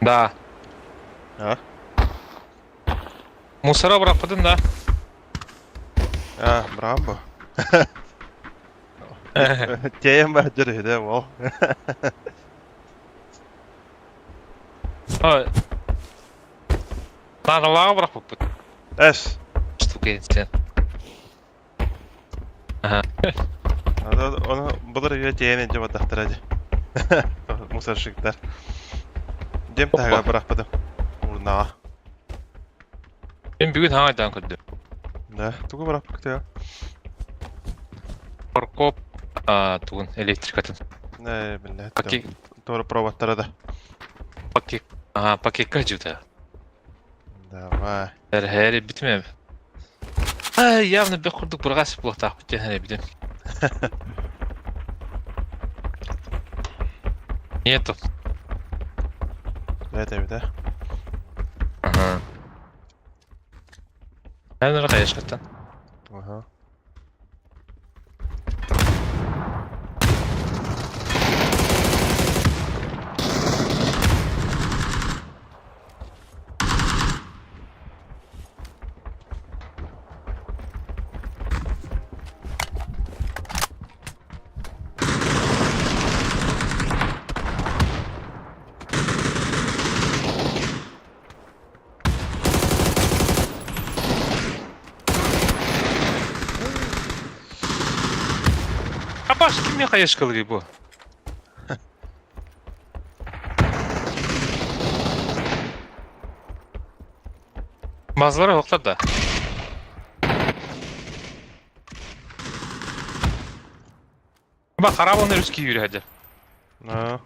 Да. А? Мусора бырахпытын да. А, браво. Тиэйэн баһдыр үһү да ол. Наадалааҕы бырахпыппыт. Эс. Штука сен. Ага. Оны былыр үйэ тиэйэн илдьэ бардахтара дии. Мусорщиктар. Дем таһыгар бырахпытым. Урнаҕа. Мен бүгүн хаҥайдаан көрдүм. Да, тугу бырахпыкты? Паркоп тугун электрикатын. Не, биллэ. Пакет. Туора проводтара да. Пакет. Ага, пакетка жута. Давай. Эрһээри бүтүмэ. Ай, явно бөх курдук бырҕас буолуохтаахпыт диэн эрэ Нету. Это эбит, э? Ага. Эн хайышкаттан. Ага. Апаш кимме хайышкалый бу? Базалара оқтар да. Ба харабын русский yürü Ну.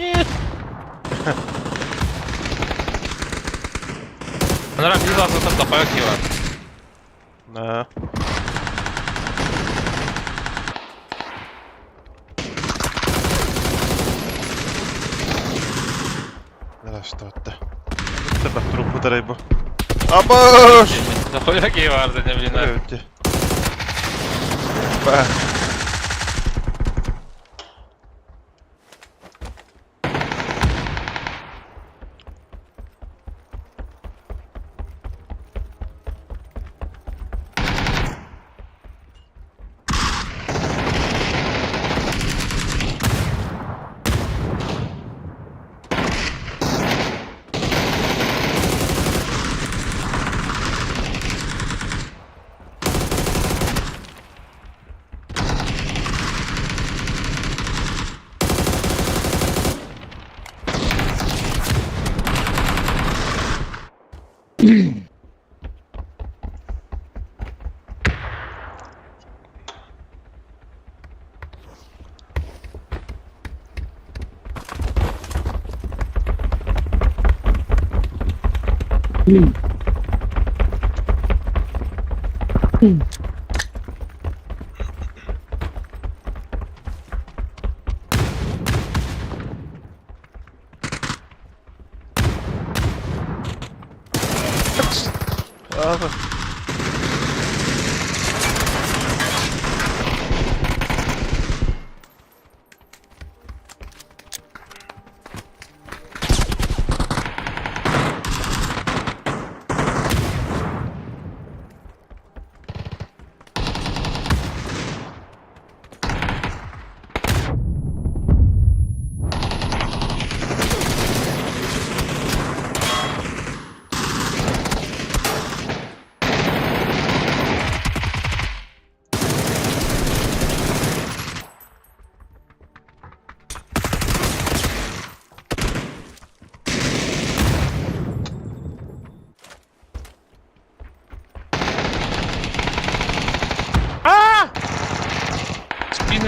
Нет. Анара bir azatan da ki var. Да. Да, что это? Это трупу рыбу. Абаш! Дохуя ki vardı ne bileyim. Öldü. Ба. Abi.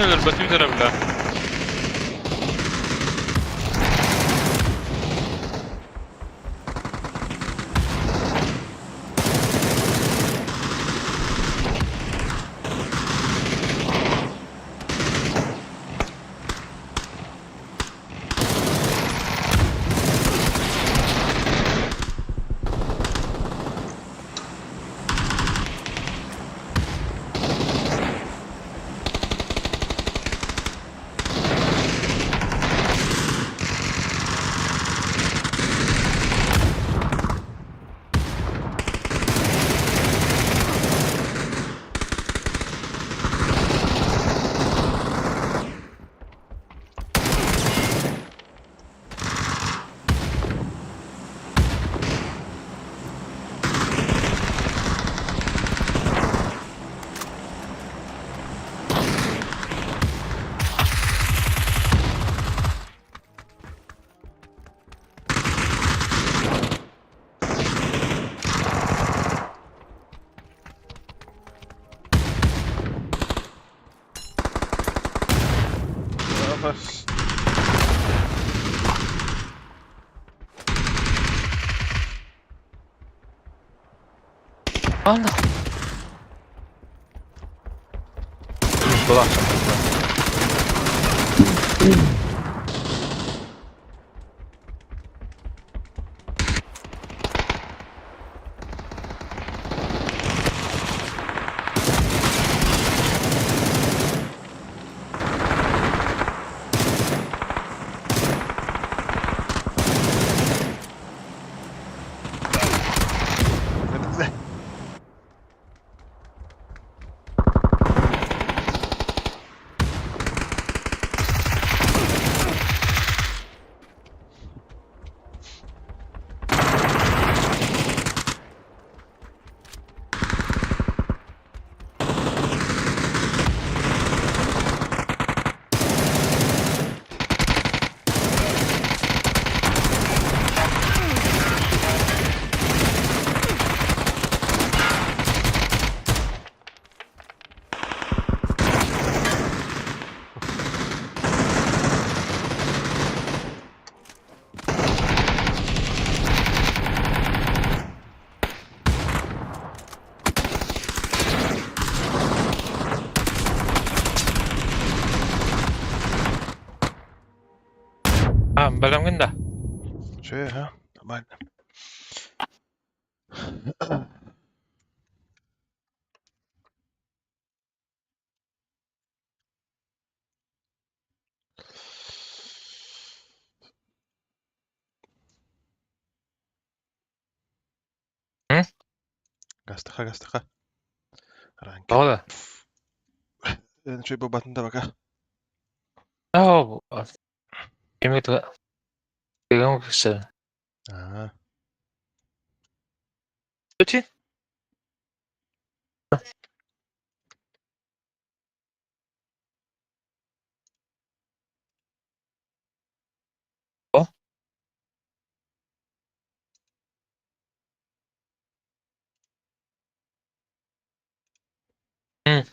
Өлөрбөтүм эрэ бля. Бас. Ана. Была. А, бэлэмҥин да? Чэ, ха. Нормально. М? Гастаха, гастаха. Ранг. Тоҕо да? Үчүгэй буолбатын да пока. Оо, кими тыгын Аа. Өтин? О? М.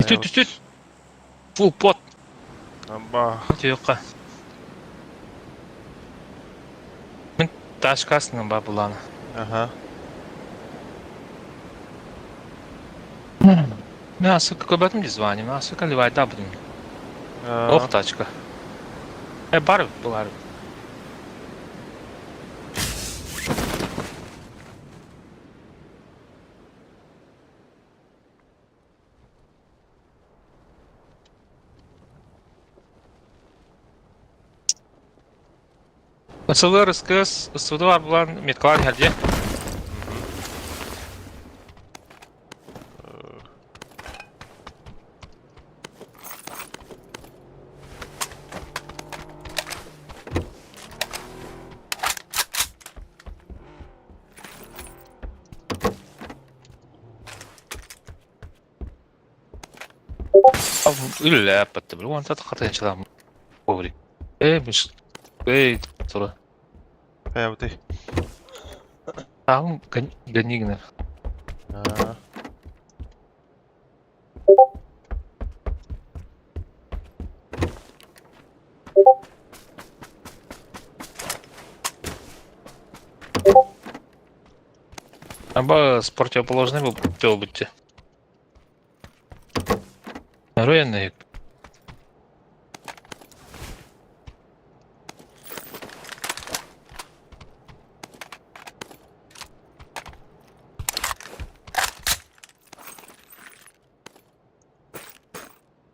Түстүт, түстүт! Full pot! Аба. Түһүөххэ. Мин тачкасынан бар булаана. Аха. Мен асыка көрбөтүм дии звание, мен асыка ливайдаабытым. Ох тачка. Э бар булар. Сылыр ыскыс ысуду бар булан меткалар иһэрдиэ. Ylläppättä, mutta on tätä katensalaa. Ei, mis... Ei, tule. Päivti. Tää on Ganigner. Аа. Аба с противоположной был быть. Руины.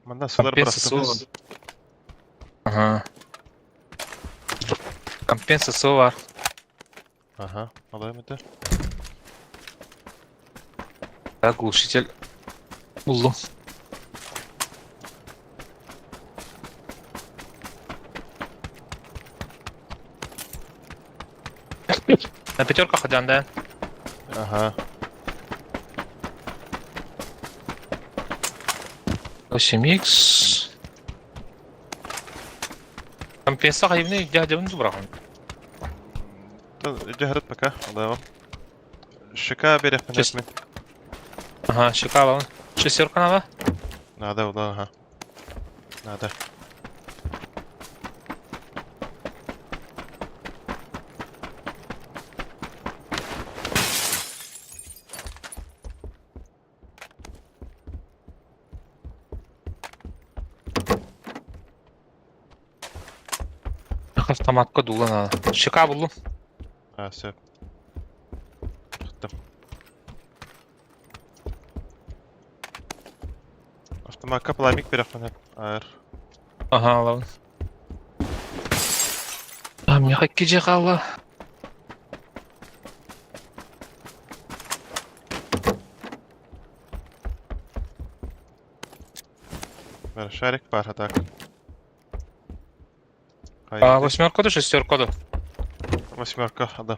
Манна сылар Компенсация. Ага. Компенсация бар. Ага, алайм это. Так, глушитель. Буллум. На пятерках один, да? Ага. 8х. Компенсация хайбны дядя брахан. Дьаһарыт пока, алайм. Щека берег Чест. Ага, щека алабын. Шестерка надо? Надо, ага. Надо. Автоматка дула надо. Щека буллум. А, все. Автоматка пламик берег Ар. Ага, алабын. А, мне хоккей қалла. Шарик бар, так. А, восьмерка да шестерка да? Восьмерка, да.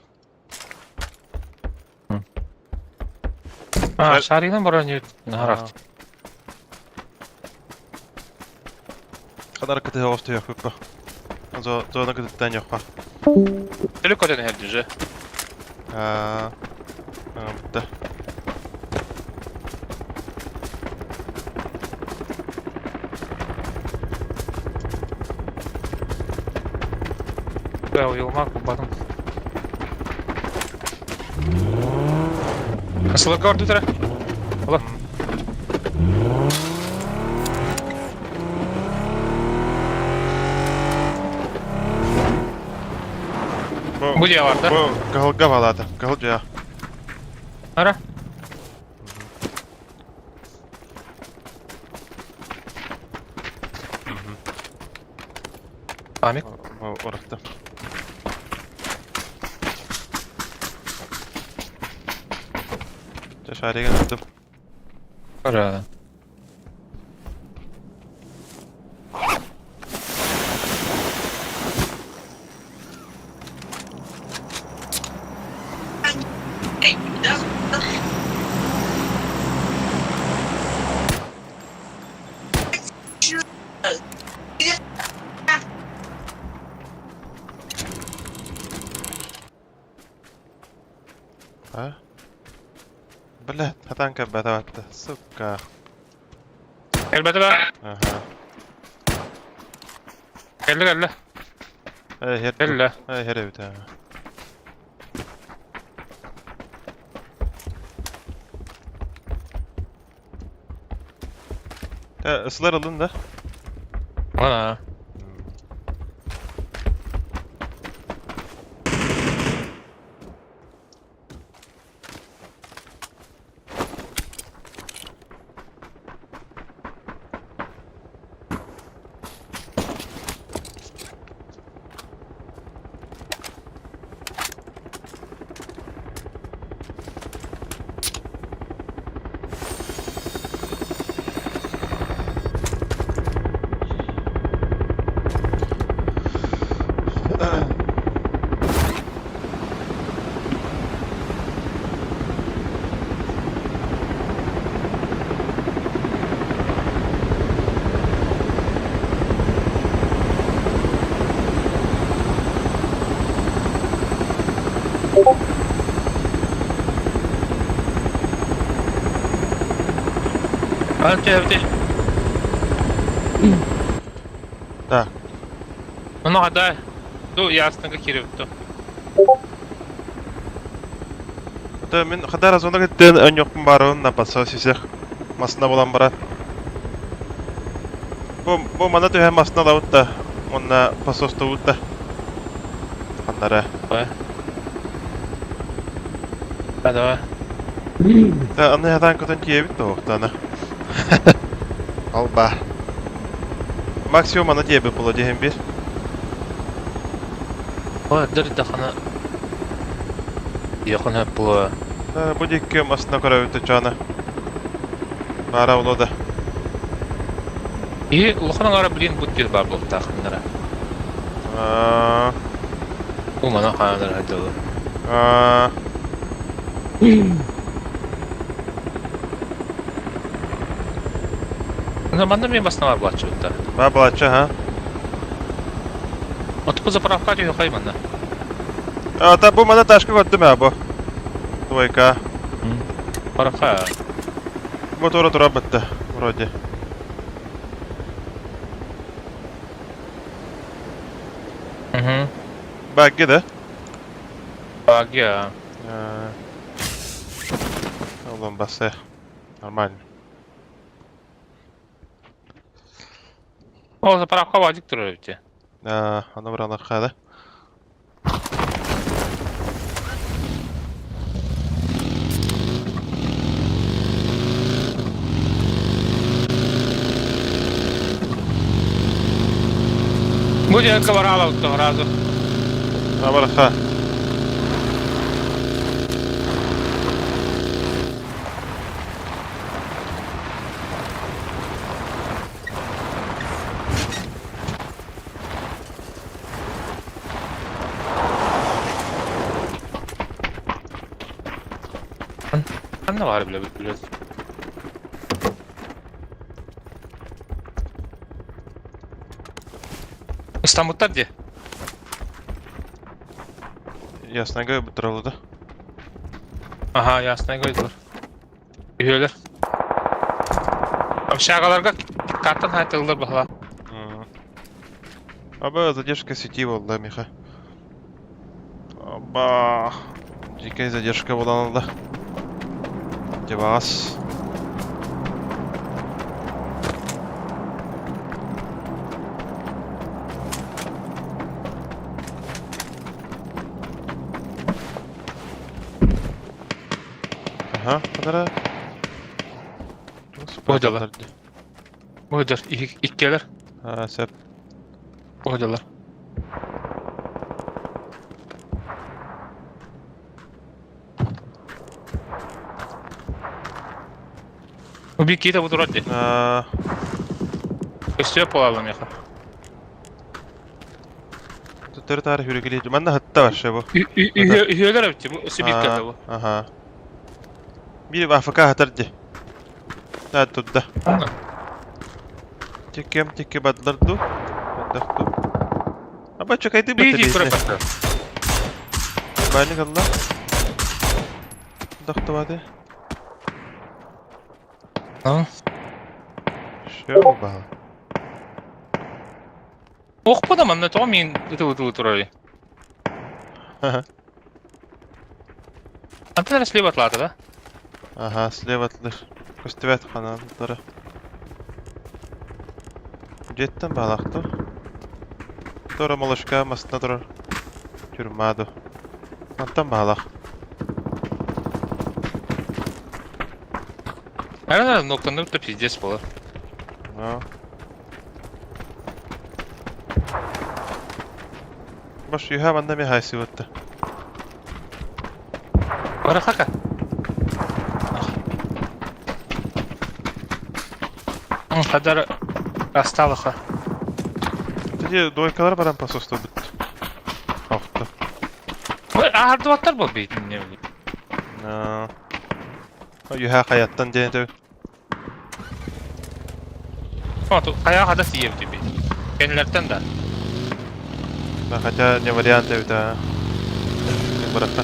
А, шаригынан бара не нарах. Хадар кыты офты yok бу. Зо зона кыты yok ба. Теле көтен хәлді же. А, да. Да, уелмак бадым. Сылырга орду тара. Ала. Бу дия бар да? Бу кыһылга балата, кыһыл дия. Ара. Амик. Орахта. Шаригын аттым. Ара. А? Блядь, хатан кабатаватта, сука. Кэлбэтэ ба? Аха. Кэллэ кэллэ. Э, Кэллэ. Э, иһэр эбит аа. Э, ысылар ылын да? Аа. Аны Да. Ну, да. Ну, ясно, как кирибит. Это мин хата разона кыттын өньокпун барыбын напаса сисэх масына булан баран. Бу бу мана түһэн масына лабыт да уонна посостубут да. Ханнара. Давай. Да, давай. Да, аны хатан көтөн тиэбит тоохтана. Алба. Максимум аны тиэбит була диһин бир. Ой, дыр дахана. Якын була. Да, бу дикки масына көрөбүт чана. Бара боло да. И улахан ара блин бут бир бар болду тахыннара. Аа. Бу мана хаанар хадылы. Аа. Ну, манна мен басна бар булачы бутта. Ба булачы, ха. Отку заправка түйө кай манна. А, та бу мана ташка көрдүм ә бу. Двойка. Парака. Бу тура тура бытты, вроде. Угу. Багги да? Багги, а. Oğlum bası. Нормально. Ол заправка бадик турар эбит. Да, аны биралакка да. Бу диэки бараалабыт разу. Абараха. Ханна баар билэ билэ. Ыстаммыттар дии. Яснага бутыралы да. Аха, яснай койдулар. Үһүөлэр. Общагаларга картан хайтыллар баһла. Аба задержка сети болды, Миха. Аба. Дикая задержка буолан ылла. Дебаас. Аха, кадара. Бу дьалар. Бу дьар иккиэлэр. А, сөп. Бу дьалар. Убий киһитэ бу турар дии. А, Өстүө буолаллар миэхэ. Төттөрү таары хүрүгүлүү. Манна хатта вообще бу. Үһүөлэр эбит бу өссө биир кэллэ бу. Аха. Биир АФК хатар дии. Да, тутта. Тиккем тикки бадлар ду. Баддар ду. Аба чакайды Биир көрө барда. Бани калла. Дохтовады. А? Чё баҕа? Охпо да манна тоҕо миин ытыы-ытыы турарый? Антон эрэ слева атлаата да? Ага, слева атлыр. Көстүбэт ханааллара. Дьиэттэн баалаахтар. Туора молочка масына турар. Тюрьма ду. Мантан баалаах. Наверное, ноктаныр да пиздец буолар. Ну. Баш үһэ манна эмиэ хаайсыбытта. Барахака. Хадар осталоха. Тоді двойкалар баран посостубут. Охто. Ой, аһардыбаттар бу бейтин. Үһэ хайаттан диэн этэ. Хайа хада тиийэбит эбит. Кинилэртэн да. Да, хотя не вариант эбит аа. Бырахха.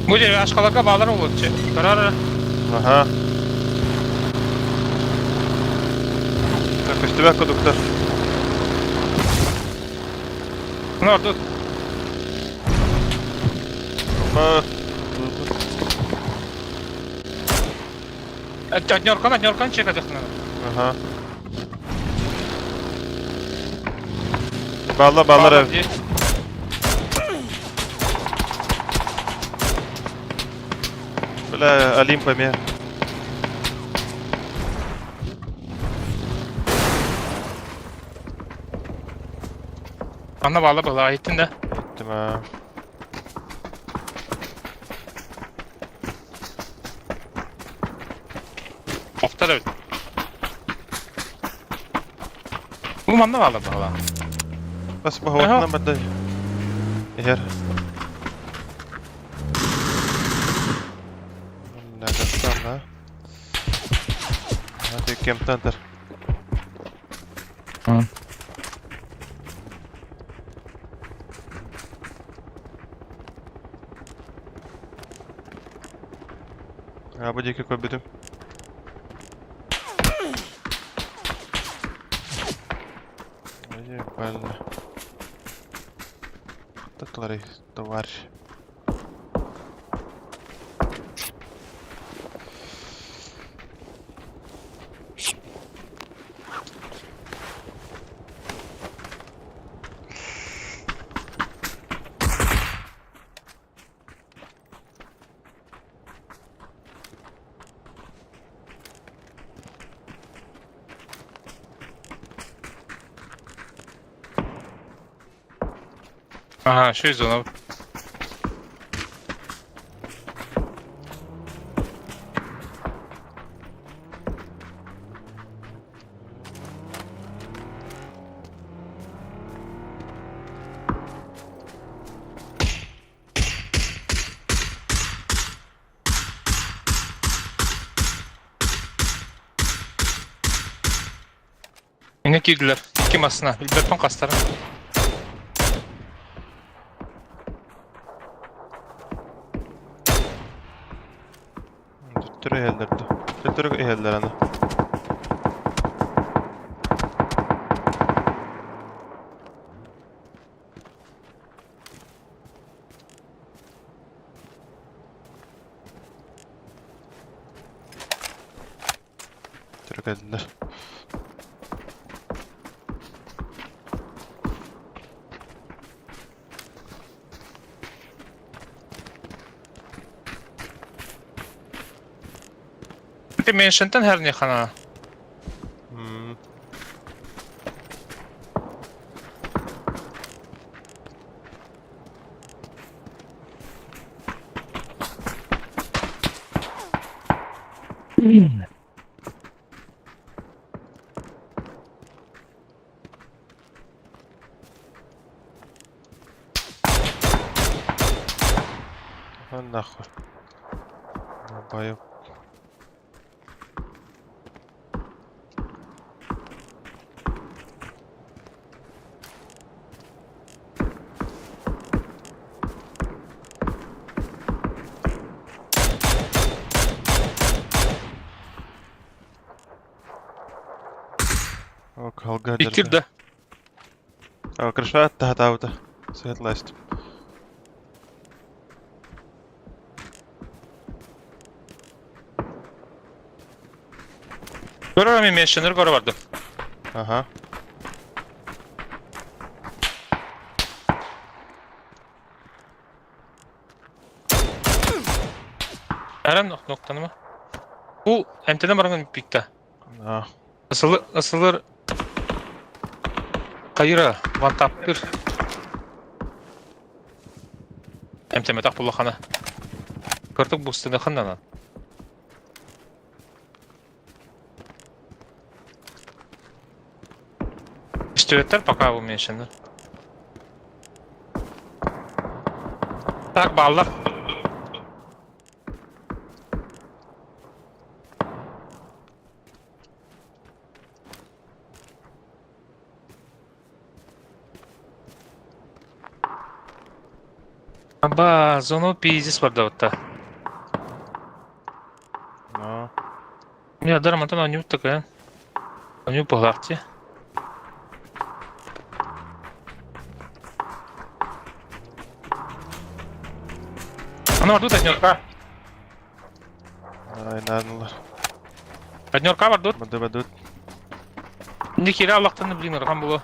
Бу дьэ ашкаларга баалар олоччу. Көрөр. Аха. Көстүбэт кудуктар. Ну, тут. Однеркан, однеркан чекадыхна. Ага. Балла, баллар. Бля, Олимп эмиэ. Анна баала была, иттин да? Иттим аа. Охтар эбит. Бу манна баала была. Бас баһуотунан барда. Иһэр. Надо Hadi кемтантер. А бу диэки көрбүтүм. Ебально. Татлары, товарищ. Ага, еще из зона. Yine girdiler. İki masına. Beton kasları. Төттөрү иһэллэр дуу? Төттөрү иһэллэр аны. Төттөрү кэллилэр. Ты меньшинтен herне хана. А нахуй. Долбоёб. Кыһалга Иккир да. Крыша таһатаабыта. Светлость. Көрөр эми мешенер көрө бардым. Ага. Эрэн ноктанма. Бу эмтэнэ баран пикта. Ысылыр, ысылыр хайыра вантаптыр. Эмтэмэтэх буллахана. Кыртык бустыны ханнанан. Пистолеттер пока уменьшены. Так, баллар. Аба, зону пиздец барда Но. Я даром антон анют такая. Анют поглавьте. Аны бардут однерка. Ай, наадалар. Однерка бардут. Баду бадут. Нихера Аллахтан блин ырхан было.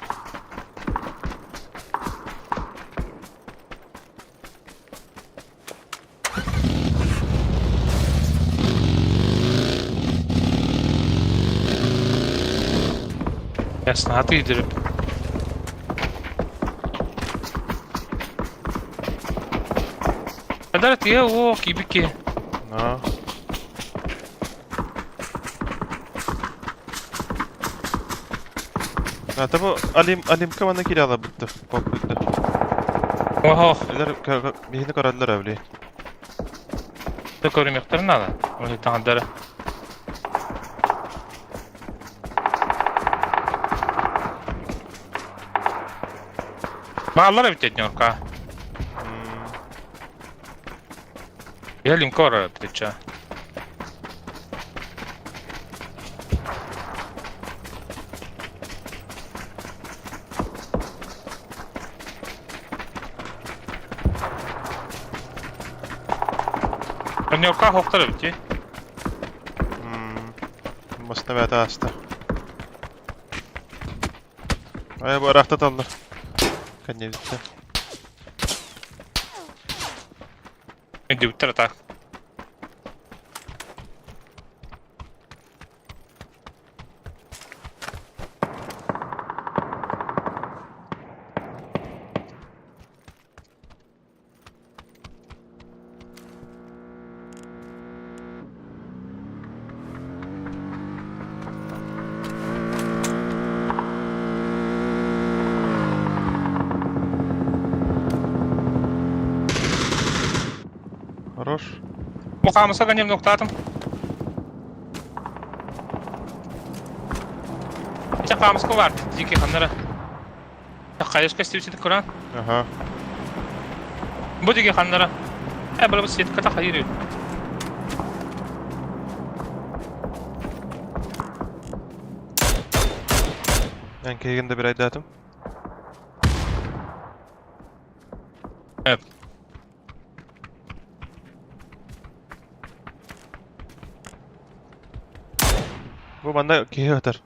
Ясно, а ты держи. Адар тыа уох кибики. Но. А табу Алим Алимка манна кире алабытты. Поппутты. Ох, Элер биһини көрөллөр эбили. көрүмөхтөр надо. Ол таҥдары. Бааллар эбит этнерка. Я линкор эбит Ньорка хохтор эбит Мастна ааста. Ай бу арахтаталлар. Кэннибиттэ. Үндүбүттэр ата. Хорош. Мухаммаса ганем ноктатым. Ича камыска бар, дики ханнара. Хайышка стивсит куран. Ага. Бу диги ханнара. Э, бала бу сетка та хайыр. Мен кейгенде бир айдатым. Evet. Бу манна киһи ытар.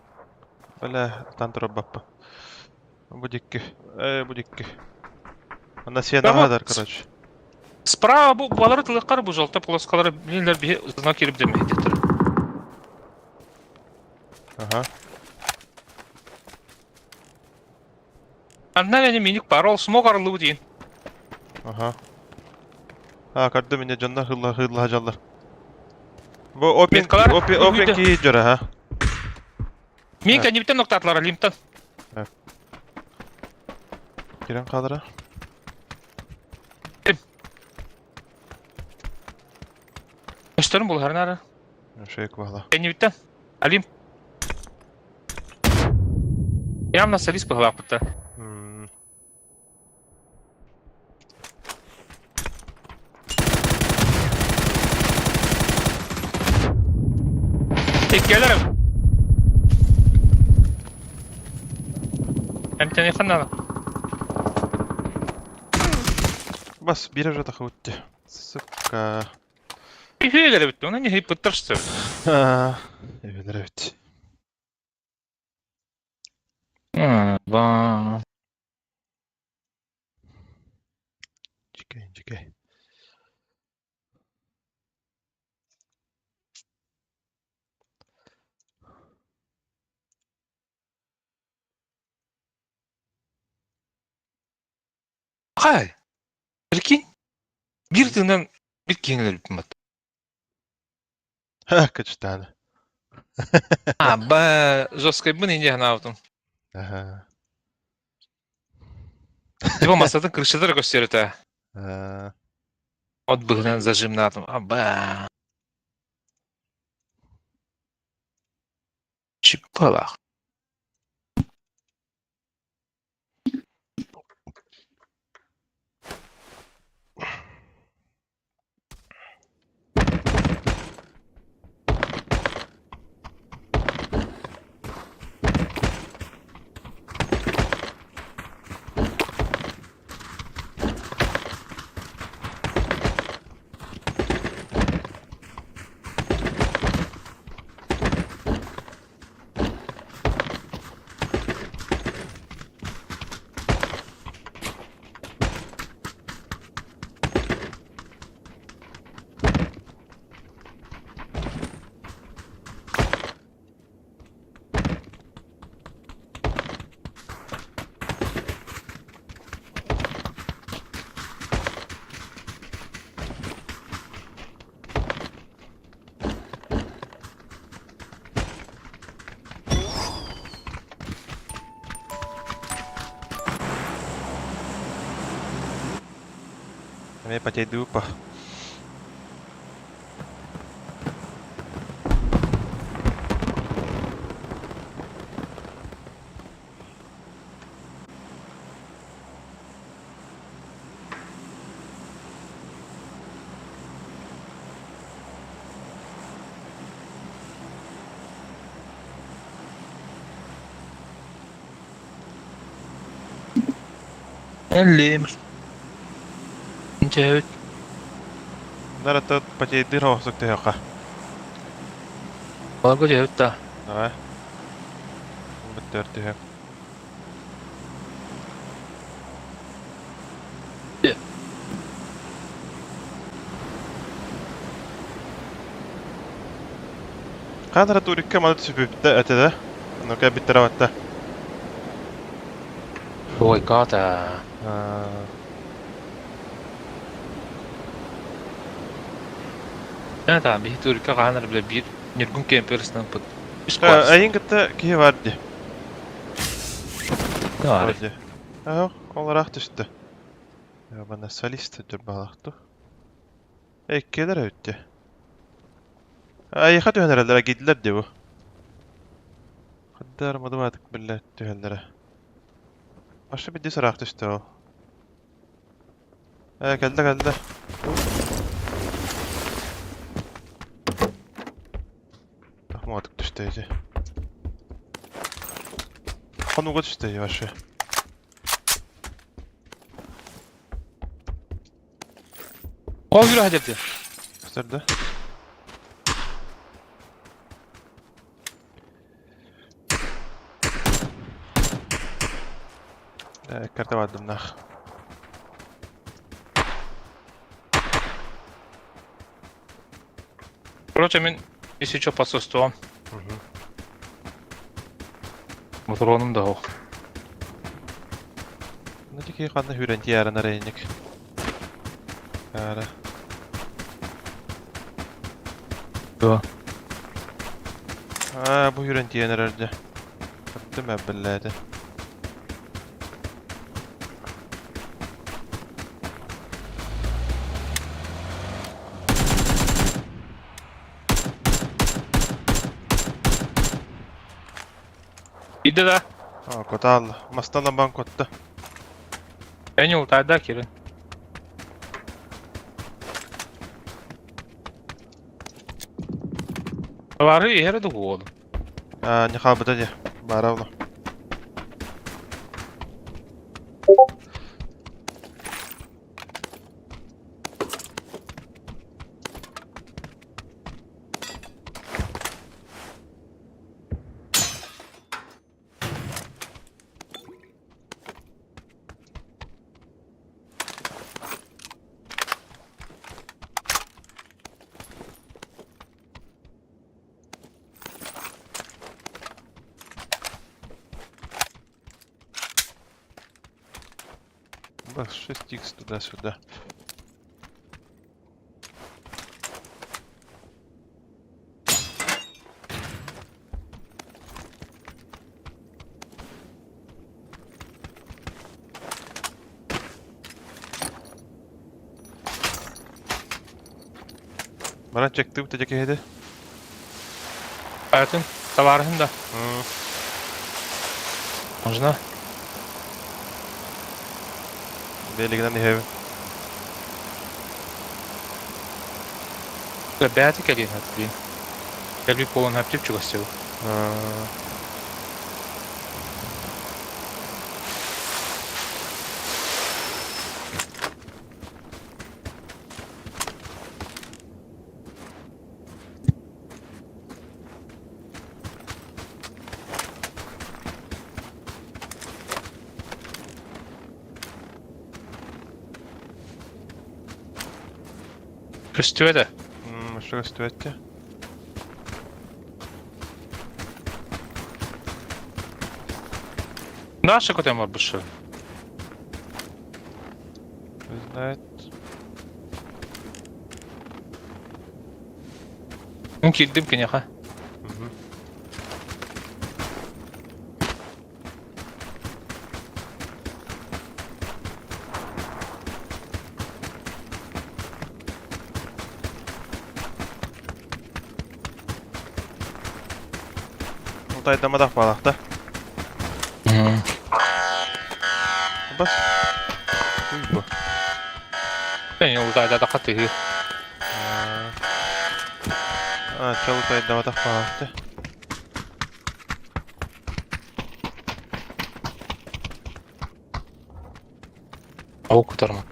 Бля, тан баппа. Бу дикки. Э, бу дикки. Манна сиэн аһадар, короче. Справа бу балары тылыккар бу жолта полоскалары билинлер бихи знак кирип демейдир. Ага. Анна мени миник бар, ол смог арылы дейін. Ага. А, көрдүм инде дьоннор хылла хылла жаллар. Бу опен Меткалар опен опен үйде. ки жора, ха. Мен кәнептен ноктатлар лимтан. Кирен кадра. Өстөрүм бұл харнары. Шейк бала. Кәнептен. Алим. Явно солист пыглапыта. Теккелерим. Эмтэниэххэ наада. Бас биир уже тахыбытты. Сука. Үһүөлэр эбит, оны не ыппыттар что ли? Эбэлэр эбит. Ба. Чикэй, чикэй. Хай, прикинь, биир тыынан биир киһини өлөрбүппүн батта. Ха, кычтааны. А, ба, жесткайбын инде санаабытым. Аха. Типа массатын крышалара көстөр этэ. Аа. От быһынан зажимнаатым. Аба. Чиппалаах. Эмиэ потейдуупа. Эллим. Дьэбит. Нарата потейдыр оҕусук төһөххө. Баларга дьэбит да. Давай. Бүттөр түһэ. Хаанара турикка маны түсүпүттэ этэ да. Ну-ка биттэрэ батта. Ой, ката. Да, биһи турикка хаанар билэ биир Ньургун кемперстан пыт. Айын кытта киһи бар ди. Бар. Ах, оларақ түстү. Бана солист дурбалахту. Эккелер өттү. Айыха түһэнэрэллэрэ киирдилэр дии бу. Хаддар мадыбаатык биллэ түһэллэрэ. Аша бидди сыраах түстэ ол. Ээ кэллэ кэллэ. Тахмаатык түстэ ити. Хонууга түстэ вообще. Ол yürü hadi. Gösterdi. Карта бардымнах. Короче, мин если что подсостуом. Мотороным да ох. Ну тики ханна хүрэн тияран арайник. Ара. Да. Аа, бу хүрэн тияран эрэрдэ. Көрдүм эбиллээди. Иди да. Аа, котаалла. Мастан бан котта. Я не ултай да, Кирин. Бары иһэрэ да буолу. Аа, не хаалбыта дии. Баара оло. 6х туда-сюда. Баран чектыбыт да киһиди. Атын, товарыһын да. Можно? Белигинен иһэбин. Бэйэтэ кэлиэн хатылыын. Кэлбит буолан хаптып чугастыбы. Көстүө да. Что көстүбэт Наша көтөн барбышы. Знает. Мин киирдим киниэхэ. Утайдамадах баалахта. Бас. Уй бу. Мен утайдатахха тыһыы. А, чал утайдамадах баалахта. Ол кутарма.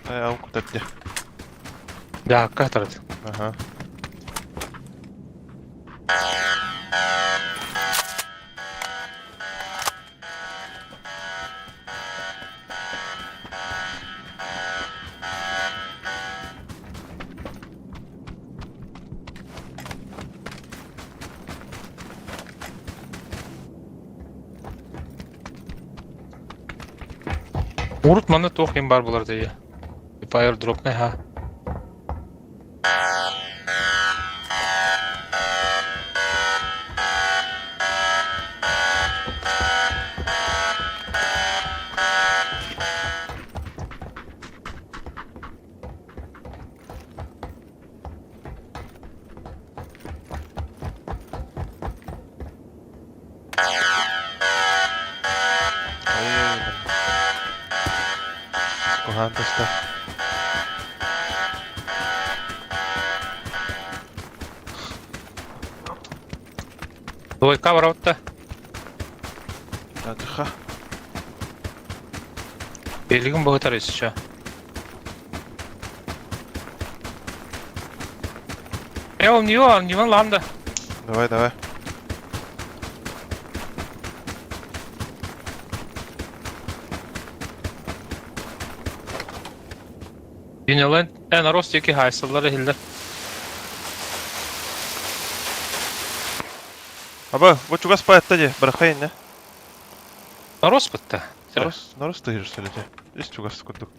Э, ал кутар дии. Дьаакка тарат. Аха. Урут манна туох ким баар буолар дии. Airdrop ха. Куһаан тыста. Двойка барабытта. Тыха. Билигин быһытар еще. Э, ол не он, не он ланда. Давай, давай. Динелен, э, нарос диэки хаайсаллар иһиллэр. Аба, бу чугас паятта дии, бырахайын не. Нарос бытта. Нарос, нарос тыһыр сөйлете. Ис чугас курдук.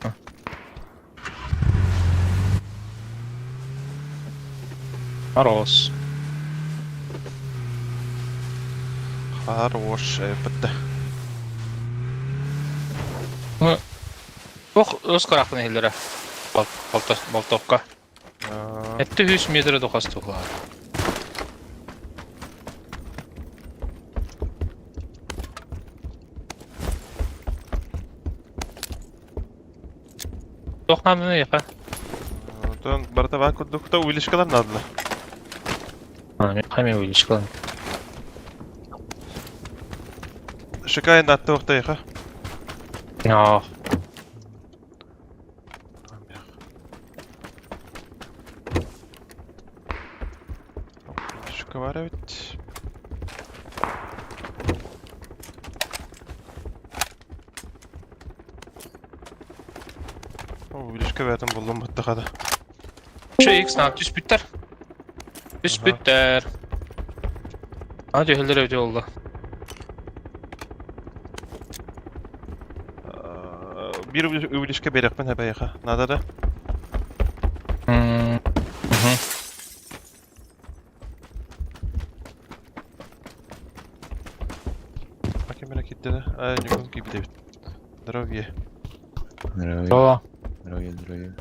Нарос. Хорош, бытта. Ох, өс карахтан иһиллэрэ. Болтовка. Этте 100 метр дохас тухлаа. Туох нааданы яха? Онтон барыта баар курдук та увеличкалар наадалар. Хами увеличкалар. Шикай наатта уохта яха. Но. Шика баар эбит. Увеличка бэйэтин буллум баттахада. Şu X ne Түспүттэр. Түспүттэр. А түһэллэр эбит oldu. Биир увеличка биэриэхпин сөп эйиэхэ. Надо да? А ким эрэ киирдэ да? Аа, Ньукун киирбит эбит. Здоровье. Здоровье. О, Здоровье, здоровье.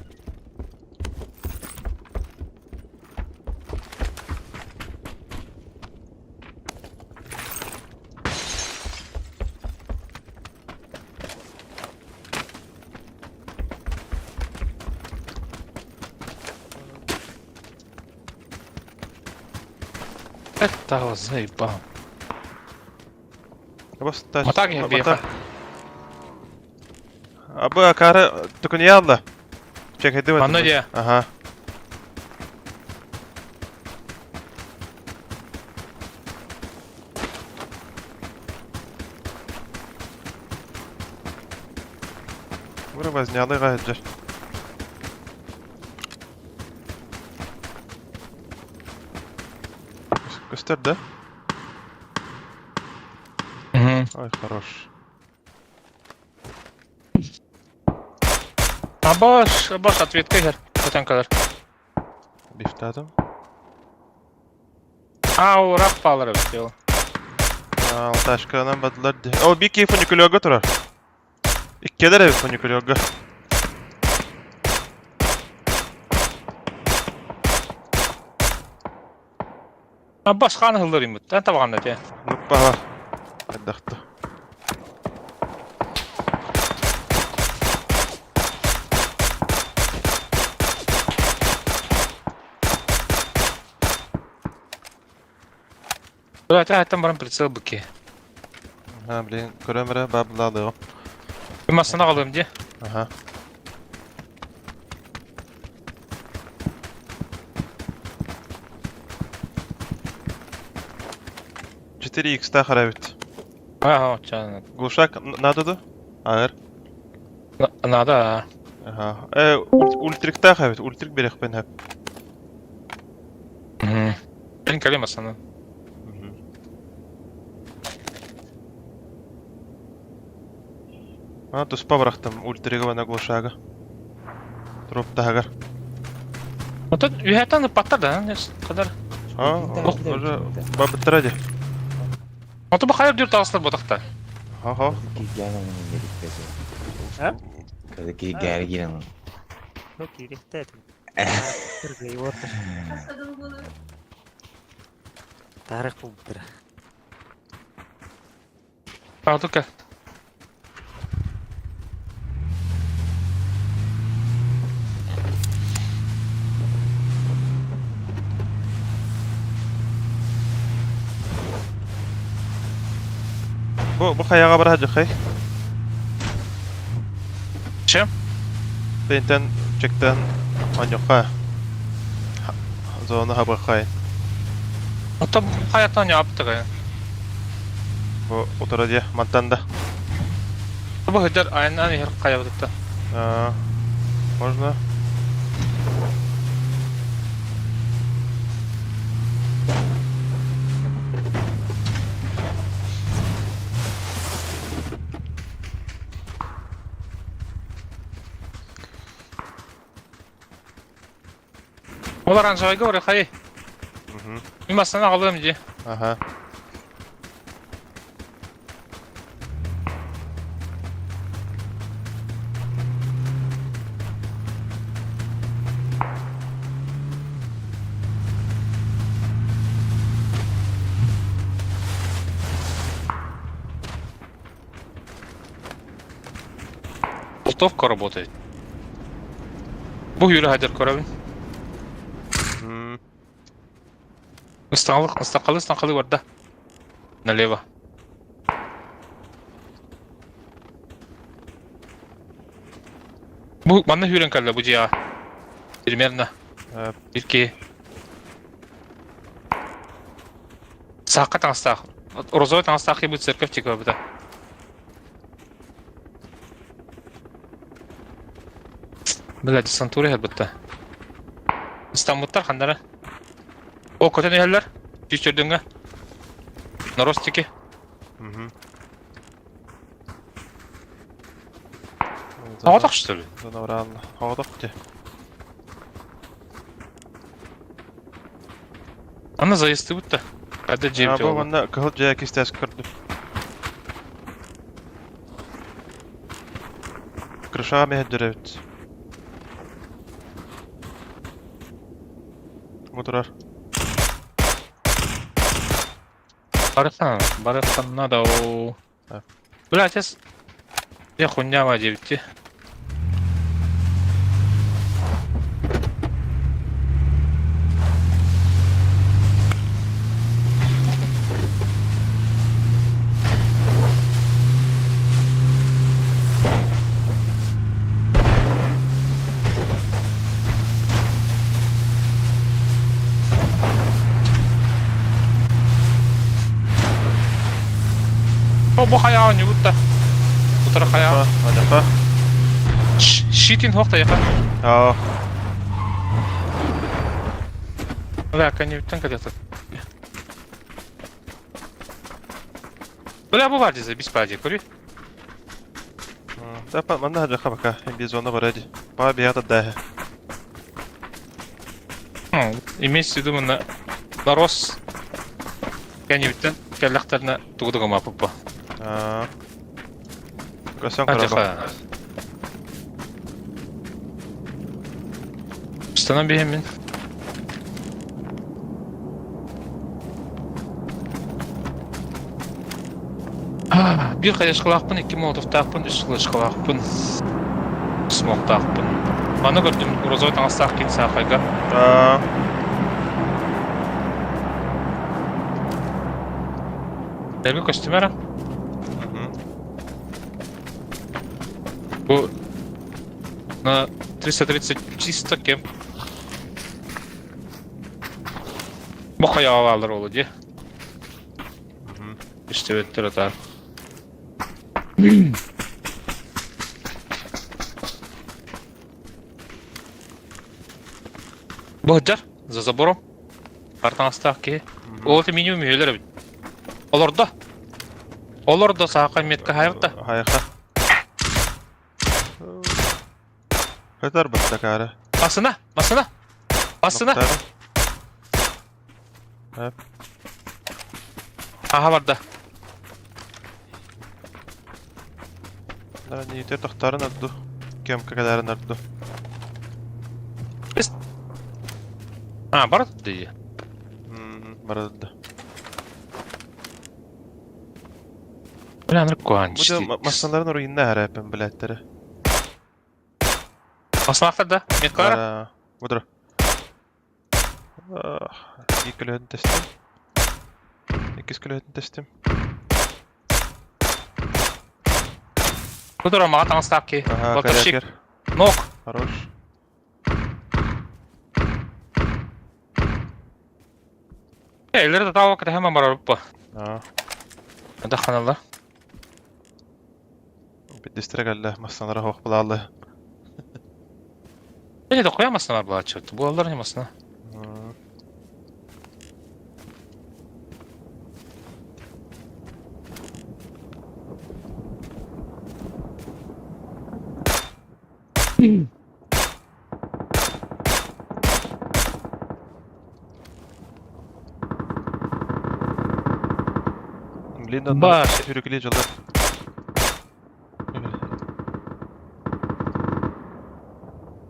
этого заебал. Абас А так я беха. Абы акары түкүнүйэ алла. Чекайды Манна дьэ. Ага. Бура вознялы гаджар. Көстөр да? Ой, хорош. Абаш, абаш ответка иһэр. Көтөн кэлэр. Бифтатым. А, урак палар эбит ол. Алташканан бадылар ди. О, бики фуникулерга турар. Иккилэр эбит фуникулерга. Аббас хаан ыһыллар иммит. Тан табаҕанна те. Нуппаха. Хайдахта. Бля, баран прицел быки. Ha, блин, көрөм эрэ баабылаалыҕым. Массана аҕалыам дии. Аха. Четыре икс-таах эрэ эбит. Ага, ча. Глушак надо да? Аҕыр. Надо. Аха. Ультриктаах эбит, ультрик биэриэхпин сөп. Блин, кэлим массана. А, туспа бырахтым ультрига уонна глушага. Труп таһыгар. Оттон үһэттэн ыппаттар да, қадар. А, уже бабыттара дии. Ото бу хайыр дүр таҕыстар ботахта. Хо-хо. Ну, киириэхтэ этим. Кыргый уотар. Тарых булбуттара. Аҕа Бу хайаҕа бараһа дьахай. Чем? Тентен чектен аньоха. Зона хабахай. Ото хайаттан яаптыга. Бу утара дии мантан да. Бу хыдыр айынан иһэр хайабытта. Можно. Ол оранжевайга барар хай. Мин массана аҕалыам дии. Ага. Болтовка работает. Бу үүрэ хадыр көрөбүн. Ыстаҥалык, ыстаҥхалы, ыстаҥхалы барда. Налево. Бу манна үүрэн кэллэ бу дьиэҕэ. Примерно. Биир киһи. Саахха таҥастаах. Розовай таҥастаах киһи бу церковь диэки барбыта. Бля, десантура иһэрбитта. Ыстаммыттар ханнара. О, көтөн иһэллэр. Сүүс төрдүҥҥэ. Наростики. Соҕотох что ли? Зона быраалла. Соҕотох дьэ. Аны заездыбыт да. Хада дьиэбит Бу манна кыһыл дьиэ кистээс көрдүм. Крышаҕа мэһэйдэр эбит. Бу турар. Барыхан, барыхан надо о. Бля, сейчас я хуйня диэбитти. Бу хайа оонньуубут да. Утары хайа. Адаха. Щитин хуох тайаха. Аа. Бля, кэннибиттэн кэлиэхтэ. Бля, бу бар дии, бис баар дии, көрүй. Да, манна хадьаха пока, бизона бар дии. Ба бията дааһы. Имеется в виду манна Нарос кэннибиттэн кэллэхтэринэ тугу да гымааппыппа. Аа. Көсөн көрөбө. Ыстанан биһэммин. Биир хайышкалаахпын, икки молотовтаахпын, үс флешкалаахпын, смоктаахпын. Маны көрдүм, розовый таҥастаах киин саахайга. Дэлби көстүмэ эрэ. Бу на 330 чисто кем. Бу хайаҕалаалар ол дии. Истибэттэр атаар. Быһдьар, за забором. Артаҥастаах киһи. Ол это минимум үһүлэр эбит. Олордо. Олордо сааха метка хайырта. Хайха. Көтөр баттакаары. Басына, басына. Басына. Аха барда. Ниитер тохтарын арду. Кем кадарын арду. А, бар дии. Барады. Бля, наркоан. Бу массаларын руинна харэппин билээттэрэ. Массалаахтар да? Меткалара? Будур. Биир көлөһөтүн тэстим. Иккис көлөһөтүн тэстим. Будур, маҕа таҥастаах киһи. Батарщик. Нок. Хорош. Эллер да тауа кэтэһэн барарыппа. Даханалла. Биддистэрэ кэллэ, массыналара суох булааллы. Эни дохуя массыналар булааччыбыт. Буолаллар не массына. Блин, онно сүүрүкүлүү дьоллор.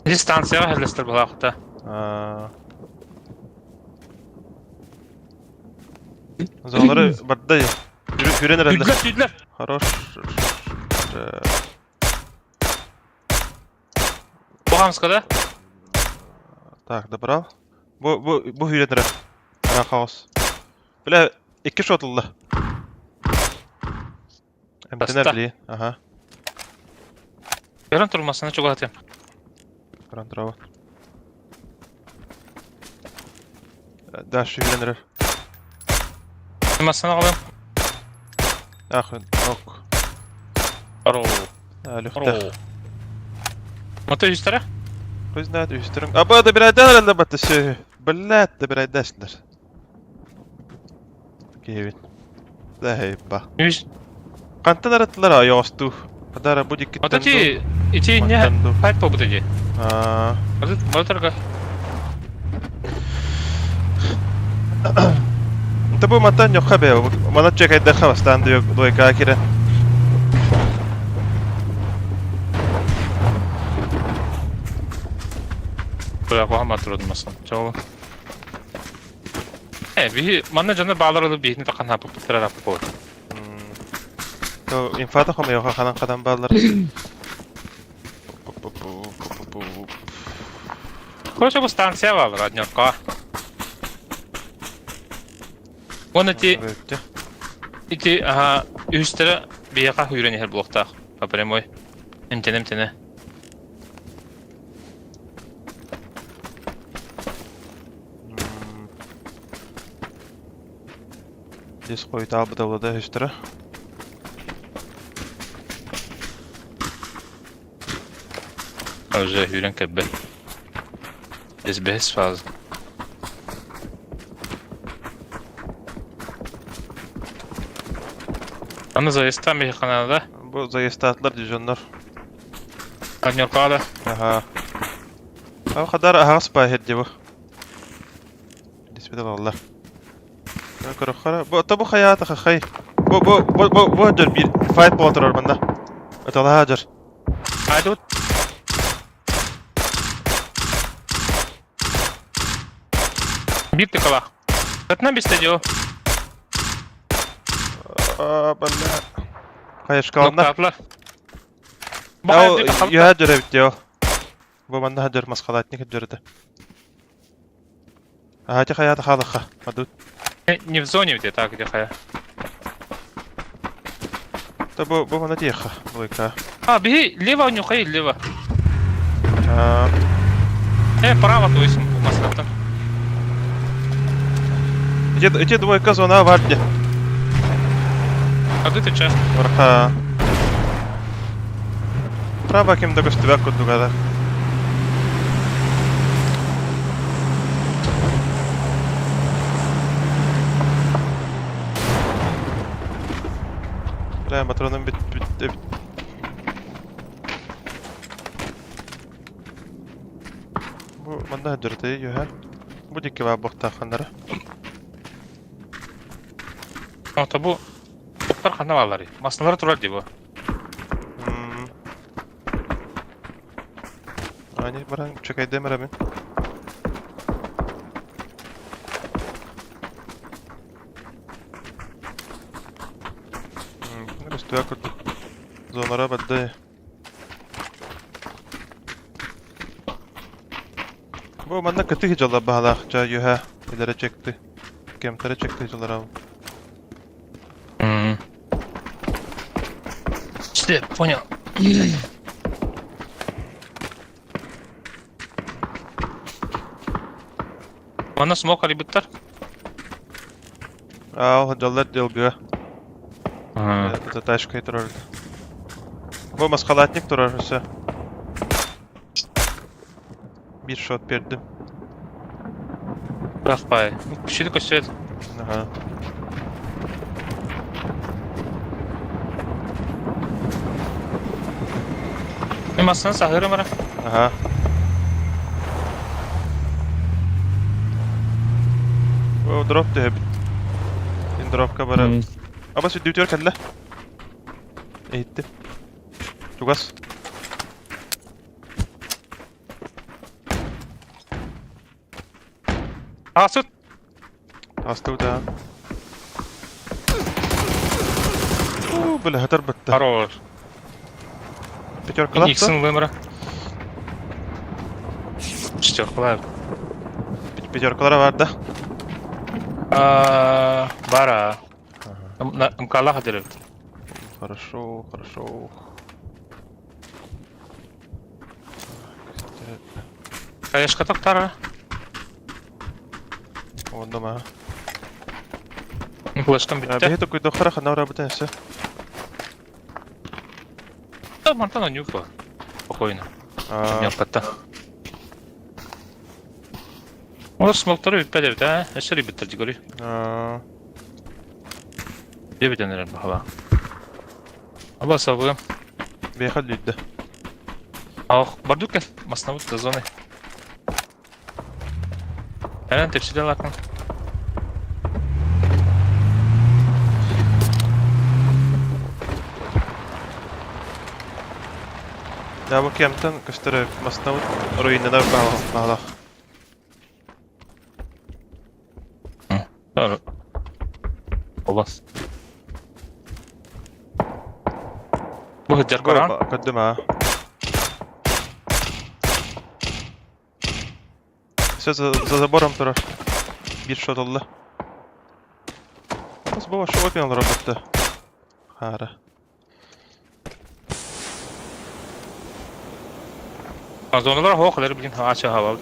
Дистанцияҕа хэллэстэр былаахта. Зоналары барда Хүрэн эрэллэр. Сүүрдүлэр, сүүрдүлэр. Хорош. Бухамска, да? Так, добрал. Бу бу бу хүрэн эрэр. Ара хаос. Бля, икки шот ылла. Эмтэнэр били. Ага. Көрөн турмасына чугаһатыам. Көрөн турабын. Дальше хүрэн эрэр. Массана аҕалыам. Ах, ок. Аро. Алюхта. Мата үстэрэ? Хуй знает үстэрин. Аба да бирайдан эрэллэр батта сүөһү. Блядь, да бирайдасындар. Киһибин. Да ба. Үс. Хантан араттылар ойоҕостуу. Хадара бу диккиттэн Ата ти Ити инньэ Мантан ду. хайт буолбута дии. Аа. Мазытарга. Та бу мантан ньохха бэ. Мана чекайдаха бастаан дуойка кирен. Бля, куһаҕан турудумасын. Чоҕу. Э, биһи манна дьоно баалар ылып биһини таққан хаппыттара раппы. То инфата хомойоха ханан хадан баалар. Короче, бу станция баалар однёрка. Уонна ити ити аха үһүстэрэ биһиэхэ үүрэн иһэр буолуохтаах по прямой. Эмтэнэ эмтэнэ. Здесь хойутаабыта булада үһүстэрэ. Уже үүрэн кэлбэт. Здесь бэһис фаза. Аны заездтан биһи да? Бу заездтаатылар дьоннор. Анньырҕаала. Аха. Ол хадар аһаҕас баа дии бу. Диспит алаллар. Көрөххөрө. Бу ото бу хайаата хахай. Бу бу бу бу бу дьөр биир файт буола турар манна. Ыталаһа дьөр. Айдут. Биир тыкалаах. Кытна бистэ дьо. Аа, бля. Хайышкаланна. Ноктаатылар. Йөһә дьөр эбит дьо. Бу манна дьөр масхалатник дьөрдө. Ати хаята халаха. Мадут. Не в зоне где так, где хая. Та бу бу манна тиэхха. Буйка. А, беги, лево нюхай, лево. Аа. Право, то есть, маскаттан. Эти эти двойка зона варди. А ты часто. Варха. Право ким да көстүбэк курдугада. Бля, патроным бит бит бит. Бу манна дөртей юһа. Бу дикки баа буохтаахханнара. Ото бу оттар ханна баалларый? Массыналара турар дии бу. Ани баран чекайдем эрэ мин. Көстүбэ курдук. Зонара баддай. Бу манна кытыы дьаллар баһалаах дьа үөһэ илэрэ чекты. Кемтэрэ чекты дьаллар Что, понял. Манна смок алибыттар. Аа, ол дьаллар дьалгыга. Это тачкой турар. Бу маскалатник турар өссө. Биир шот биэрдим. Бырахпай. Күчүлү көстүбэт. Аха. Мен массаны саһыырым эрэ. Аха. О, дроп түһэбит. Мин дропка барар. Аба сүрдүүтүгэр кэллэ. Иһиттим. Чугас. Аасыт. Астыбыт аа. Уу, бля, хатар бытта. Хорош. Пятеркалаах Иксин вымра. Четверкалаах. Пятеркалара бар да? Бара. Мкалаха деревт. Хорошо, хорошо. Хаешка токтара. Онно ма. Флешкам бүттэ. Биһи токуйдохтара ханна барабытын өссө. Да, мантан нюфа. Спокойно. Нюхата. Ол смоктары бүппэт эбит аа. Өссө бүттэр дигори. Дебитен эрэр баһала. Аба сабыам. Бэйхал лүйдэ. Ох, бардук кэл, маснабыт да зоны. Эрэн тепсиде лакын. Я бу кемтен көстөр маснабыт руинанар баалах. Olmaz. Бу сылдьар көрөҕүн? Көрдүм аа. Все за, за забором турар. Биир шот ылла. Бас бу вообще опен олорор Хаара. Зоналар хоох элэр билин аача хабал.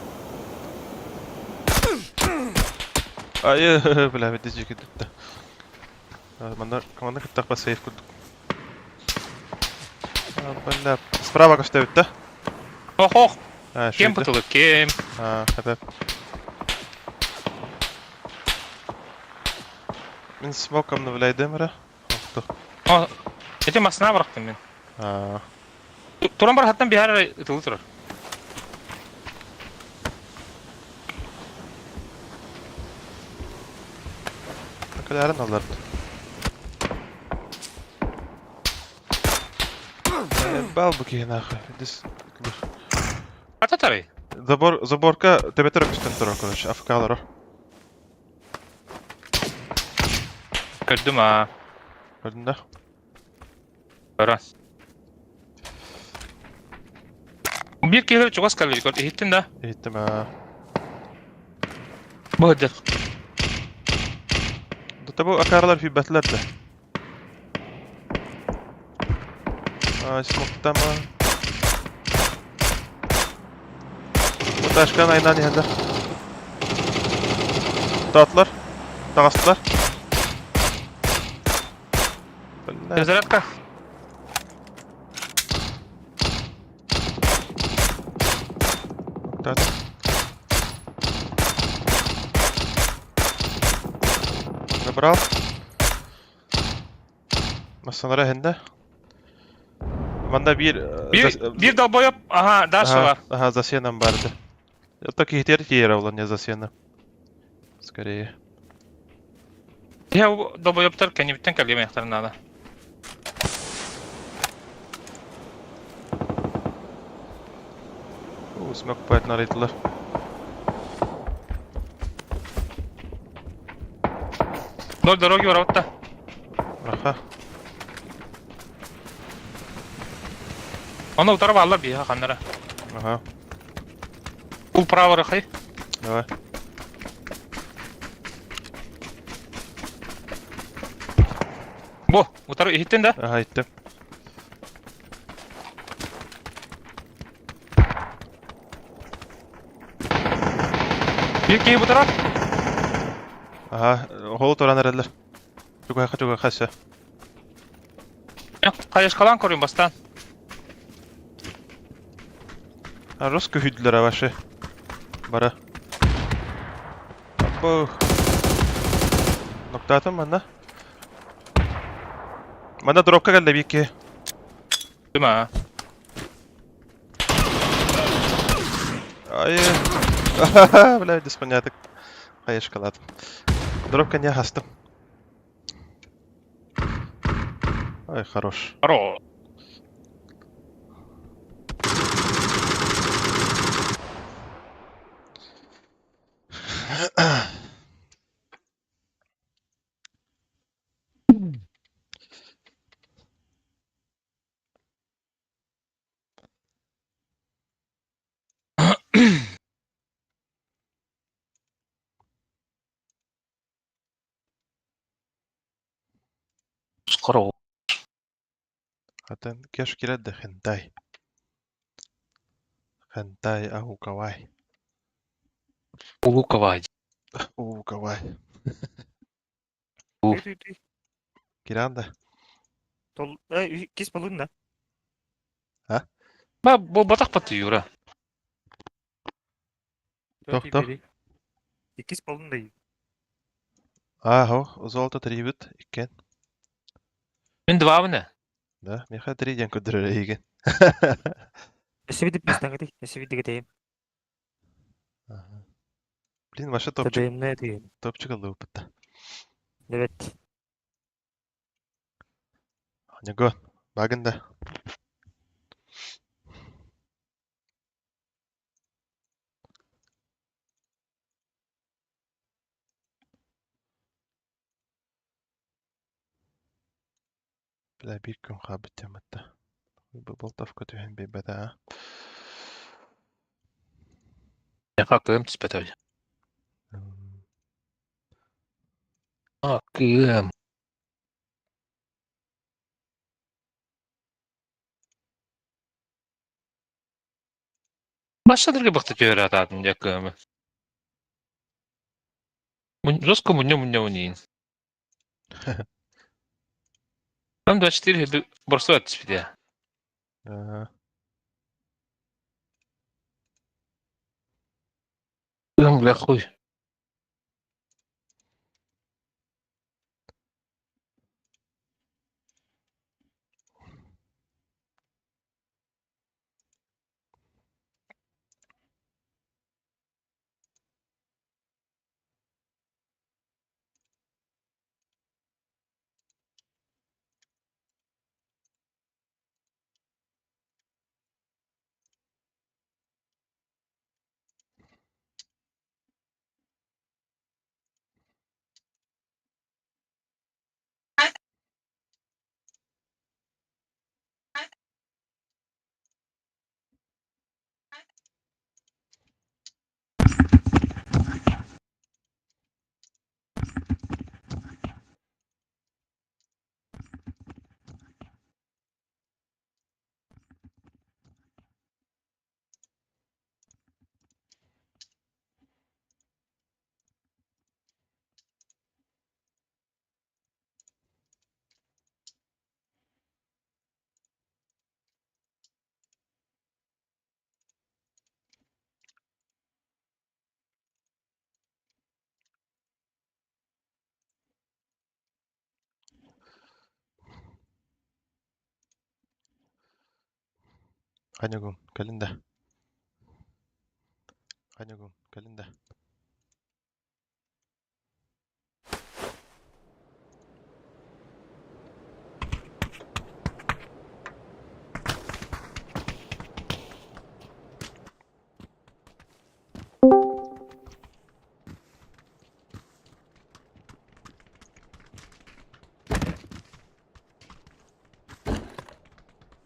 Ай, бля, бит дижи киддэ. Манна команда кыттахпа сейф курдук. Бля, справа көстөбүт да? Ох, ох. Кем бытылы, кем? А, хэп Мин смоком навляйдым эрэ. Ити масына бырахтым мин. Туран бар хаттан биһар ытылы турар. Кэлээрин аллард. Бал бу киһи нахуй. Дис Ата тарай. Забор, заборка төбөтөр көстөн турар, короче, АФК-лар. Көрдүм аа. Көрдүн да? Көрөн. Биир киһи чугас кэлбит көр иһиттин да? Иһиттим аа. Бу сылдьар. Да бу акаралар фибәтләр да. А, смоктама. Ташкан айнан иһэллэр. Татлар. Таҕыстылар. Перезарядка. Так. Забрал. Массанара иһиннэ. Манна биир... Биир, биир долбоёб, ага, Даша бар. Ага, за сеном барды. Это киһитер тиийэр ол не за сено. Скорее. Я долбоёбтар кэннибиттэн кэлиэмэхтэрин наада. Уу, смок поэтын арыйдылар. Вдоль дороги барабытта. Аха. Оны утары бааллар биһиэхэ ханнара. Ага. Ул право рахай. Давай. Бу, утары иһиттин да? Ага, иттим. Биир киһи бутара. Ага, холу туран эрэллэр. Чугаха чугаха все. Хайышкалаан көрүн бастаан. Рус көһүйдүлэр вообще. Бара. Бу. Ноктаатым манна. Манна дропка кэллэ биир Дыма. Ай. Бля, диспонятык. Хайышкалаатым. Дропка не хастым. Ай, хорош. Хоро. Хоро. Хатын кеш кирет да хентай. Хентай ау кавай. Улуковай. У кавай. Киранда. Тол, кис болун да. Ба, бу батах баты Юра. Тох, тох. Иккис болун да. Ааһо, золото трибит иккен. Мин двабыны. Да, меха три ден көдөрөр эйген. Өссө биир бастаҥҥытый, өссө биир кэтэйим. Ага. Блин, вообще топчик, Тадыйымна тыйым. топчик ыллыбыппыт. Evet. Него, багында. Бля, биир күн хаалбыт тематта. Бу болтовка түһэн биэрбэтэ аа. Миэхэ кыым түспэтэ. А, кыым. Башадырга бахта түһэр атаатын дьэ кыымы. Жестко мунньа-мунньа иин. Там 24 бросает түспүтэ. Ага. Кыым бля хуй. Ханягун, кэлин да. Ханягун, кэлин да.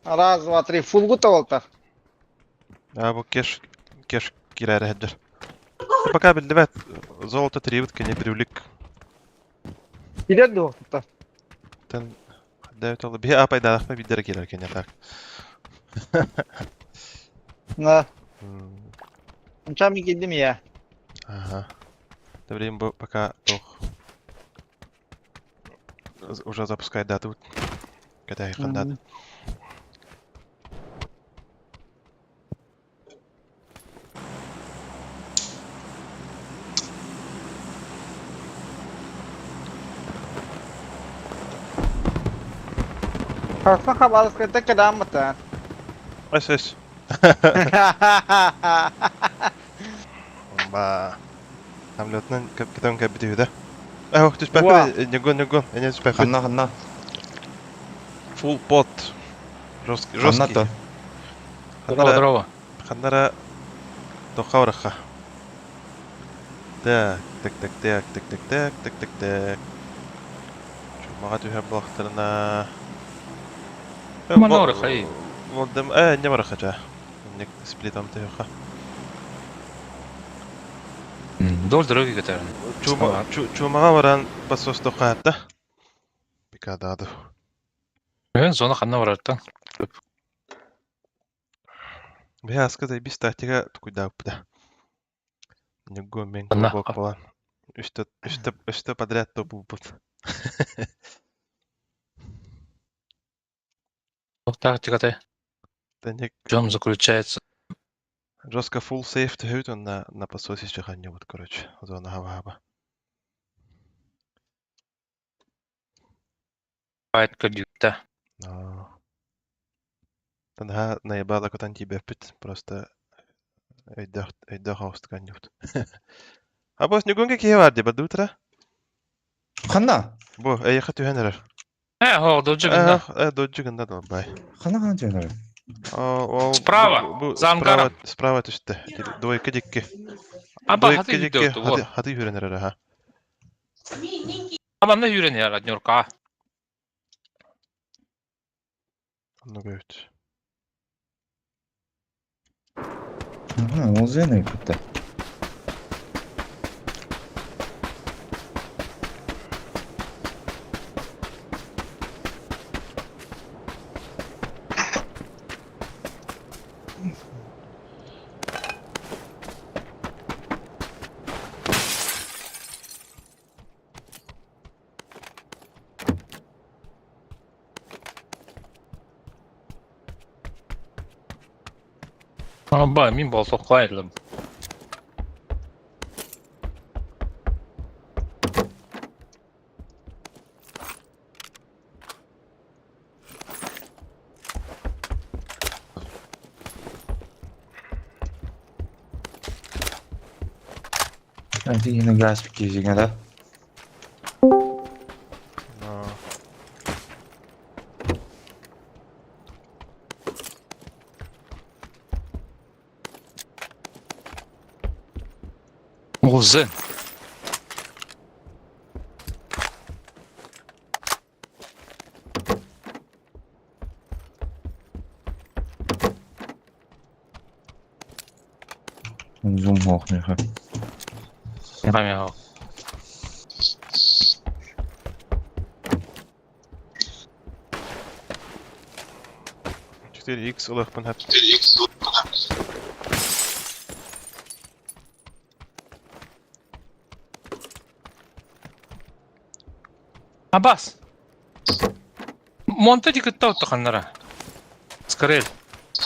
Раз, два, три. Фулгу толта. А, бу кеш, кеш кирәре хәддер. Пока биллибэт, золото требует, не привлек. Билет дуохта. Тен дэвит ол би апайдаахпа биддere кирер кене так. На. Онча кидим я. Ага. Добрым бу пока тох. Уже запускай дату. Когда их дат. Харса хабарскайта кадамата. Эс эс. Ба. Самолетнан капитан кабитү да. Ах, түспәк, негон негон, эне түспәк. Ханна ханна. Фулл пот. Жесткий, Ханна жесткий. то. Здорово, здорово. Ханнара тохавраха. Так, так, так, так, так, так, так, так, так, так. Чумага түһэр булахтарына. Манора хай. Волдем, не мараха жа. Ник сплитам тыха. Вдоль дороги көтөрөн. Чума чумага баран басос тохатта. Пикададу. Мен зона ханна барартан. Бе аска бис тактика тукуйда упта. Него мен Ханна. бок була. Үстө үстө үстө подряд топ упут. Тактика Тенек в чем заключается? жестко full safe төһөт он на пососе чаханне вот короче. Зона хаба. Файт кредитта. Наһаа наебала көтөн тиийбэппит, просто өйдөөх өйдөөх оҕустук оонньуубут. Абос Ньугунга киһи баар дии бардыбытыра? Ханна? Бу эйиэхэ түһэн эрэр. Э, о, дождь гында. Э, дождь гында долбай. Ханна ханна түһэн эрэр? Ол Справа, бу за ангаром. справа справа түстэ. Двойка дикки. Аба Двойка хаты дикки үйдө хаты хаты үүрэн эрэр аха. Аба манна үүрэн эрэр однерка. Оннук эбит. Ага, ол зене кытта. Аба мин болтоққа айырылым. Антигена газ кизиге да? Но. Узы. Зум хохнеха. Меха. 4x ылыахпын сөп. Абас. Монта дикытта оттаханнара. Скорел.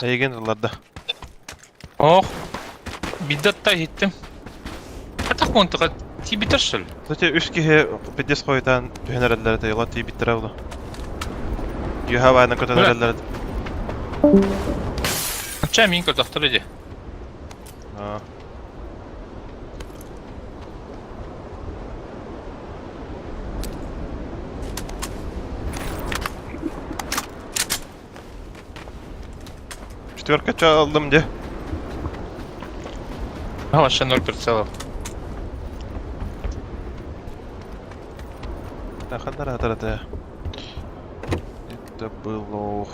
Эйигин ылларда. Ох. Биддатта иһиттим. Атах монтаға тибитер шыл. Кстати, үс киһи пиздец хойутаан түһэн эрэллэр этэ, ыла тиийбиттэрэ буолуо. Үөһэ баайынан көтөн Бля. эрэллэр этэ. Ча мин көрдөхтөр иди. Аа. Четверка ча ыллым дии. А вообще ноль прицелов. Ханнара атарата. Это было...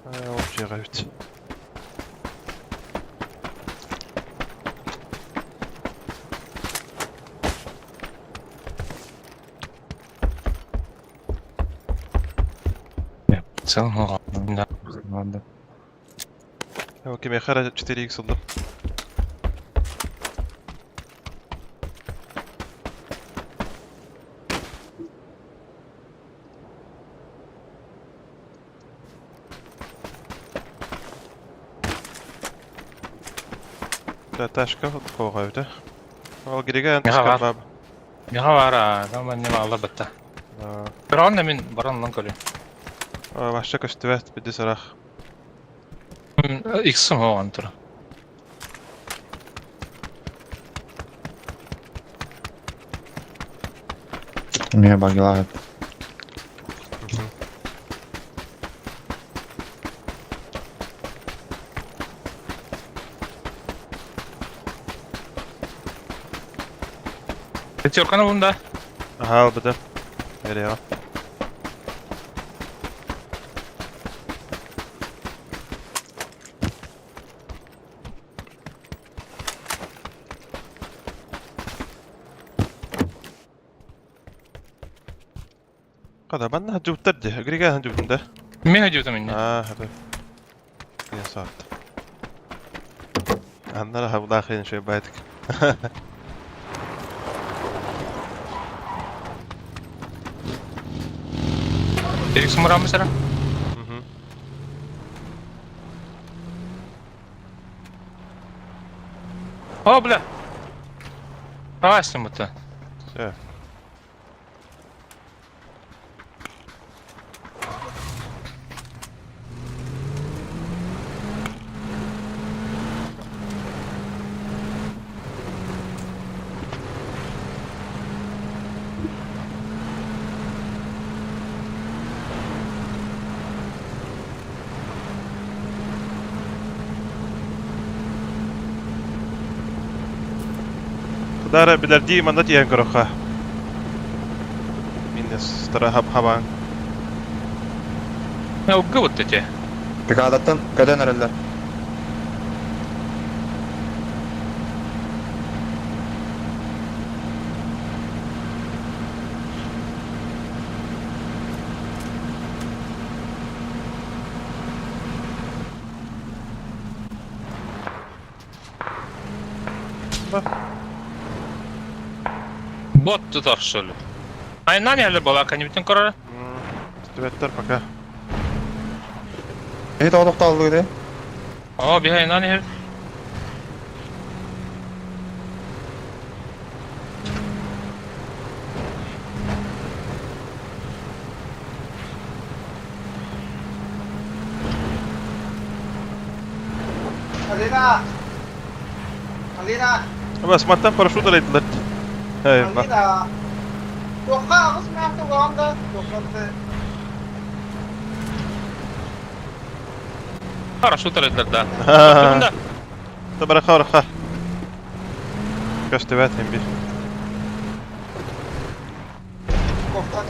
Вообще эбит. Прицел. Да. Ладно. Окей, Мехара 4х ыллым. Да, ташка хоға өтө. Ол кереге Меха бар. баб. Меха бар, а, там не мала бытта. Баран мен баран лан көрү. Башка көстүбэт биди сарах. Иксым оған тур. Меха багилар. Пятерканы бунда. Аха, албыты. Береға. Қада, банна хаджуптар де. Грига хаджуптын да. Мен хаджуптым инне. Аа, хабы. Я саат. Аннара хабла хин шөй байтык. Эриксон барамы сара? О, бля! Хаҕаастыммыта. Все. Кудара билэрдии манна тиийэн көрөххө. Миннестара хабаан. Ылгыбыт эти. Пикадаттан көтөн эрэллэр. Бот тутар шөлү. Айнан әлі бала канибитин көрөр. Түбэттэр пока. Эһи тоҕо тохтооллугут ээ? О, биһи айнан иһэр. Алина! Алина! Бас мантан парашют алайдылар. Эй, ба. Алина! Туохха аҕыс мэхтэ уоҕан да, туохха Парашют алайдылар да. Да. Табараха бараха. Көстүбэт бир. кофта.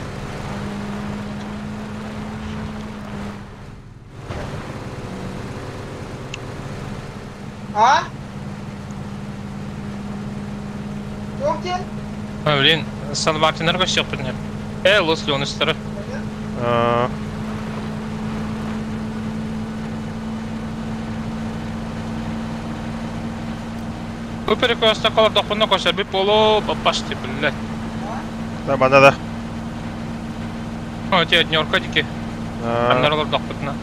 А? Туох диэн? Блин, Сан-Мартиннар көстүөхпүт. Э, Лос Леонестары. Бу перекресток олордохпуна көсөрбүт буолуо, баппасты, блядь. Да, мана да. О, те однерка дики. Аннар олордохпутуна.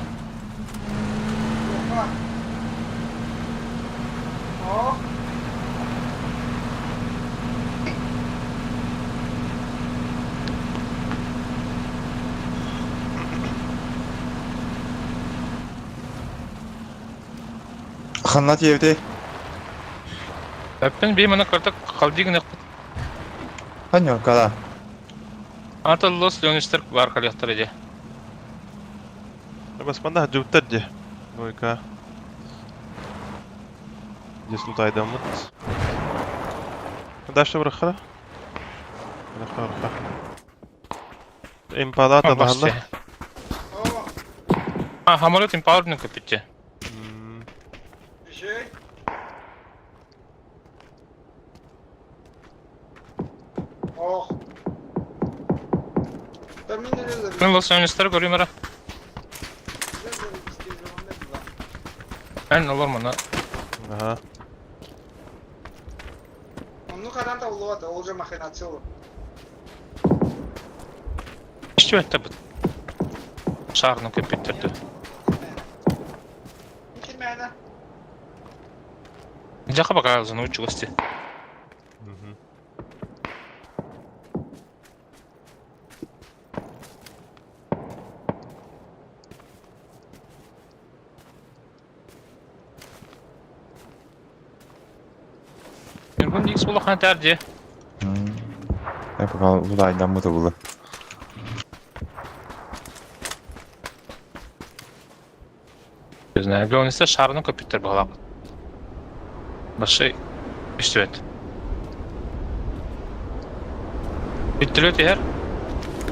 Ханна тиэбитэй? Эппин бии маны кыртык халдии гыныахпыт. Ханньоркада. Ата Лос Леонистер бар калыахтар иде. Бас манна дьуттар дии. Двойка. Здесь тут айдаммыт. Дальше бырахха. Бырахха, бырахха. Импалата баһалла. А, самолет импаларный көпүттэ. Ох. Мен Лос Анджелестер көрүм эрэ. Эн олор мана. Ага. Ну хадан табыллыбат, ол же махинация. Истибэттэ бут. Шаарны көпүттэрдэ. Кимээнэ? Дьаха пока зону чугасти. Ньургун Икс улахан этээр дии. Э, пока удайдаммыт ылла. Не знаю, главное, шаарны көпүттэр баҕалаах. Башай истибэт. Бүттүлүт иһэр.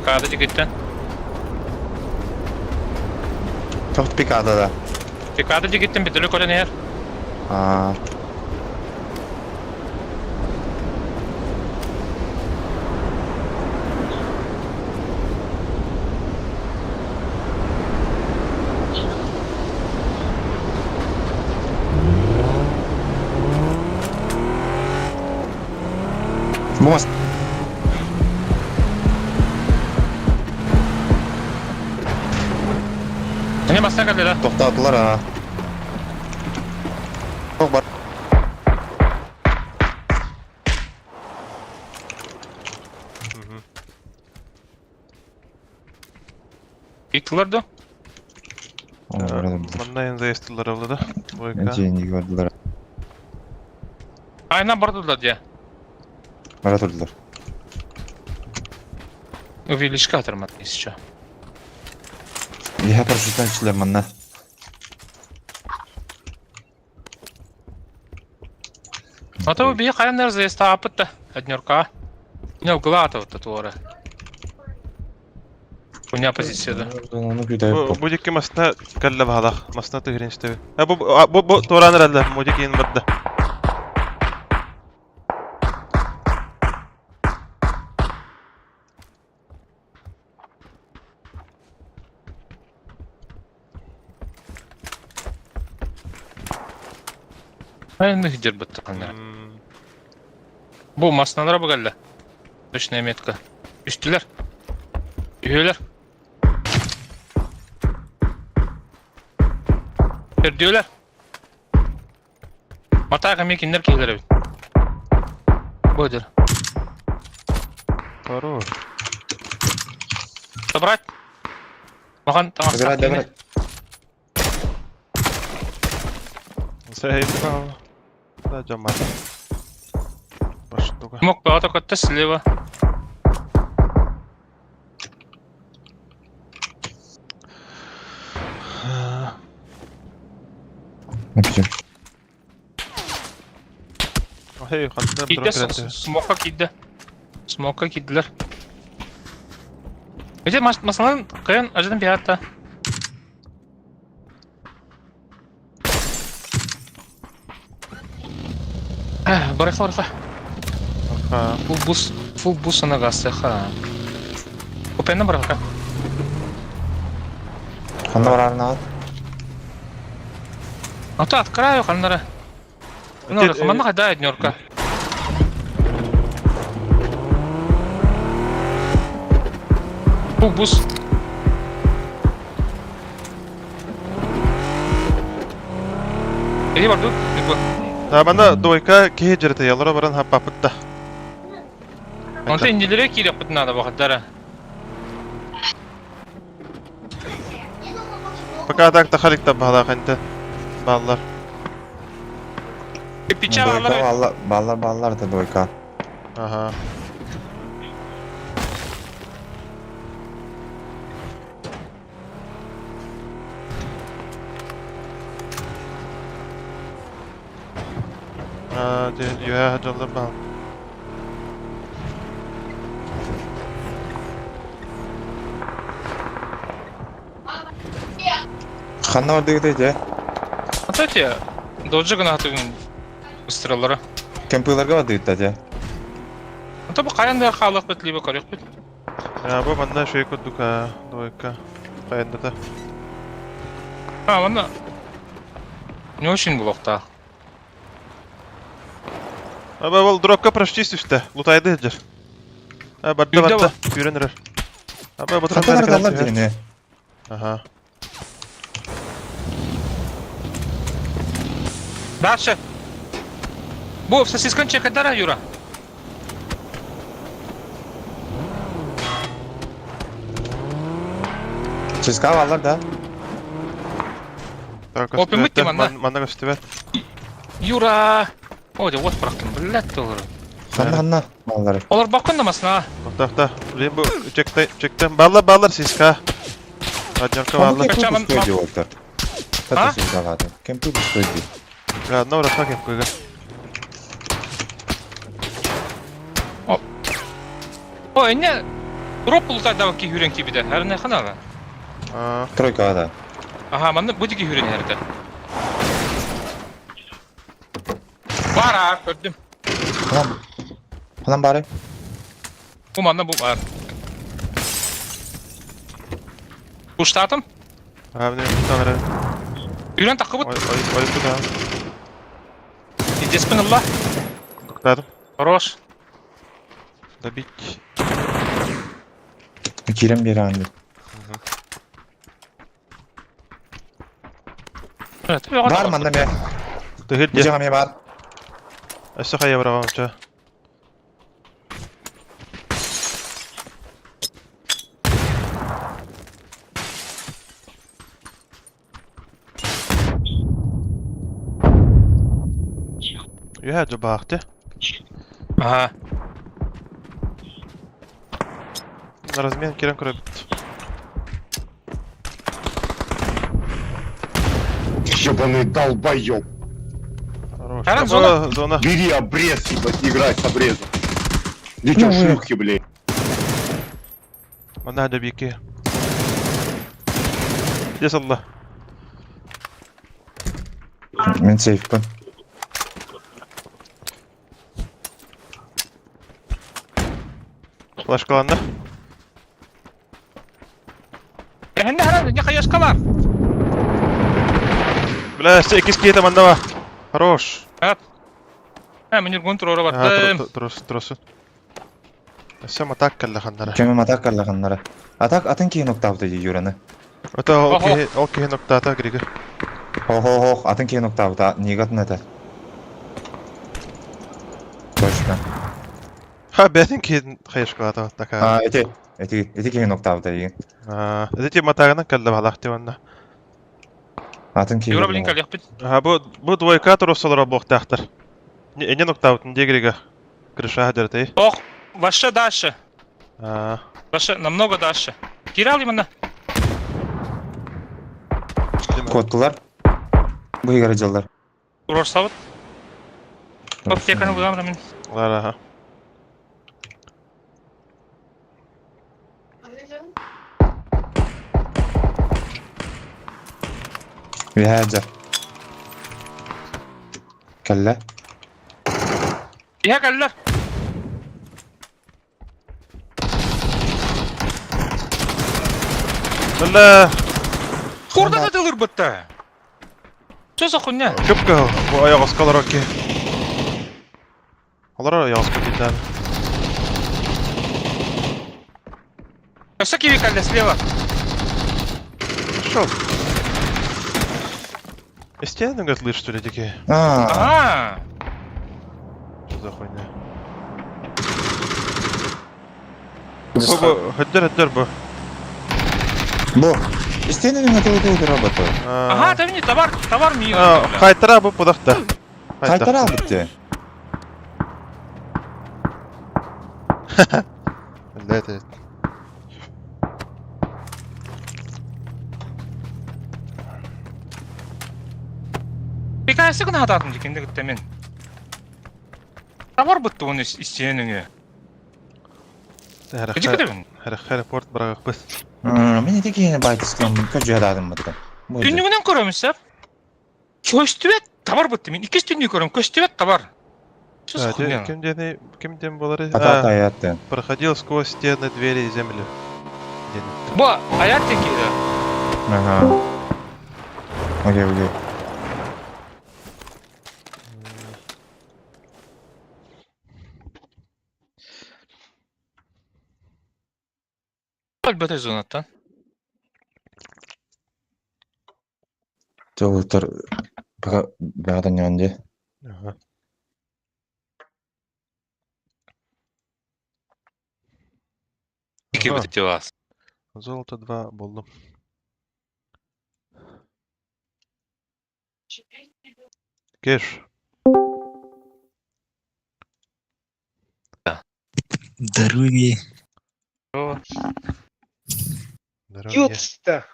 Каада дигиттэн. Тохт пикада да. Пикада дигиттэн бүттүлү көрөн иһэр. Аа. Бу мас Эмиэ бастаан кэллэ да? тохтоотулар аа. Туох бар. Ыйыттылар да? Манна эн заездылар ылла да? Двойка. Дьиэни көрдүлэр. Айна бардылар дьэ. Бара турдулар. Увеличка атырмат еще. Я парашюттан түстүлэр манна. А то бии хайан заезд да однерка. Не углата вот туора. У меня позиция да. Ону күтэ Бу дикки масна кэллэ баһалах. Масна тыгырын истэбит. Бу бу бу туораан эрэллэр. Мудик иин барда. Айны хидер баттаханнара. Бу масналара бу кэллэ. Точная метка. Үстүлэр. Үһүөлэр. Төрдүөлэр. Матаах эмиэ кинилэр киһилэр эбит. Бу дыр. Хорош. Собрать. Махан таҥастаах Забирать, киһини. забирать. Сейф. Да, дьоммар. Баштуга. Мог бөҕөтө көттө слева. Напишем. Хей, хантан Киирдэ смокка киирдэ. Смокка киирдилэр. Ити масалан кыайан ажыдан биһаатта. Барыха барыха. Фул бус, фул бус анагасыха. Купенна барыха. Ханна барарнаат? А то открою ханнара. Ну, манна хайда однерка. Фул бус. Эри бар тут, Да, манна двойка киһи дьэрэтэ ялара баран хаппаппыт да. Онто иннилере киириэхпит наада бахаддара. Пока так тахаликта баһалаах энте бааллар. Пича Двойка баллар. баллар, баллар, баллар это двойка. Ага. Аа, юһэ дьоллор баал. Ханна бардыгыт дьэ? Ата те доджи гына хатыгын быстралара. Кемпыларга бардыгыт дьэ? Ата бу хайан да хаалык бит либо көрүк бит. Бу манна шөй курдук двойка. Хайандата. А, манна не очень булохтаах. Аба ол дропка проштись үстэ. Лутайды дьэр. А барда барда. Сүүрэн эрэр. Аба бу Ханна бардалар дьиҥне? Ага. Дальше. Бу сосискан чекадара, Юра. Ческа баллар да? Так, Опин битти манна. Манна көстүбэт. Юра! О, де вот бырахтым, блядь, олар. Ханна ханна баллар. Олар баккын да масна. Так, так. Блин, бу чекте, чектен. Баллар, баллар сиска. Однерка баллар. Качаман- Кемпы пустой олтар. А? Кемпы пустой ди. Ладно, ура, кемпыга. О, эне дроп ултай да ки хүрен кибиде. Хәрне ханала. А, Тройка да. Ага, манны бу диги хүрен хәрдә. Бар, көрдүм. Ханан. Ханан бары. Бу манна бу бар. Куштатым. а, мне камера. Үрен такыбыт. Ой, ой, ой, куда? Здесь пынылла. Токтадым. Хорош. Добить. Кирем бери анды. Бар манна ме. Тыгыр Бу жаға ме бар. Өссө хайа барабам ча. Үһэ дьыбаахты. Ага. Размен кирен көрөбүт. Ебаный долбоёб. Хорош. Таран, зона. Зона. Бери обрез, ебать, играй с обрезом. Дитё Ну, вы- шлюхи, блядь. Манна дебики. Дес алла. Мин сейфпын. Флашкаланна. Эһэнне харан, не хайаскалар. Бля, иккис киһитэ манна ба. Хорош. Ә, мин юргун турора баттым. Трос, тросун. Өссө матак кэллэ ханнара. Кемем атак каллаханнара. Атак атын киһи ноктаабыта дии Юраны. Это ол Охо. киһи, ол киһи ноктаата Грига. Хо-хо-хо, атын киһи ноктаабыта, нигатын этэр. Точно. Ха, бэтин киһин хайышкалата такая. А, эти, эти, эти киһи ноктаабыта дии. А, эти матагынан кэллэ балах тиванна. Атын киһи. Юра, блин, кэлиэхпит. Ага, бу бу двойка тросолора буохтаахтар. Не ноктаабытын дии Грига. Крыша дертэй. Ох, ваше дальше. А, Ваше намного дальше. Кирал именно. Куоттулар. Бу игры дьаллар. Урорсабыт. Аптеканы булам мин. Лар, ага. Үһээ Кэллэ. Иһэ кэллэр. Бля, Курда да тылырбытта. Что за хуйня? Көпкө бу аяк оскалар оки. Алар аяк оска дитән. Өссө киви кэллэ слева. Шо? Стены говорит, что ли, такие? А, Ага. Что за хуйня? Бу, бу, хәддер, хәддер, бу. бу. Истинный тыл работаю. Ага, это не товар, товар мио. Хайтара бу пудахта. Хайтара битте. Да, это... Пикасы гына хататын дикенде күттә мен. Товар бытты оны истенеңе. Кыжы Хәрәк порт барагак быз. Мин эти киһини байтыскан көжүһэдаадым бытта. Түннүгүнэн көрөмүн сап. Көстүбэт товар бытты мен. Иккис түннү көрөм, көстүбэт товар. Что за хуйня? Ким дени, ким ден болары? Ата аятты. Проходил сквозь стены, двери и землю. Бу аят текиде. Ага. Окей, окей. Өлбөтө зонаттан. Жолуттар баҕадан ньонде. Ага. Ики бит вас. Золото 2 болдум. Кеш. Здоровье. Здоровье. Юцта.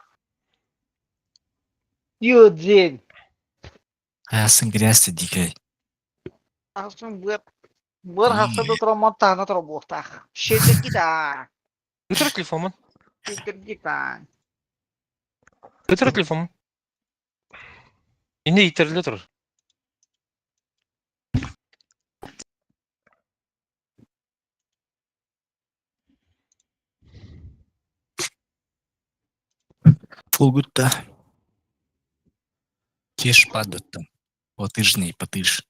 Юдзень. Аясын грязь дикой. Ахсын быр. Быр хақсады тұра тағына тұра бұқтақ. Шетер кита. Өтөр телефонун. Шетер кита. Өтөр телефонун. Ине итериле тур. Фулгутта. Кеш падают там. Латыжный, потыш.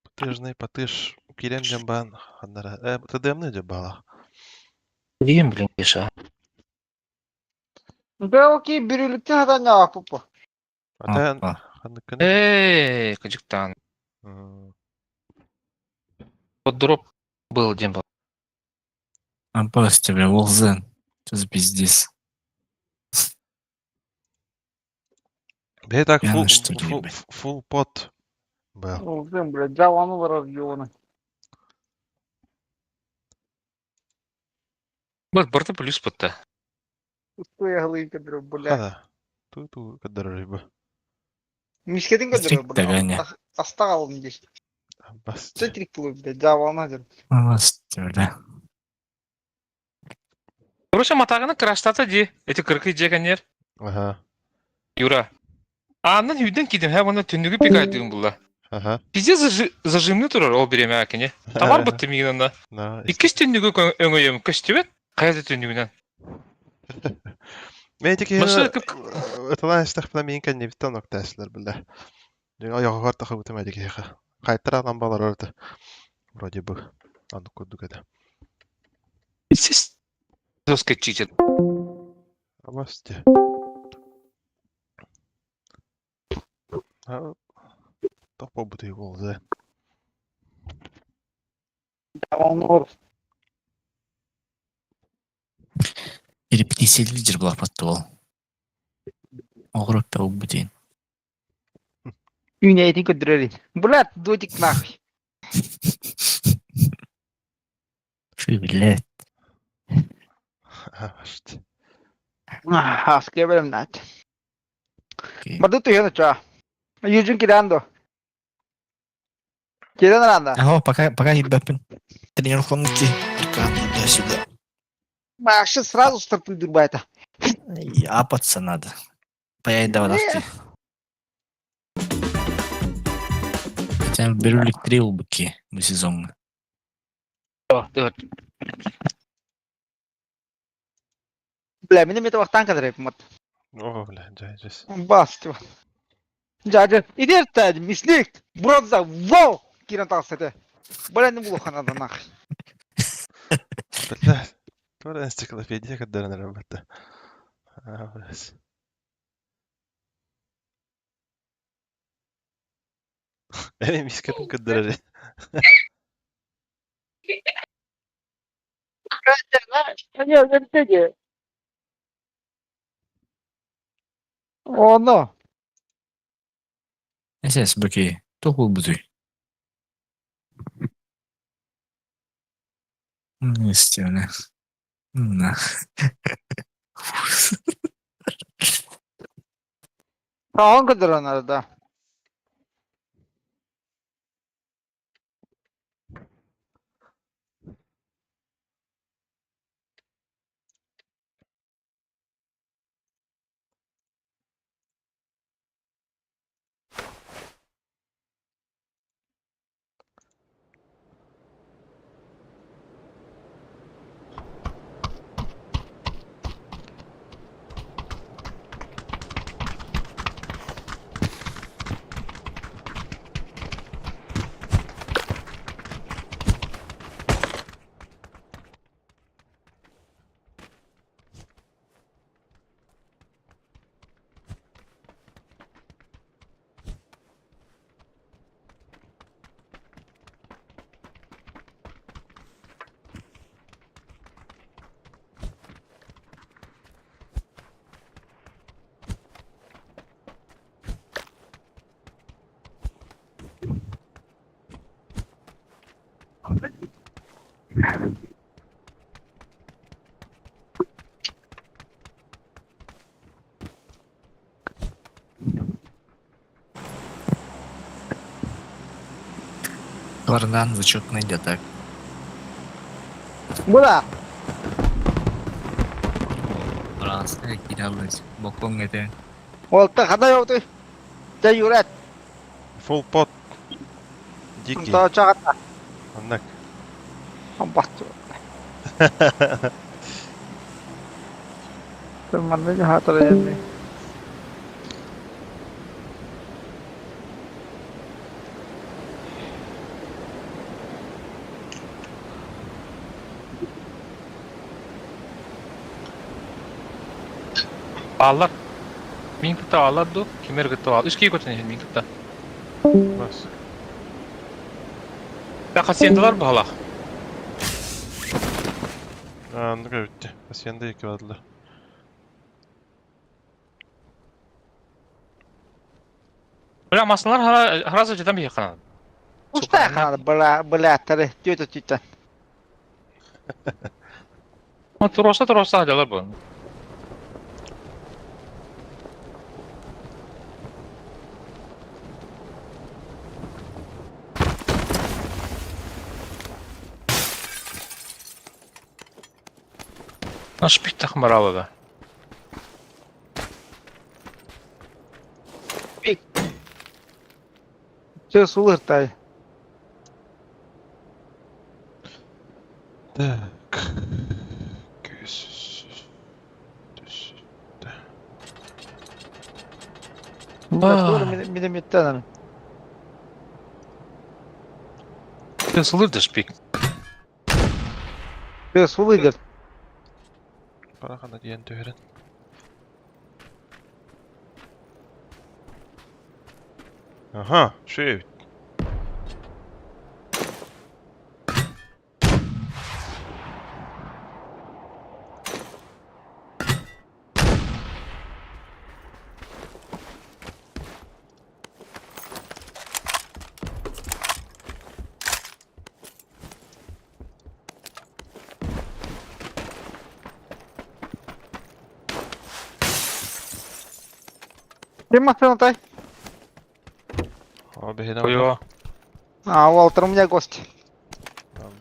Потыжный, потыш. Кирен жамбан. Ханнара. Э, ТДМны жабала. Дейм, блин, кеша. Да окей, бүрілікте хадан апупа. Ата Опа. ханныкын. Эй, кыжыктан. Вот дроп был дем был. Опас тебя, Волзен. Что за пиздец? Бе так Пьяный, фул, что ли, фул, ебать? фул пот. Был. Олдым, блядь, жаланы барар ёбаный. Бу барыта плюс бытта. Пустой аглы көдөрөр, блядь. Хада. Ту-ту көрдөрөр бу. Мискетин көдөрөр, Трик дагане. блядь. Аста қалдым дей. Бас. Трик булып, блядь, жаланы дер. Басты, бля. Короче, матаганы краштата ди. Эти кыркы жегенер. Аха. Юра. Аннан үйден кидим, ха мына түннүгү пикайдыгым булла. Аха. Пизде зажимны турар ол биреме акине. Товар бытты мигинанда. На. Иккис түннүгү өңөйөм көстүбөт. Кайда түннүгүнөн. Мен тики Башы кып Ыталан истахпына мин кэнни биттен октаслар биле. Аяҕар тахыбытым эдики Кайтара алан балар орда. Вроде бы. Аны курдук это. Сис доска чичет. Абасте. Тоқ бутый болды. Жаланы бар. Перепетисел лидер была подтол. Огород бутин. Үйнәйтін көдөрөр. Блядь, додик нахуй. Фу, блядь. Абасте. Аскы берем нат. Окей. Барды туяны ча. Южин кирандо. Киран ранда. Ага, пока, пока, ребята, тренировку туда-сюда. Машы сразу стартуй дурбайта. И апаться надо. Паять давай лавки. Хотя беру три улыбки на сезон. Бля, мине мете вақтан кадыр мат. О, бля, жай, жай. Басты. Жажы, идер тәді, мислик, бронза, вау! Киран тағысы Бля, не булу ханада нахуй. Бля, тура энциклопедия каддаран работа. Абас. Эми мискатын каддарары. Оно. СС, быки, тоқул бутый. Естественно. На. Тағын кадыр арада. Вардан зачетный идет так. Бұда. Раз, кидалась. Бокон это. Олты қандай оты? Жай юрет. Full pot. Дикий. Таа чағата. Аннак. Басты. Манны хатыр енді. Аллар. Мин кытта алар ду, кимер кытта ал. Үч кей көтөн мин кытта. Бас. Да хасендалар бала. Аннык өтті. Хасенда екі бадылы. Бля, массыналар сразу жетен биһиэхэ Пустая ханада, бля, бляттары, тетя тетя. Ну, туроса туроса дьалар бу. Наш питтах марава да. Все сулыртай. Так. Күүс. Түс. Минометтан. Ты сулырдыш пик. Все сулырдыр. Парахана диэн түһэрэн. Аха, шөй. Ким машинатай? О, бэһинэ Ойо. А, Уолтер, у меня гость.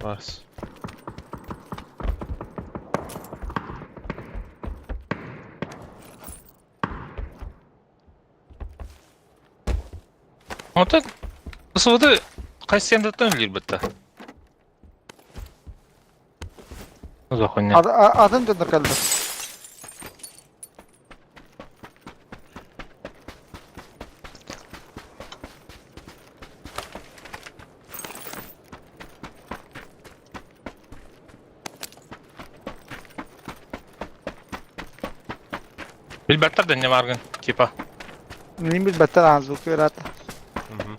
Бас. Оттон СВД хайсендаттан үлелиир бытта. Захуйня. Атын дьоннор кэллэ. Билбэттэр да не баргын, типа. Мин билбэттэр аан звук ыраата. Мгм.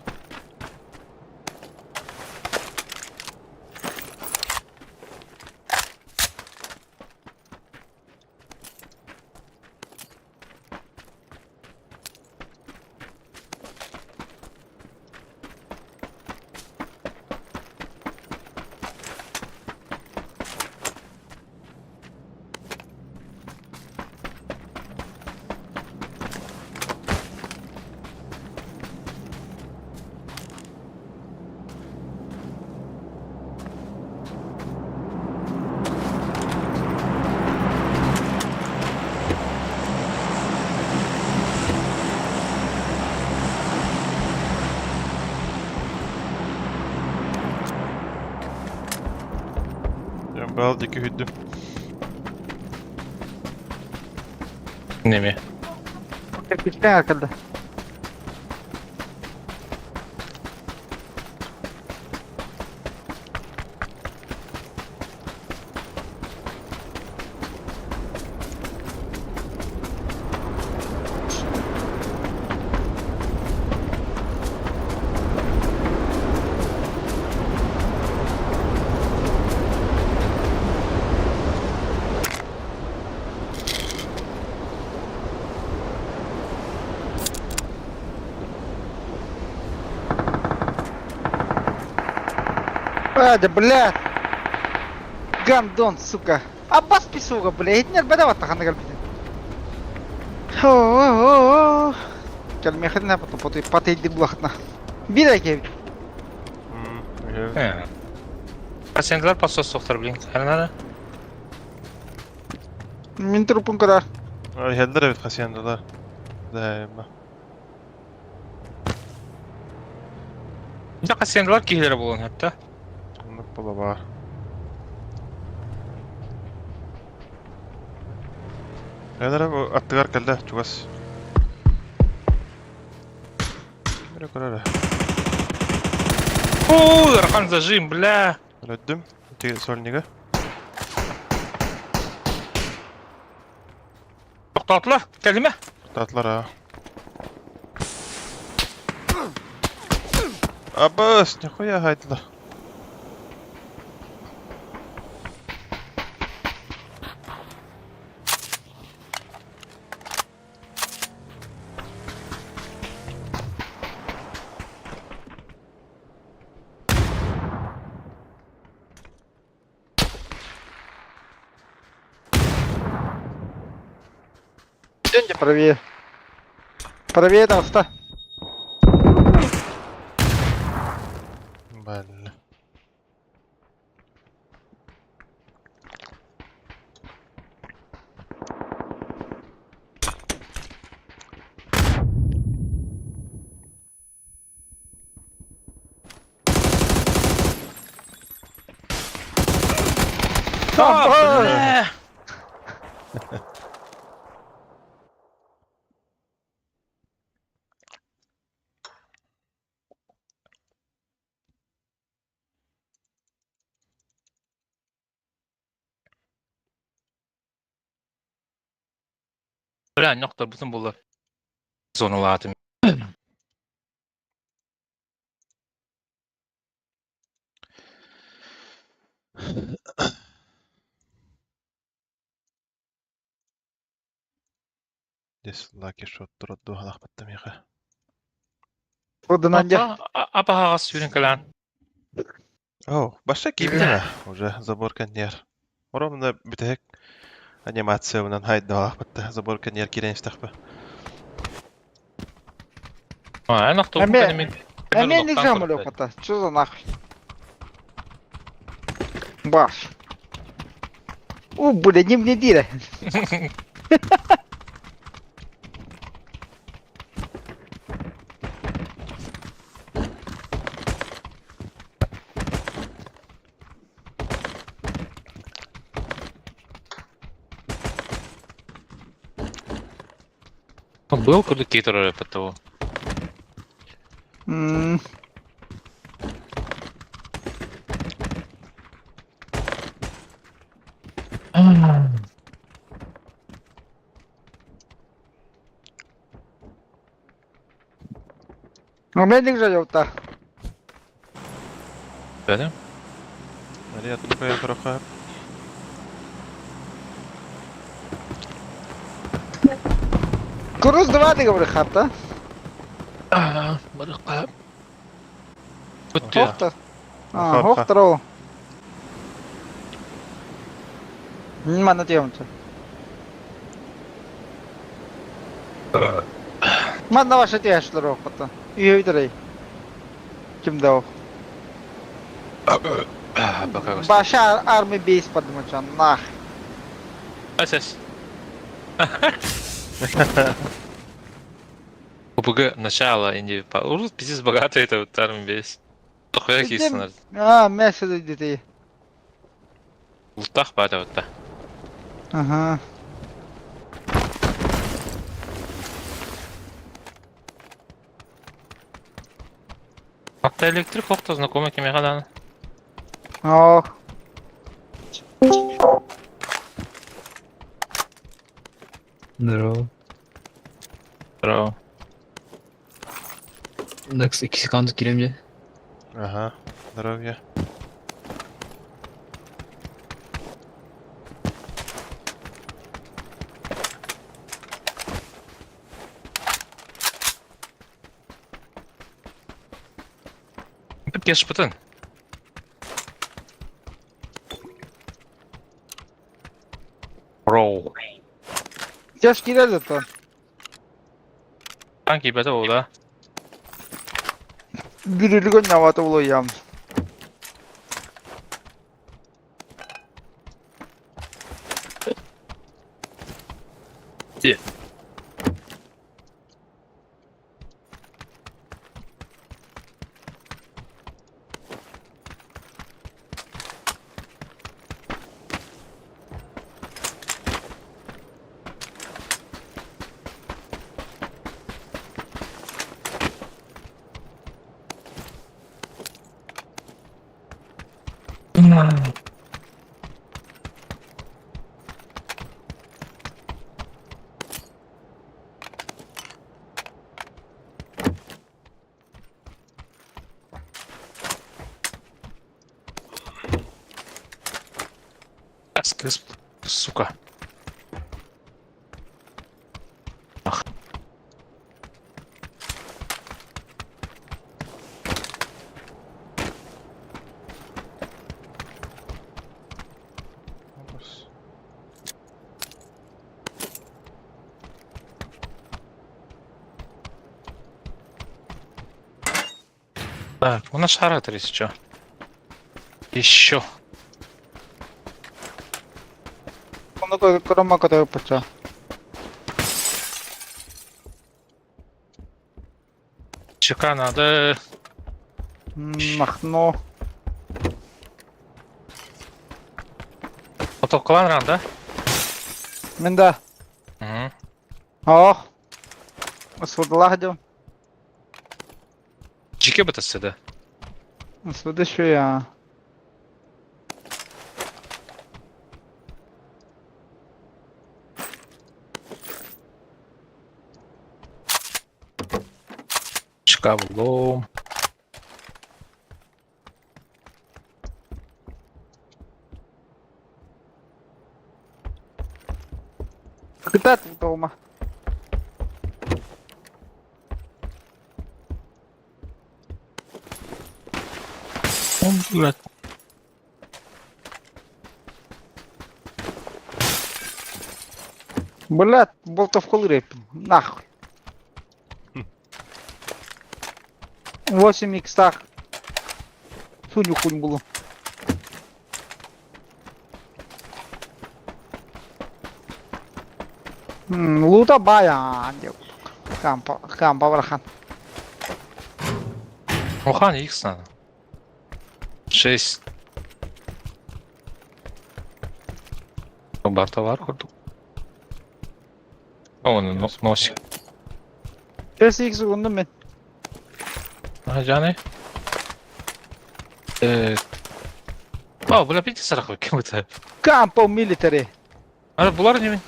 Дьон баал диэки сүүрдүм. Неме. Кирпичтэн кэллэ. А, да бля. Гандон, сука. Аббас писуга, бля. Итиннэр бэдэ баттахана кэлбитин. О-о-о-о. Кэлмиэхитинэ потом патыйдык булахытна. Биир эки М, Пациентлар посос сохтар, блин. Ханана. Мин трупун көрөр. Иһэллэр эбит хасиандалар. Да, Дьэ хасиандалар киһилэрэ буолан хатта. Оннук буола баар. Элэрэ бу аттыгар кэллэ чугас. Ким эрэ көрөр ээ. Оо, ыарахан зажим, бля. Өлөрдүм. Ити сольнига. Тохтоотулар, кэлимэ. Тохтоотулар аа. Абыс, нихуя хайдылар. Идемте правее. Правее таҕыста. Бля. Бля! Бля, нохторбутун булла. Зоналаатым. Дислайки шот турар миэхэ. Курдунан дьэ. Апаһаҕас сүүрэн кэлэн. О, баша киирдэ уже забор кэнниэр. Оромна бүтэһик анимациябынан хайдаалаах забор кэнниэр киирэн истэхпэ. А, эн охтубут Эмиэ- мин. Эмиэ нельзя молёхата. Что за нахуй? Баш. О, бля, не мне дире. Был куда кейтер того. Ну, меня нельзя ёпта. Да? Мария, тупая кроха. Курус два ты говоришь, хапта. А, барыкка. Бүттү. Хохта. А, хохтаро. Манна тиэмчэ. Манна ваша тиэшлэр охота. Үйөйдөрэй. Ким да ох. Пока. Баша арми бейс подмычан, нах. СС. ОПГ начало инди. Урус пиздец богатый это вот арми бейс. Тохуя кисынар. А, мясо детей. Ултах бата вот та. Ага. Атта электрик хохто знакомый кеме хадан. Ох. Здорово. Здорово. Next 2 секунды киремде. Ага, здоровье. Кеш пытын. Бро. Тяж кирелі то. Танки бата ола. Бүрүлгөн наваты улуям. Де. Сука. Ах. Так, у нас шара еще. Еще. Ону көрөмө көтөбүт. Чека надо. Махно. Отолкалан ран, да? Мен да. Угу. Ох. Освободила дем. Чеке бытасы, да. Освободи еще я. Чека булом. Кытат дома. Он, блядь. Блядь, болтовку рэп. Нахуй. 8 иксах. Суню хунь было. Лута бая. Кампа, кампа врахан. Ухан X надо. 6. Барта бар курдук. О, носик. 6 икс угундum мен. А, Жаны? О, бля, пите сарах кем это? Кампа милитари. А, булар не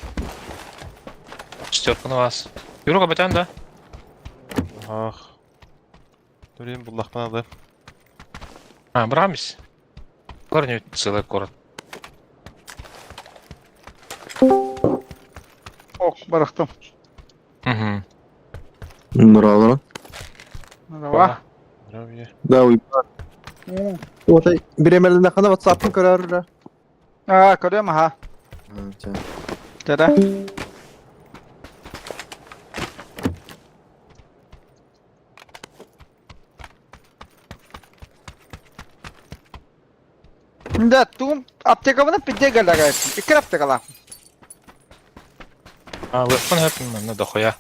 Шестерка на вас. Юрок абатян, да? Ах. Турин буллахпан алды. А, Брамис. Булар не целый город. Ок, барахтым. Угу. Здорово. Здорово. Здравия. Да, уйбан. Вот, биремелин хана WhatsApp-ын көрөр. А, көрөм, аха. Тара. Да, тум аптекабына пидде галага. Икки аптекала. А, лыппын хөппін, мына дохуя.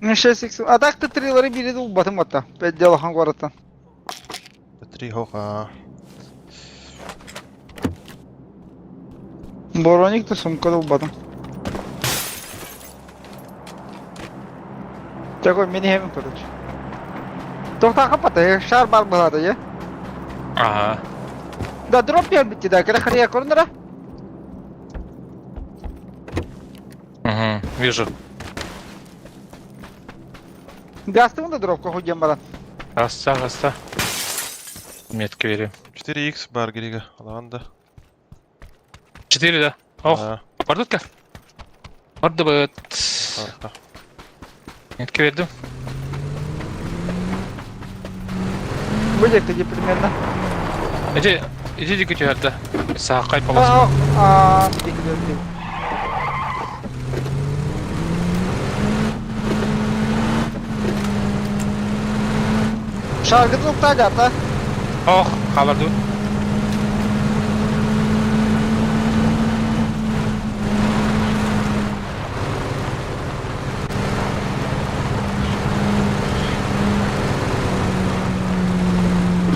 6 икс. А так ты трилары бири дул батым атта. Пидде алхан гораттан. Три хоха. Бороник то сумка дул батым. Такой мини хемин короче. Тоқта капата, шар бар болады, я. Ага. Да, дроп пер битти да, кара хария корнера. Угу, вижу. Гастым да дропка хуйдем баран. Аста, аста. Метки бери. 4x бар гирига. Аланда. 4, да? Ох, бардытка. Барды быт. Метки бердим. Будет где примерно. Иди, иди диги түһәрді. Сақай полос. А, а, где. Шаргы нукта жата. Ох, хабарды.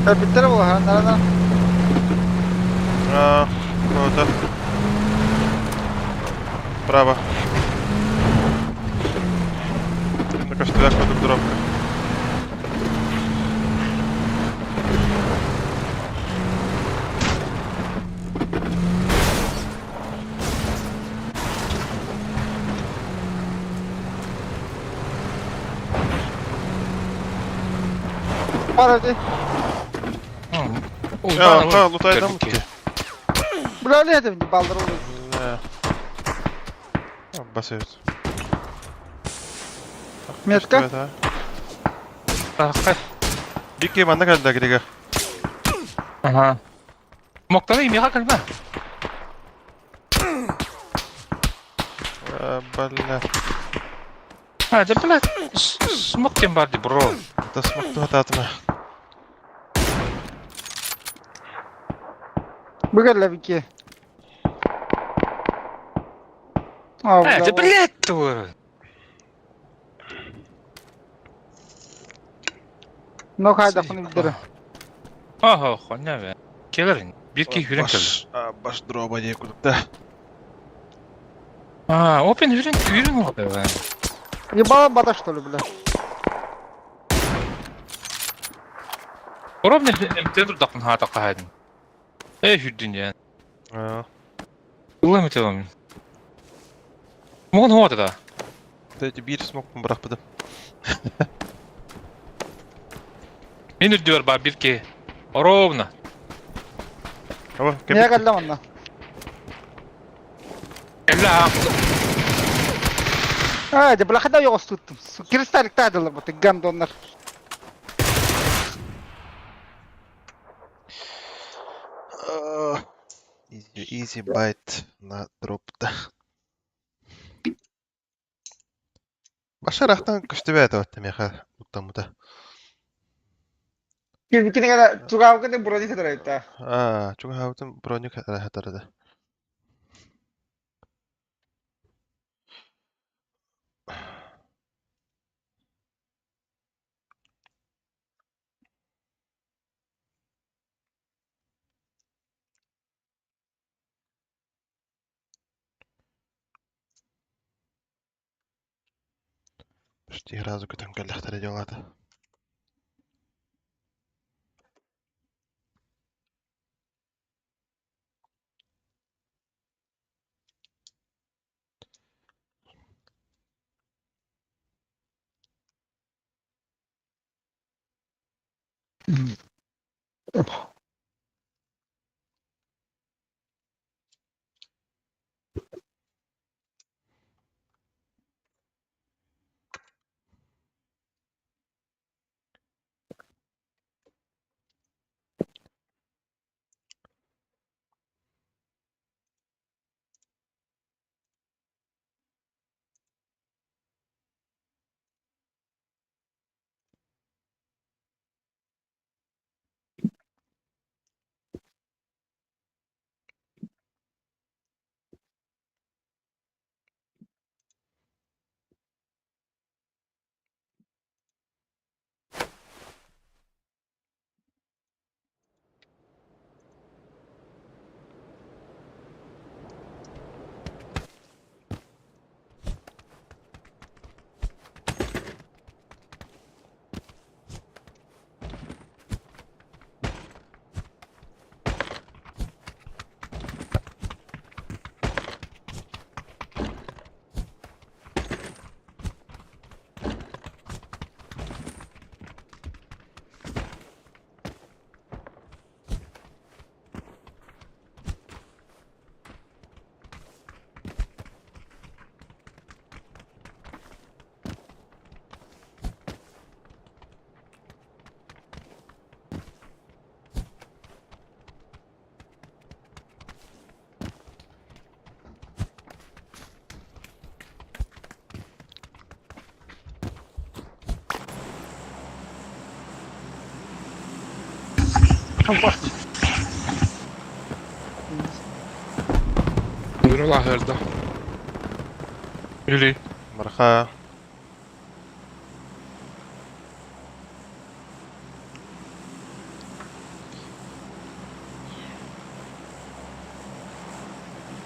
Биттер була, нара. А, вот. Право. На костылях кладу дропка. Бар А, лутайдан ки. Бля, не балдыр ол. Басыбыт. Метка? Сақай. Бики манна калда гирига. Ага. Моктаны имеға калма. Бля. А, да блядь, смог тем барды, бро. Это смог туһатаатыма. Бүгелле бики. А, А, да блядь, твой. Но хайда хуны билдere. Ага, хуйня, бе. Келер, бирки хүрен келер. Баш, а, баш дроба дии курдук да. А, опен хүрен хүрен олды, бе. Ебала бата что ли, бля? Робны МТ дақын хата қахадын. Эй, хүрдін я. Аа. Улам өте Мугун хуата да. Эти биир смокпун бырахпытым. Мен үрдүбөр бар бирки. Ровно. Аба, Niye кэбит. geldi onunla? Элла. Ha, de bla хада yok tuttum. Kristallik tadılır bu gandonlar. Аа. Easy, easy bite на дропта. Башарахтан көстүбэт оттам яха уттамыта. Кирбикine kadar tuğavgı da burası kadar ayıpta. Аа, чугаһаабытым броник хатарада. Почти разу көтөн кэллэхтэрэ дьолата. Yürü hırda. Или. Марха.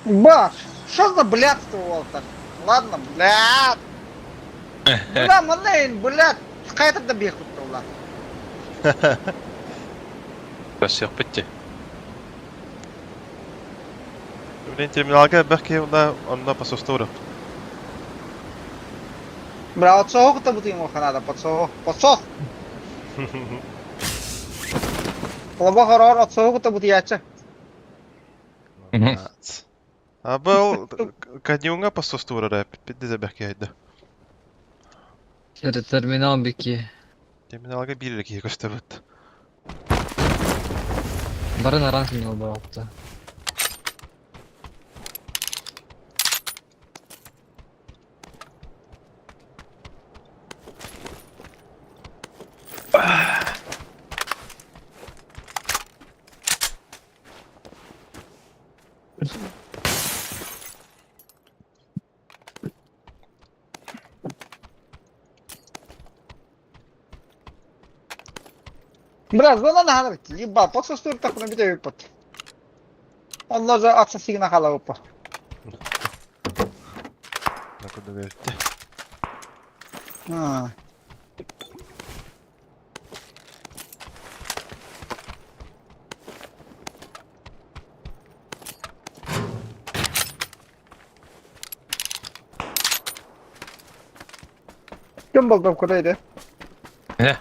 Баш, что за блядство у вас так? Ладно, блядь. Бля, манейн, блядь. Қайтып да бек тұтты ұла. Бассык битти. Блин, терминалга бәхки онда онда посостуру. Бля, от соғық та бұтын ханада, под соғық. Под соғық. Қолаба хорор от соғық та бұты ячы. А был каньонга посостуру да, пидде бәхки айда. Это терминал бики. Терминалга бир ки көстөбүт. Бары наран терминал барапты. Бля, зона наһаа ебал, подсостур так на бите выпад. Он лоза от сигна хала упа. Накуда берді. А. Кем был куда иди? Не.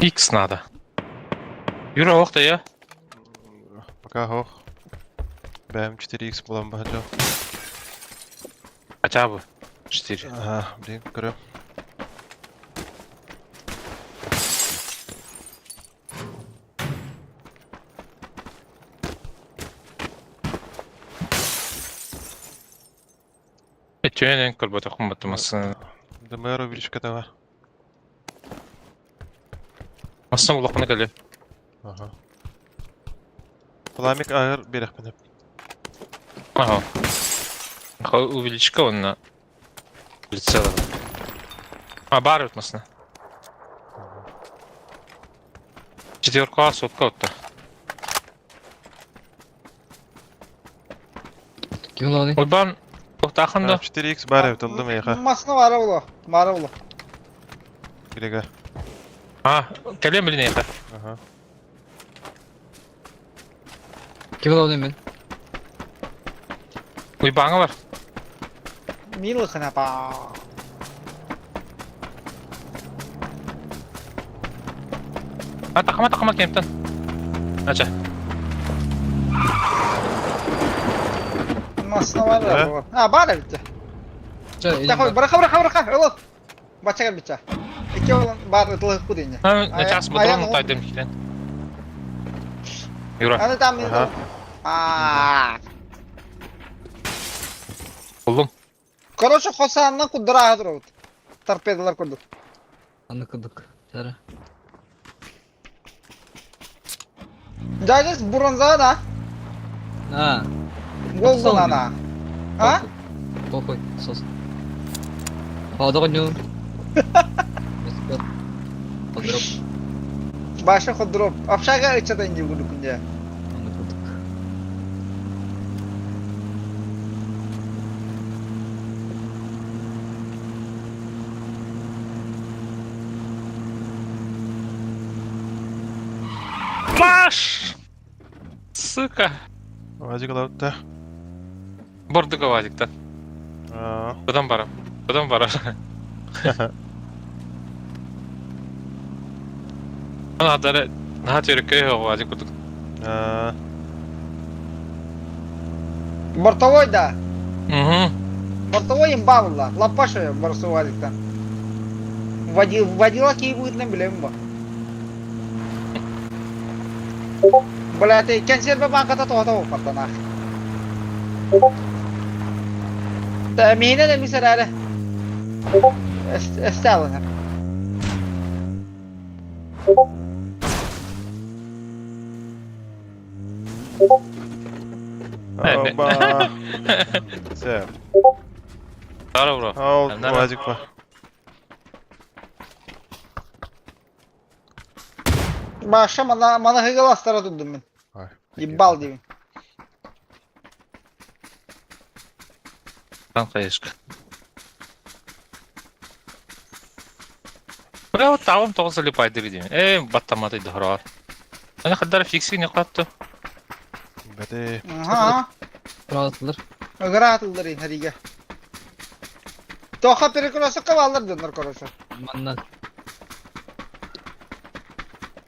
X надо. Юра, ох ты я. Пока хох. БМ 4X булан бахаджа. Хотя бы. 4. Ага, блин, көрө. Өтөөнөн көрбөтөхүм баттымасын. ДМР увеличка тава. Масын улахана кэлэ. Ага. Пламик агыр берехпин. Ага. Увеличка онна. Прицела. А, бар өтмесін. Четверка сотка отта. Ким улаҕаный? Уйбан Таханда. 4X бар эбит ылдым эйха. Масына бара було, бара було. Килеге. А, кэлем билин эйха. Ага. Ким улаҕаный мен? Уйбаңа бар. Милый ханапа. А, тахама тахама кемтен. Ача. Масына бара було. А, бара битте. Чэ, Такой, браха, браха, браха, ылых. Бачага битте. Ики олон бар ылых кудине. А, час Аян бадрон тайдым килен. Юра, Аны там Ага. А. булдум. Короче, хосаннан кудыра турабыт. Торпедалар курдук. Аны кырдык. Сара. Жайдес бронза да. А, Гол ана. А? похуй, сос. Паудогоню. Подроп. Баша ходроп. Общага ичата инди гудукунде. Аны кырдык. Маш! Сука. Вазик лаутта. Бордуга вазикта. Аа. Бұдан барам. Бұдан барам. Ана дары наха төрөккө вазик курдук. Аа. Бортовой да. Угу. Бортовой имба була. Лапаша барсуаликтан. Водил, водила кей будет на билем ба. Бля, ты консервы банката тоғыта болып баттан ах. Та мені не мисер әлі. Эстелін. Оба. Все. Дара бро. Ал Нара. вазик ба. Баша мана мана хыгаластара дудум мен. Ай, Ебал деймін. Там хаешка. Бля, вот там тоғыз залипай дегдим. Э, баттаматы дохрар. Ана хаддар фикси не катты. Ди. Ага. Право атылар. Ыгыра атыллар инһэригэ. Тоха перекрестокка бааллар дьоннор короче. Манна.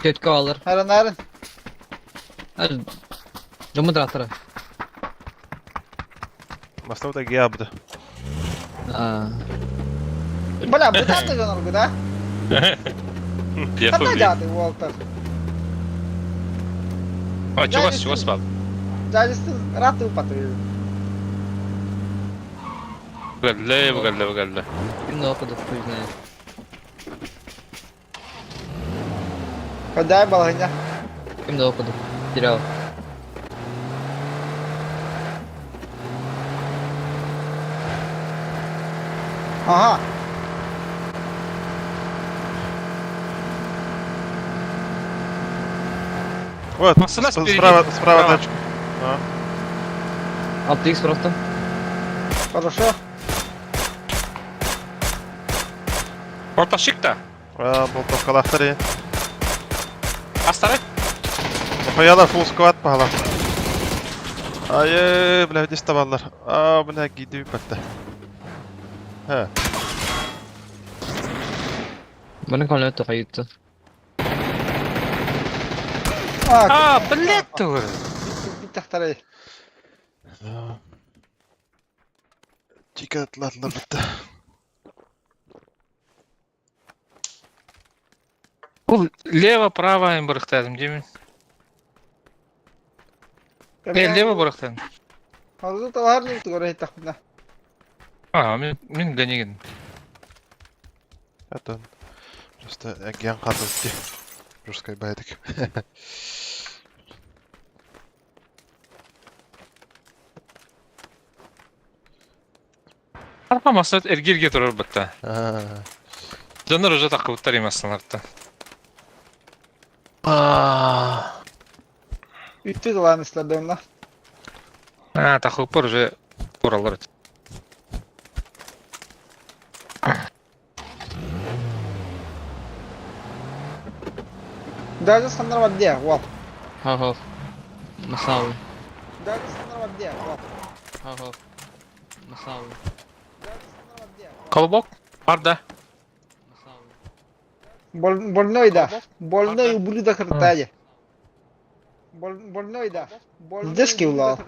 Четко алыр. Арын арын. Жомы дратыры. Маставда геабды. А. Бля, бытааты дьоноргу да? Я Ханна фобия. дьааты уолтар. А, чугас, чугас бал. Дьаадьысты раты упаты. Бу кэллэ, бу кэллэ, бу кэллэ. Ким да оқыды, хуй знает. Ходай балаһыня. Ким да оқыды. Терял. Ага. Вот, Машина спереди. справа, справа Справа. тачка. А. Алты икс просто. Хорошо. Орташик та. А, болтовкалахтар. Астары. Хуялар фулл сквад пахала. Ай, бля, здесь табаллар. А, бля, гиди батта. Ха. Баны камлет хайытты. А, блядь, тур. Бит Чика атлатлар битте. Бул лево, право им бырыктадым, деймин. Э, лево бырыктадым. Хазы талар не тугара хитахна. А, мен мен генеген. Это просто эгген катылды. Русской байдык. Арпа масат эргерге турар бытта. А. Донор уже такыбыттар эмасларта. А, Үттү талан ислердемна. а, такыбыттар уже туралар. Даже сандар вадде, вот. Ха-ха. Масавы. Даже сандар вадде, вот. Ха-ха. Масавы. Даже сандар вадде. Колобок? Бар да. Масавы. Больной да. Больной ублюдок ртади. Больной да. Здесь кивлал.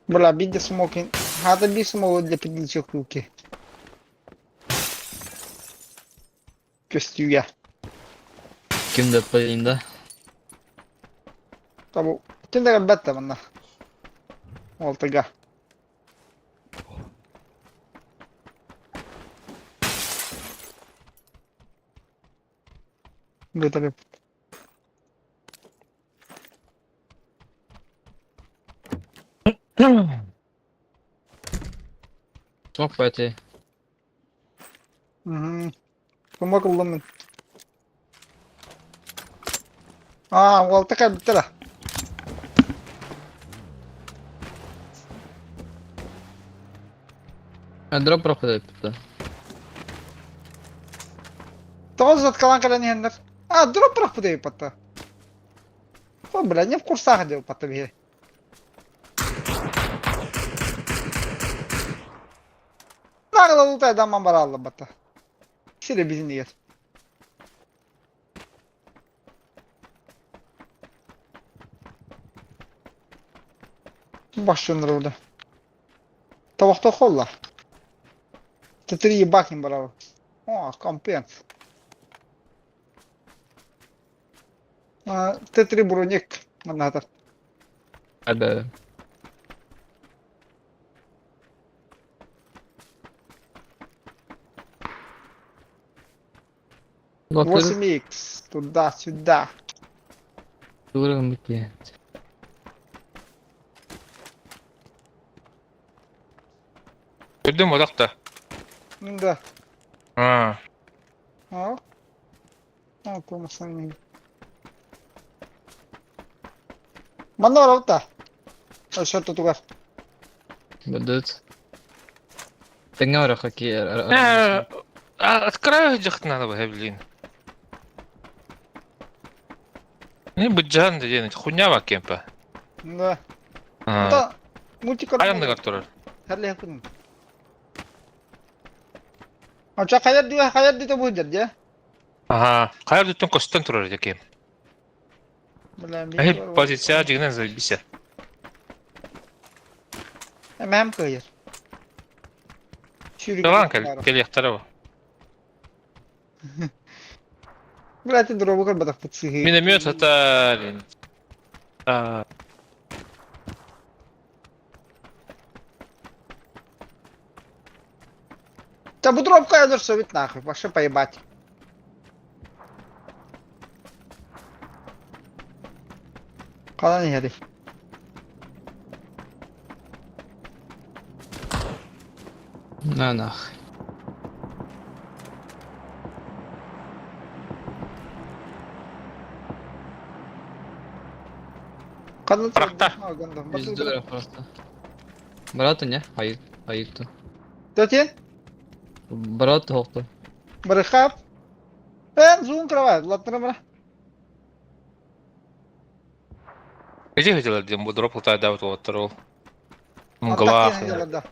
Бля, бидде смокин. Хата би смоло для подлечок руки. Костюя. Ким да полин да? Табу. Ким да бетте манна. Олтыга. Бетер. Смог пойти. Угу. Помог ломын. А, олтыга битте. А дроп проходит да. Тоғыз заткалан калан хендер. А, дроп проходит патта. О, бля, не в курсах дел патта бе. Нагла лутай даман баралла батта. Сире bizim diye. Başlıyorlar orada. Tavukta kolla. Tetri bakayım bravo. О, компенс. Т3 броник. Надо. Да. 8х. Туда-сюда. Көрдүм одакта. Ну да. А, А? А, помасаң. Манна барабыт. Өссө ортотугар. Будут. Тэҥҥэ барах хоккей. Открою дьахтанана быһа блин. Не быдьаан да диэн хуйня ба кемпа. Да. Да. Мультик Айанныгар турар. Хәрле Оча хайар дии хайар дии бу дьэ. Ага, хайар дүттэн көстөн турар дьэ кем. Эһи позиция дьигинэн заебися. Эмэм кыайар. Талан кэлиэхтэрэ бу. Блядь, дробу көрбөтөхпүт сыһыы. Миномет это... Да бу дробка өлөрсөбүт нахуй, вообще поебать. Хаlan иһэрий? На нах. Ханна Прахта. Пиздюра просто. Брата не? Айып, айыпты. Төте? Брат хоқты. Барыхап. Эн зуун кровать, латтыра бара. Где хотела, где бу дроп лутайдаабыт уолаттар ол. Мгла. Да.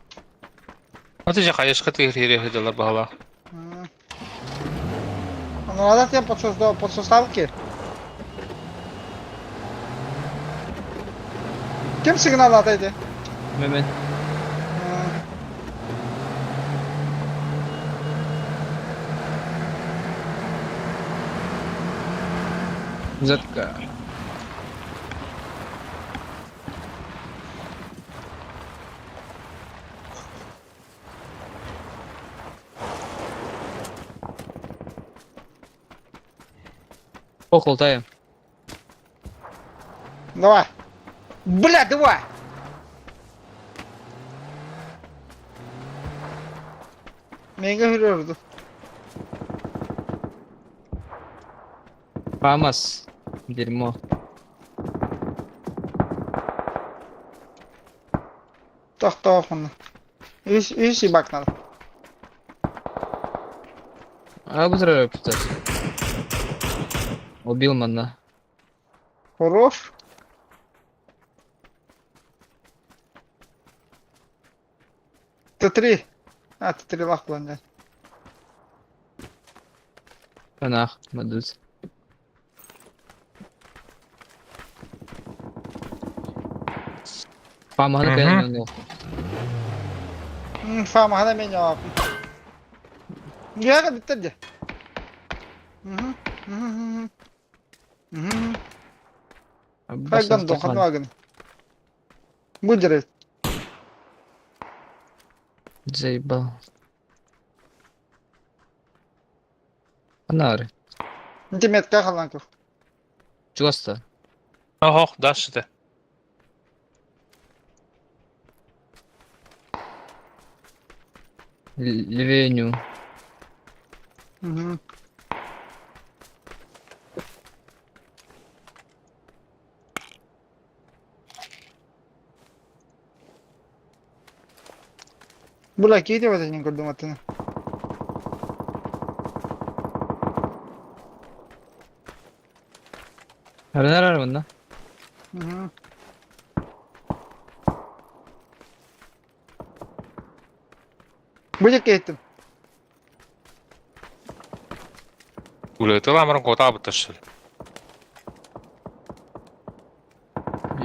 Ну ты же хайышка ты хире хотела баһала. Ну, надо тебе под составки. Ким сигнал атайды? Мемен. Зетка. Ох, лутаем. Давай. Бля, давай! Мега хүрөрдү. Фамас. Дерьмо. Тохтоохуна. Үс үс ибак надо. А быстро кстати. Убил мана. Хорош. Т3. А, Т3 лах план. Нах, мадут. Фама хана кайна Фама хана меня. Я биттер Угу. Угу. Угу. Хайдан дохану агын. Будерет. Заебал. Анары. Интиметка халанков. Чугаста. Ох, дальше ты. Левее ню. Угу. Бля, кейде вот не көрдім аттыны. Арнар арманда. Угу. Будет кейттім. Үлөтө ламырын кота бытышыл.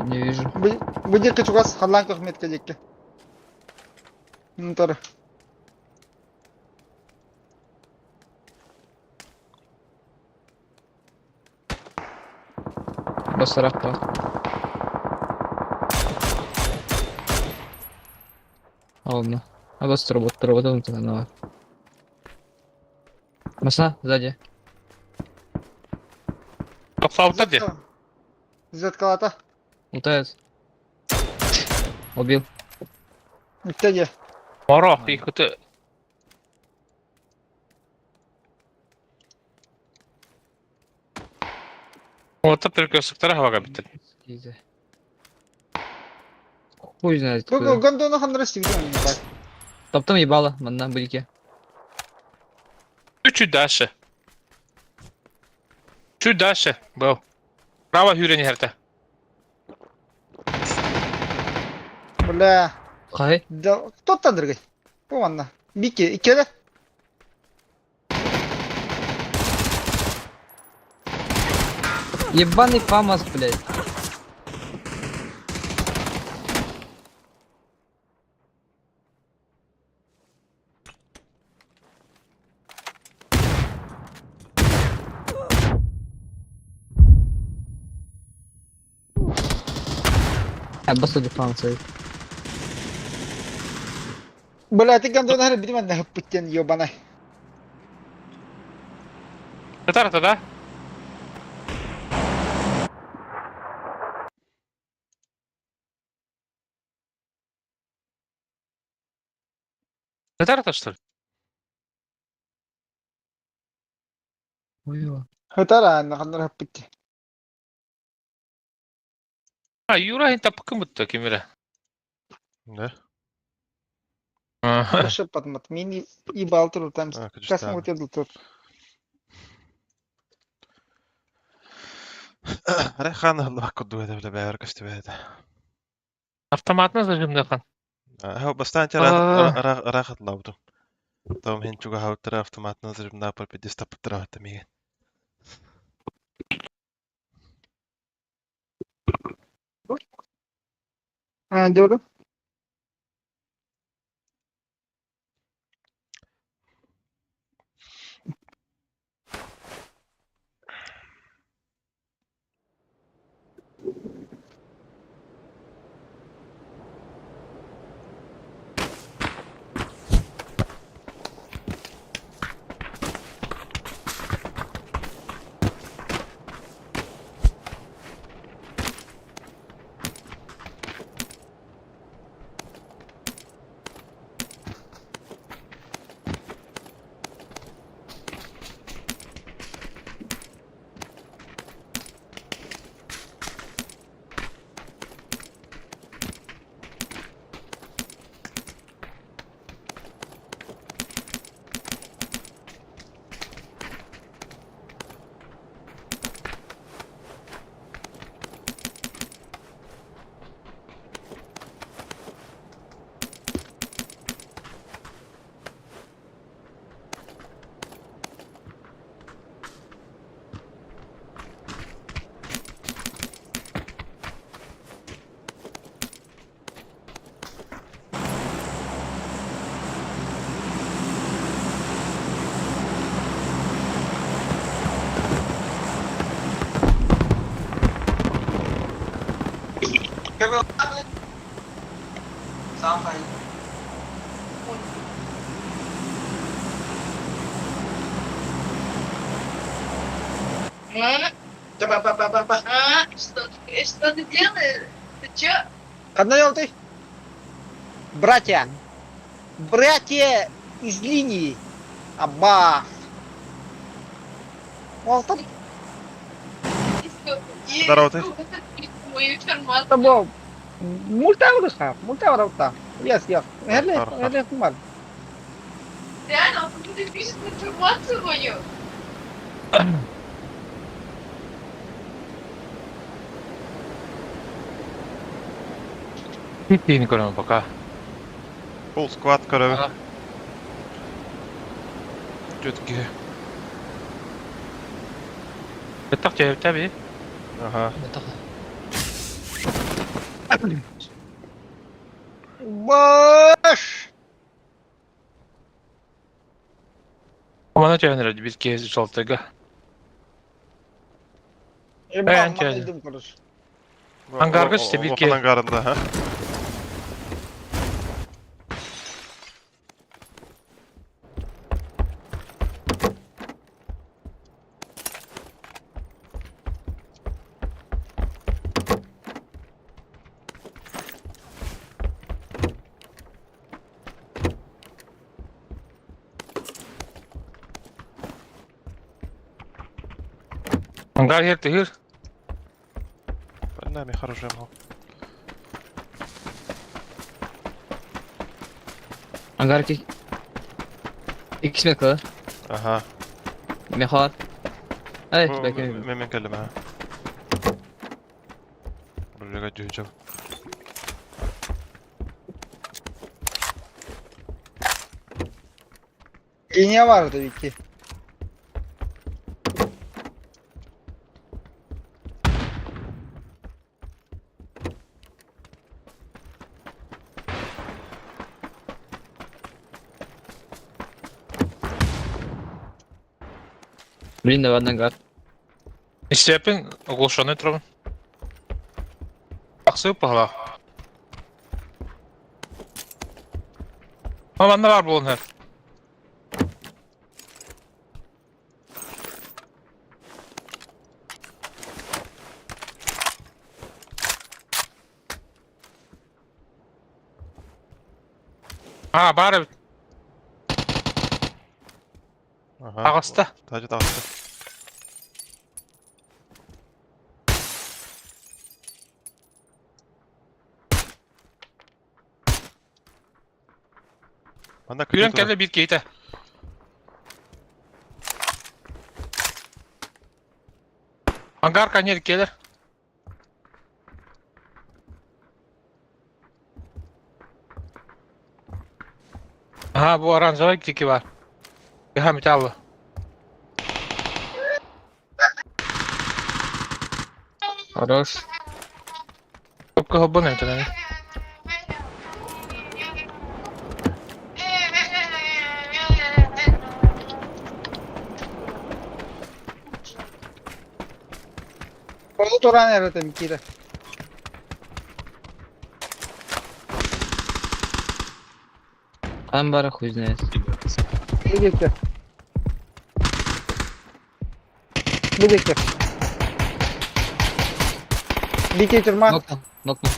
Не вижу. Будет кычугас халлан көхметке жекке. Нтары. Басарак Ладно. А бас работа, работа, на. Маса, сзади. Тохсаабыттар дии. Зеткалата. Лутает. Убил. Үттеде. Моро, икыты. Ота перекрестктара хавага биттер. Иди. Хуй знает Бу куда. гондону ханнара сигден так. Топтом ебало, манна быйке. Чуть дальше. Чуть дальше был. Право хүрен herте. Бля. Хай. Да, кто там дорогой? Бу манна. Бики, иккеде. Ебаный фамас, блядь. Басты фамас. Бля, ты гондону хара бити манна хыппыттен ебаный. Татар да? Татар что ли? Хуёво. Хытара анна ханнара хыппытте. А, Юра это покымытта кемере. Да? Хорошо подмат. Мин ебал тур там. А, Касым өтеді тур. Рехан аллах кудду это бля бәр көстүбэт. Автоматны зажимдахан. Хау бастан А. рахат лабдум. Том хин чуга хауттара автоматны зажимна пар пидис таптара тамиген. А, diyorum. А, что ты делаешь? Ты чё? Ханна ты? Братья. Братья из линии. Абба. Ол там Здорово ты. Мою информацию. Табо. Мультавруса, мультаврута. Yes, yes. Hele, hele kumar. Реально, он тут пишет информацию мою. Тиин көрөм пока. Full squad көрөбү. Жүтке. Беттак жайып би. Ага. Баш! Мана жайыныр бир кез жолтыга. Ебал, анча. маңайдым, короче. Ангарга işte bir Улахан ангарында, ха? Ангар хер тыгыр. Нами хороший мал. Ангарки. Иккис метка да? Аха. Мехар. Эй, Бу бэкэ. мен кэллим аха. Рулега дьүһүчэм. Линия vardı iki. Блин, давай ангар. Истепин оглушенный трон. Тахсыы паһала. Манна бар буолан һэр. А, баар эбит. Аха. Таҕыста. Таһырдьа таҕыста. Манна Күүрэн кытыы кэллэ биир киһитэ. Ангар конер келер. Ага, бу оранжевый тики бар. Ага, металлы. Хорош. Топка хоббон это, Ол туран эрэтим киирэ. Амбара хуй знает. Бидикке. Бидикке. Бики тюрьма. Нокнул, нокнул.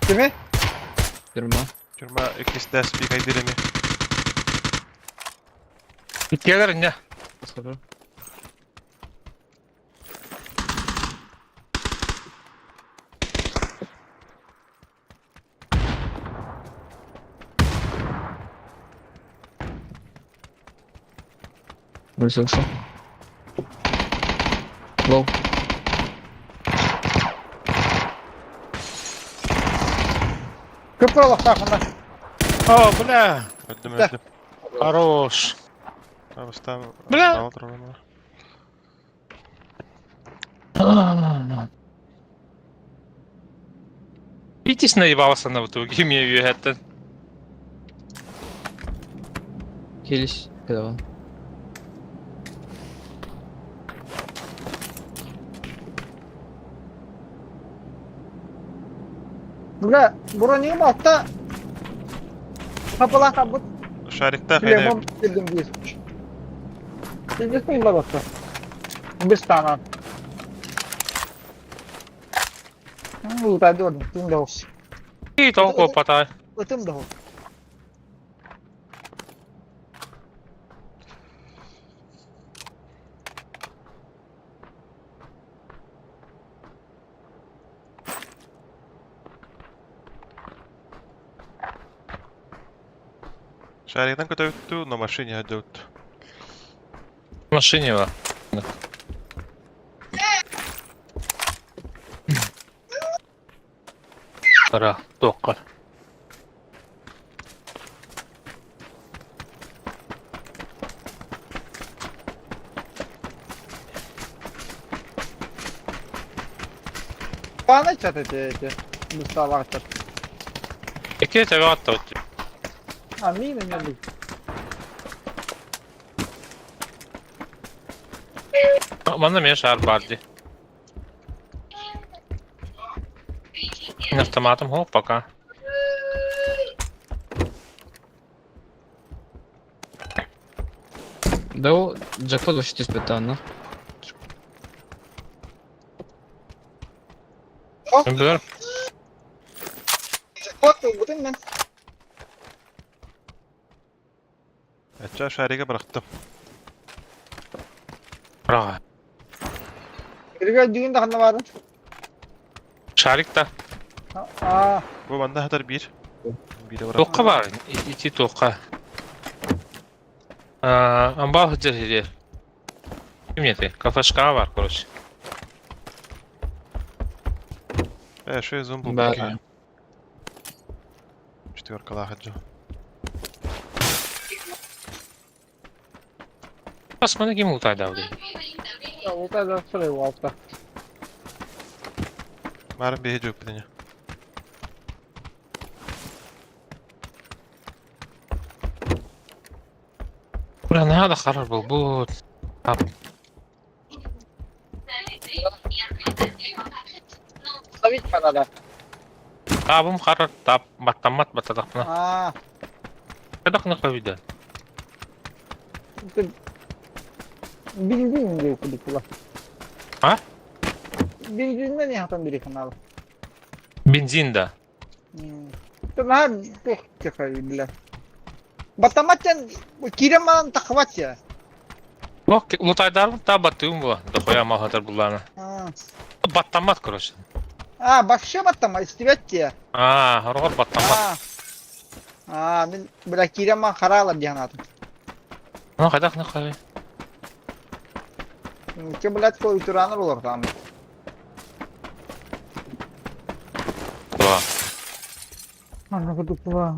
Кими? Тюрьма. Тюрьма иккистэс бикайдыр эми. Келер не. Схожу. Бросил ушел. Лоу. Көп олохтоохуна. О, бля. Өлдүм Да. өлдүм. Хорош. Абыстан Бля. ала турар. Витязь наебался на в итоге, мне это. Хились. Когда он? Бля, бронигым алта. Хапалаах табыт. Шариктаах эне Лемон кирдим диир. Силдиспин барбатта. Бис таанан. Лутайды ордум. Тым да ол. И толку потай. Ытым да ол. Шариктан көтөбүттүү, но машине өдөөт. В машине его. Тара, тоққа. Паны чат эти эти. Мусталар чат. Эки тебе атты. А мины не ли. Манна мен шар барды. Автоматом хоп пока. Да, о, джекпот вообще испытан, ну. Бер. Вот бутын мен. Ача шарига бырахтым. Бра. Бириге дүйін да ханна барын. Шарик та. А, Бу манна хатар бир. Биирэ барар. Туохха баар? Ити туохха? Амбал сылдьар сиригэр. Ким этэй? Кафешкаҕа баар, короче. Э, шо зум был Баар. Четверкалаах дьон. Басманы ким лутайдаабыт? Лутайдан сырай уолта. Марын биһи жук битине. Бля, надо харар был, бу. Ловить надо. Табым харар, тап, баттаммат баттадахпына. А, Кадах на вида. ты бензин не кудыкула. А? Бензиннен яхтан бери канал. Бензин да. Ты на тух тихо, бля. Батаматтен киреман тахватия. Ох, лутайдарым та баттыым була. Дохуя махатар буллана. А, Баттаммат, короче. а вообще баттама, истибетте. А, хоргор баттаммат. А, а, мен, бля, киреман харала дианатым. Ну, кадах на хави. Че, блядь, кой тураныр олар там. Два. Ана кудыкула.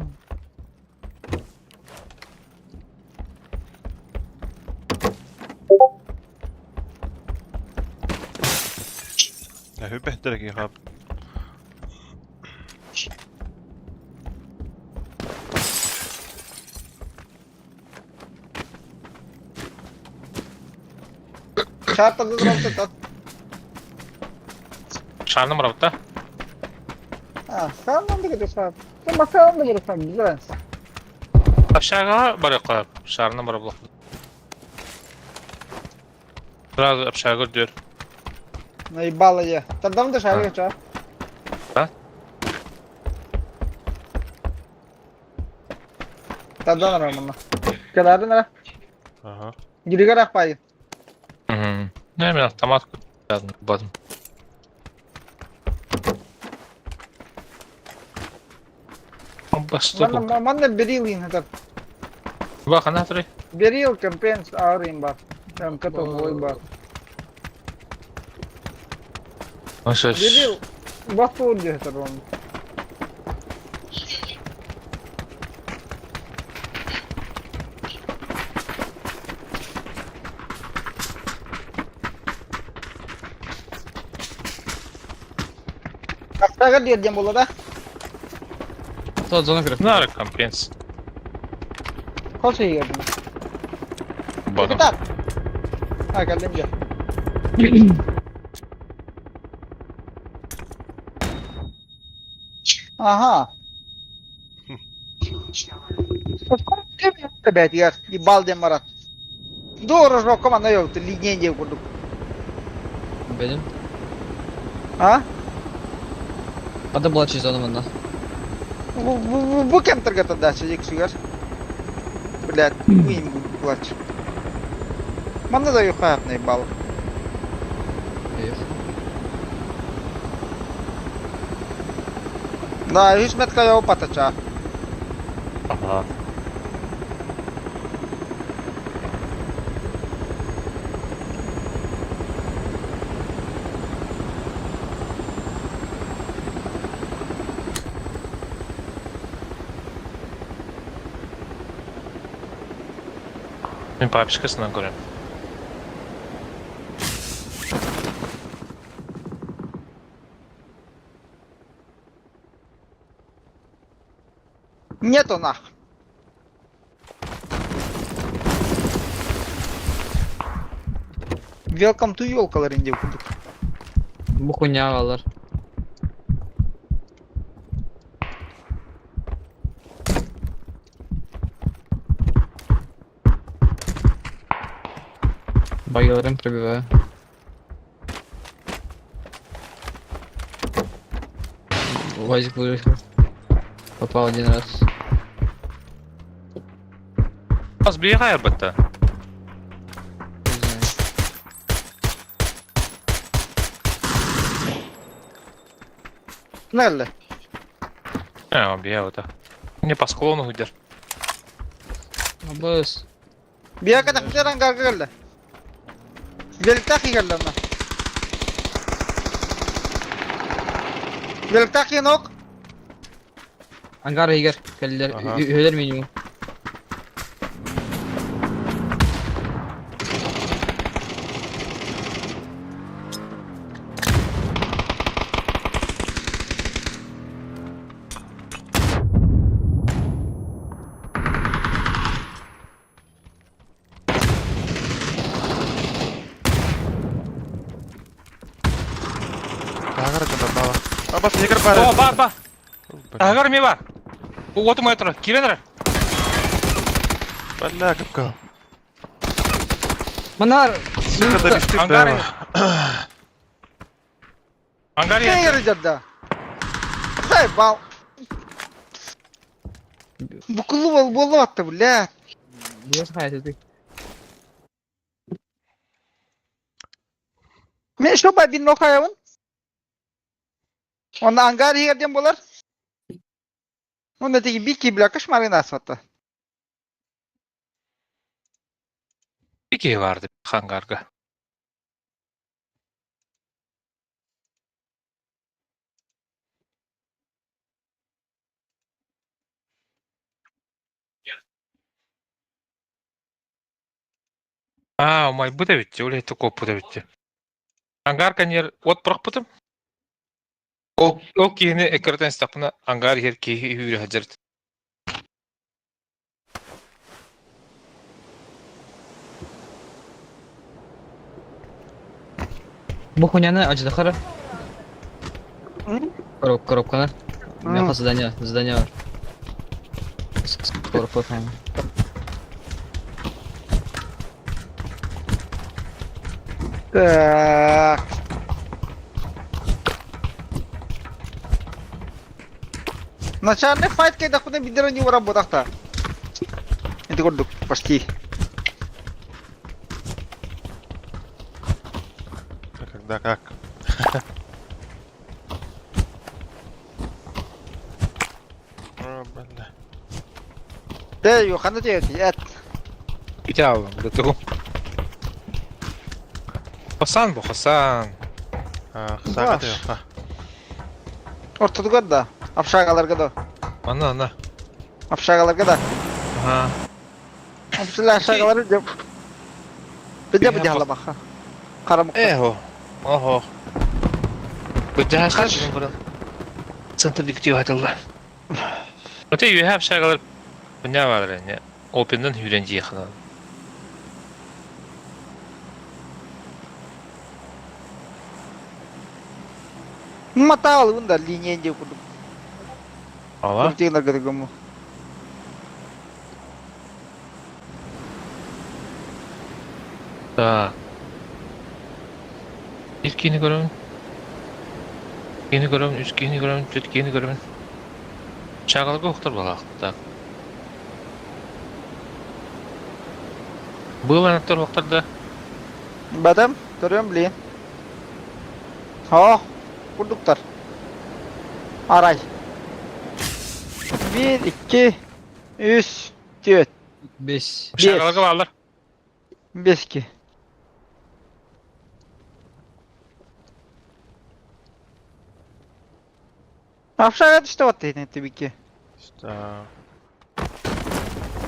Hübehtereki хап. Шартады дропты тот. Шарным работа. А, сам да шар. Ты масалан да көрөсөң, без разницы. Общага барыкка, шарным барып. Сразу общага дör. Наебало я. Тогда да шар ча. Да? Тогда нормально. Келәрин ара. Ага. Гиригер акпай. Угу. Не, мен автомат бадым. Басты бұл. Манна берил ин этот. Бақ, ана тұрай. Берил компенс арин бар. Там катовой бар. Берил бастур дехтер он. Каптага дерден боло да? Тот зона кіріп. Нары компенс. Қос егердім. Бадым. Капитан. А, кәлдем же. Ага. Бәтигер, ебал дем марат. Дорож команда yok, линейде курдук. Бедим. А? Ада была через зону манда. Бу кем торгата дача, ек сүгер. Блядь, уим плач. Манда да yok hayat наебал. Да, үш метка я опатача. Ага. Мен папишкасынан көрем. Нету нах. Welcome to елкалар инде курдук. Бу хуйня алар. Багиларым пробиваю. Вазик выжил. Попал один раз. Аз бейғай бітті. Не знаю. Нелли. А, бейғай ота. Не по склону уйдер. Абыс. Биэкэ тахсар ангарга кэллэ. Великтаах кэллэ онно. Великтаах кинок. Ангар иһигэр кэллилэр. Аха. Үһүөлэр минимум. Таһыгар дьоннор баала. Абас, егер баар. О, бар, бар. Бля. Таһыгар эмиэ бар. Уотум ойо турар. Киирэн эрэр. Бля, кыпкыл. Манар! Сука, довести Ангар бля. Ангар иһэр. Кэйэр дьарда. Заебал. Букулу буолла бля. Биэс хайа ты. Мен что ба бин нохаябын? Онно ангар иһигэр диэн буолар. Онно тиги бики бля кошмарын асвата. Bir киһи барды хангарга. Аа, умайбыт эбит, ол это коппут эбит. Ангар каньер от бырахпытым. Ол ол киһини эккирэтэн истэхпинэ ангар иһэр киһи үүрэ сылдьар. Бу хуйняны аждахара. Коробканы. Меха задание, задание бар. Коробка там. Так. Начальный файт когда куда бидера не уработахта. Это курдук, почти. Когда как? О, бля. Да, Йоханна тебе эт. Идеалом, да тугу. Хасан бу, Хасан. А, сага ты, а. Ортодугар да. Общагаларга да. Ана, ана. Общагаларга да. Ага. Общагалар общагалар деп. Биде биде халамаха. Карамыкта. Эхо. Охо. Быдьаһаска бүгүн Центр диктив атылла. Оте үөһэ общагалар буня баалар эне. Опеннен хүрен жиэхана. Матал да линия деп курдук. Ала. Куртигнер гыргыму. Так. Bir киһини көрөбүн. Киһини көрөбүн, үс киһини көрөбүн, түөрт киһини көрөбүн. Чагаларга охтор балаах. Так. Быыланаттар охтор да. Бадам, көрөм блин. О, курдуктар. Арай. 1, 2, 3, 4, Бес. Чагаларга баалар. 5 ки. Общага түштү атты тибики. Что?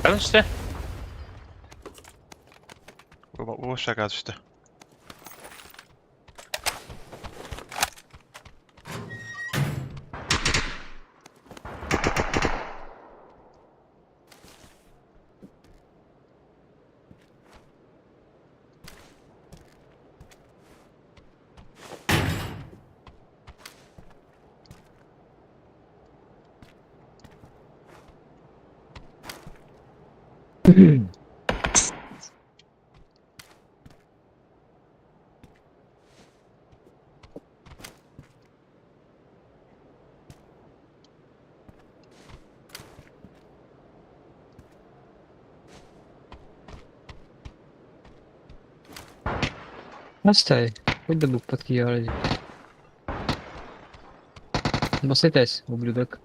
Калын işte. Бу шага түштү. Отстай. Хоть да бук подкияли. Басайтесь, ублюдок.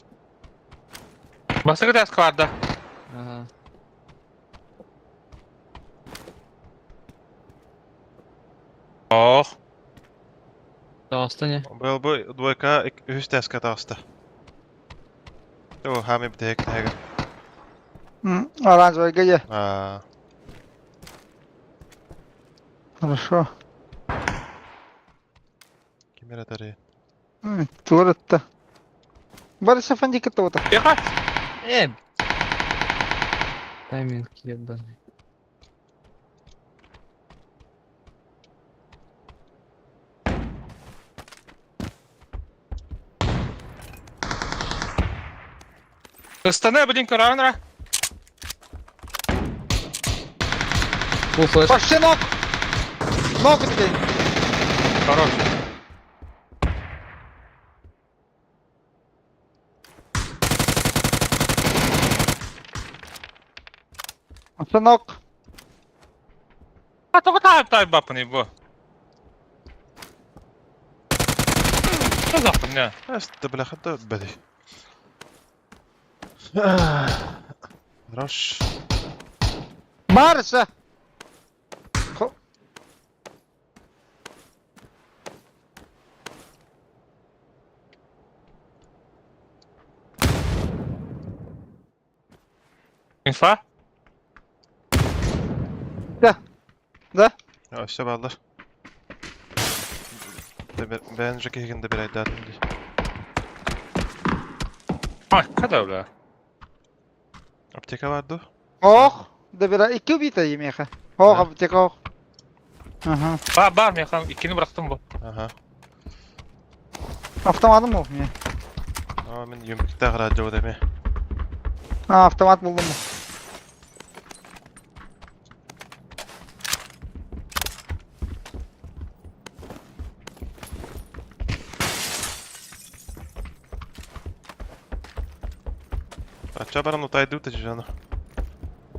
Бастакы таска барда. Ага. Ох. Таҕыста не? Быйыл бу двойка үһүс тээскэ таҕыста. Оо, хаамый бүтэһик тэһэгэр. Оранжевый где? Аа, Хорошо. ким эрэ тарыйа. Тур это. Борис Афанди кто-то. Тихо. Э! Тайминг ебаный. Ыстана, блин, коронара. Фул флеш. Почти ног. Ног тебе. Хорош. Сынок. А тоҕо таайбаппыный бу? Казахпын не? Эстэ бляха да бэди. Хорош. Барыса. Инфа? Да? Өссө бааллар. Бэйэн же киһигин да бирайдаатым дии. Ай, когда бля? Аптека бар дуо? Ох. Добира. Икки убита емеха. Ох, аптека ох. Ага. Бар, бар, мен хан иккини бырахтым бу. Аха. Автоматым ох мне. Аа, мин юмиктаах радио деме. А, автомат булдум. Ача баран утайды утачы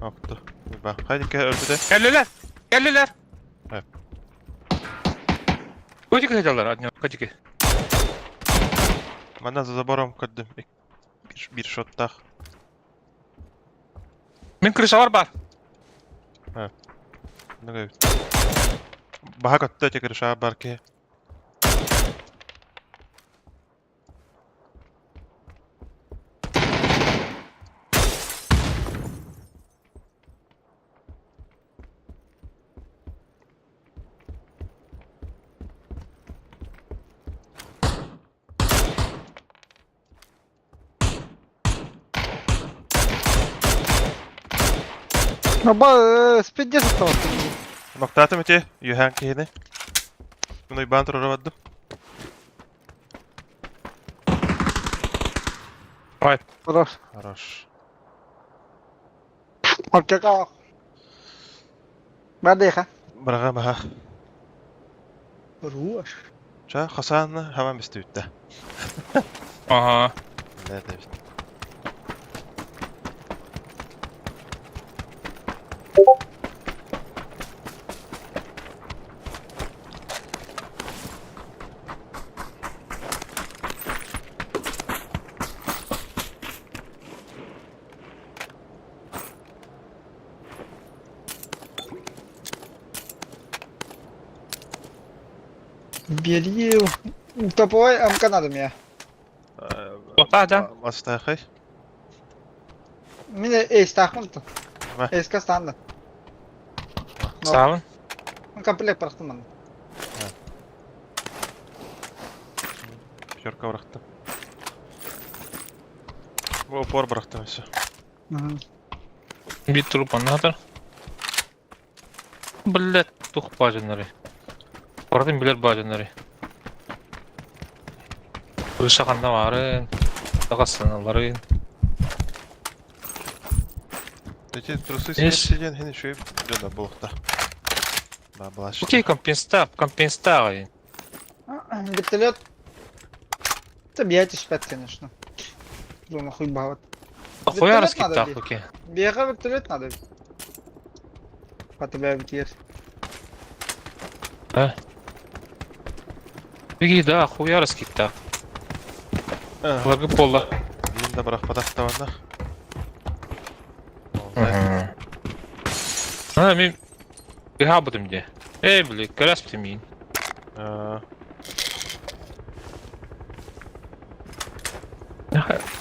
Окту. Ба. Хайдикке өлбүтэ. Кэллилэр! Кэллилэр! Э. Көтүкө сылдьаллар, одни, көтүкө. Манна за забором көрдүм. Бир, бир шоттаах. Мин крышалар бар. Ну Баха көттө эти крыша бар ки. Аба, спидде саттабат. Ноктаатым ити, үөһээн киһини. Мин уйбаан туруора бардым. Хорош. Хорош. Аптека ох. Бадыха. Быраҕа баха. Хорош. Ча, Хасан хаман бистүттэ. Ага. Не дебит. Бери. Топовой МК надо мне. Ота, да. Астахай. Мине эйс тахмын-то. Ма. Эйска станды. Саабын. Комплект бырахтым ман. Пятерка бырахтым. Бу упор бырахтым все. Бит туруп аннатыр. Блять, тух бажыннары. Бардын билер бажыннары. Крыша ханна барын. Тагасыналарын. Эти трусы Ес. сиден хин еще жада булыкта. Ба блаш. Окей, компенста, компенста. Вертолет. Это бьете шпет, конечно. Думаю, хуй бават. Хуя Вертолет раскиттах, надо бить. окей. Бега вертолет надо. По тебе битир. Беги, да, хуя раскиттах. Ларгы пола. Мин да бырахпатах таванна. А, мин ыһаабытым дии. Эй, били, көрөспүтүм миин.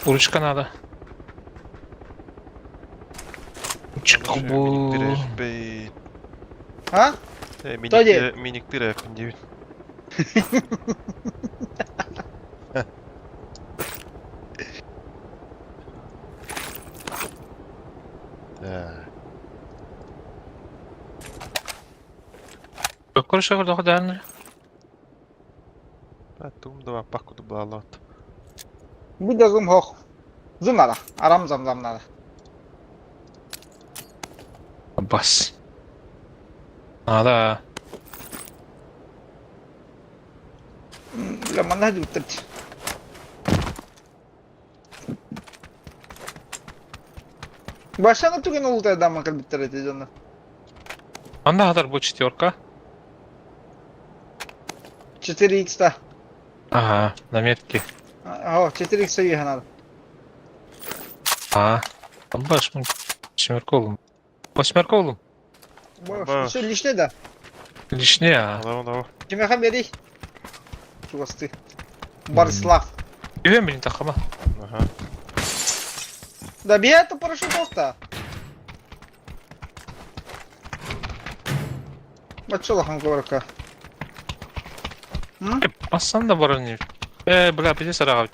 Ручка надо. Ручка бу. А? Миниктир эппин диэбит. Так. Көрүшө көрдөҕө Тум да пакку дублалот. Бу да зум хох. Зум надо. Арам зам зам надо. Бас. Надо. Бля, манна диттер. Башаны түген улутай даман кэлбиттэр эти дьоно. Анда хатар бу четверка. 4x та. Ага, на метке. О, 4x үйе надо. А, баш, семерка олым. Восьмерка олым. Все лишнее да. Лишнее, а. Давай, давай. Кимеха бери. Чугасты. Борислав. Үһүн билин тахама. Ага. Да бия это парашютовта. Баччалахан куоракка. Массан да баран не. Э, бля, пиздец араҕа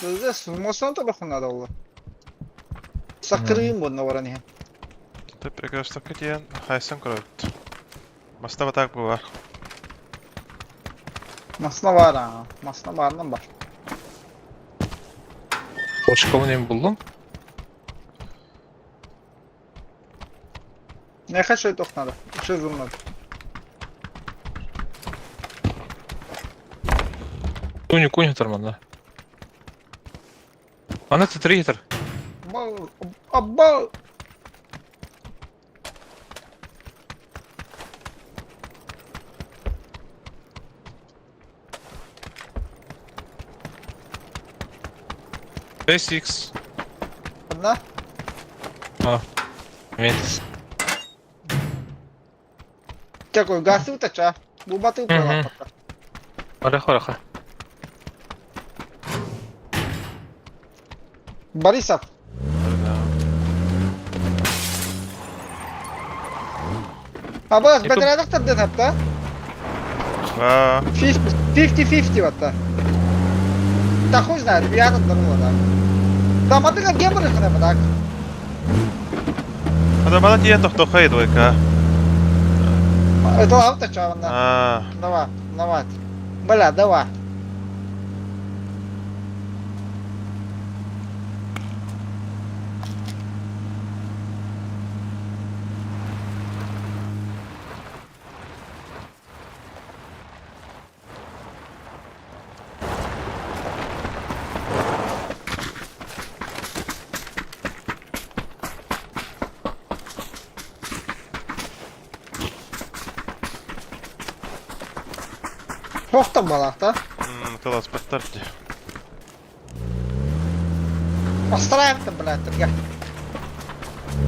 Здесь мостан табахун надо было. Сакырыым буонна баран иһэн. Ты прекрасно диэн хайсан көрөбүт. Маста батак бу бар. Масна бар аа. Масна баарынан бар. Точкабын эми буллум. Не хочу это надо. Еще зум надо. Куни куни торманда. Ана ты три гитар. Абба. SX. Одна? А. Мет. Какой газ утача. Бубаты упала. Араха араха. Борисов. Абас, бэтэрээдэх тардан хапта. 50-50 батта. Да хуй знает, я тут здорово, да. Да, мадыга геморрой хана так. Ада мана тиен тохтохай двойка. Это лавта чавна. Давай, давай. Бля, давай. Туохтан балаахта? Тыласпаттар дии. Астраевтан, блядь, түргэ.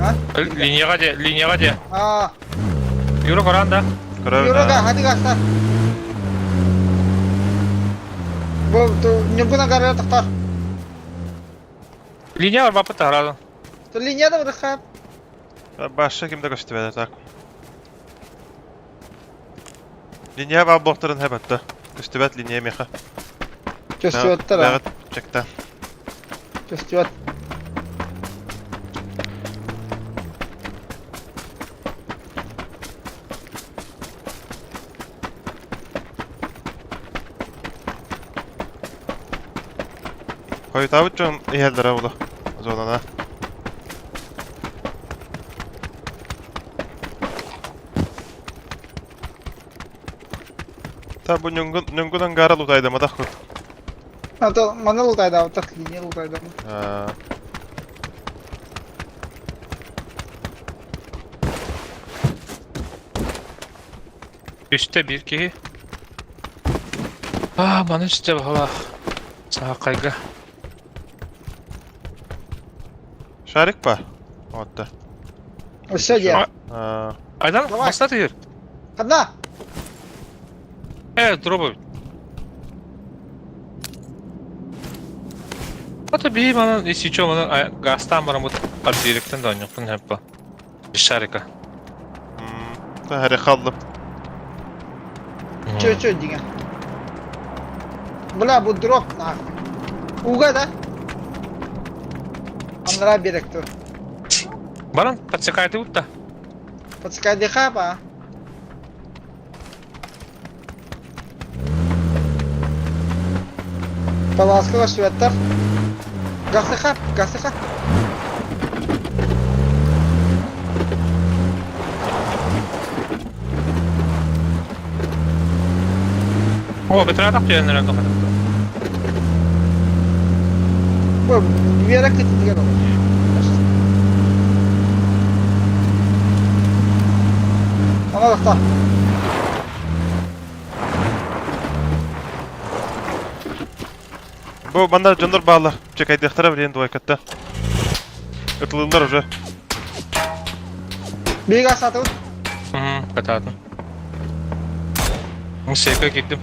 А? Линияға де, линияға де. А. Юра көрөн да. Көрөбүн. Юрага, хати гаста. Бу ньургунан гарара тахтар. Линия бар бапы таһарадын. Линияда бырыхап. Баша ким да көстүбэтэ так. Линия бар блоктарын хэбэтте. Көстүбэт линия меха. Көстүбэттэр. Бэҕэт чекта. Көстүбэт. Хойутаабыт дьон иһэллэрэ була. Зонана. Та бу ньунгун ньунгун ангара лутайдаматах кут. А маны лутайдаабытах, линия лутайдаммыт. Аа. Үстэ биир киһи. Аа, маны үстэ баһалаах. Саакайга. Шарик па? Отта. Өссө диэ. Айдан, Давай. баста тыйыр. Ханна? Дроба. Ата бии манан, если чё, манан газтан барамыт абдиректен да ойноппун хэппа. Шарика. Хәрі қалдым. Чё, чё диген. Бля, бу дроп нахуй. Уга да? Аннара берек тур. Баран, подсекает утта. Подскай хаба. Паласкала шветтер. Гасыха, гасыха. О, бетратах түйенлерин тоқатыпты. Бу берек кетиген ол. Ана лахта. Бу манна дьоннор бааллар. Чекайдыахтара билиэн двойкатта. Ытылыллар уже. Бига сатып. Кататын. Сейка киттим.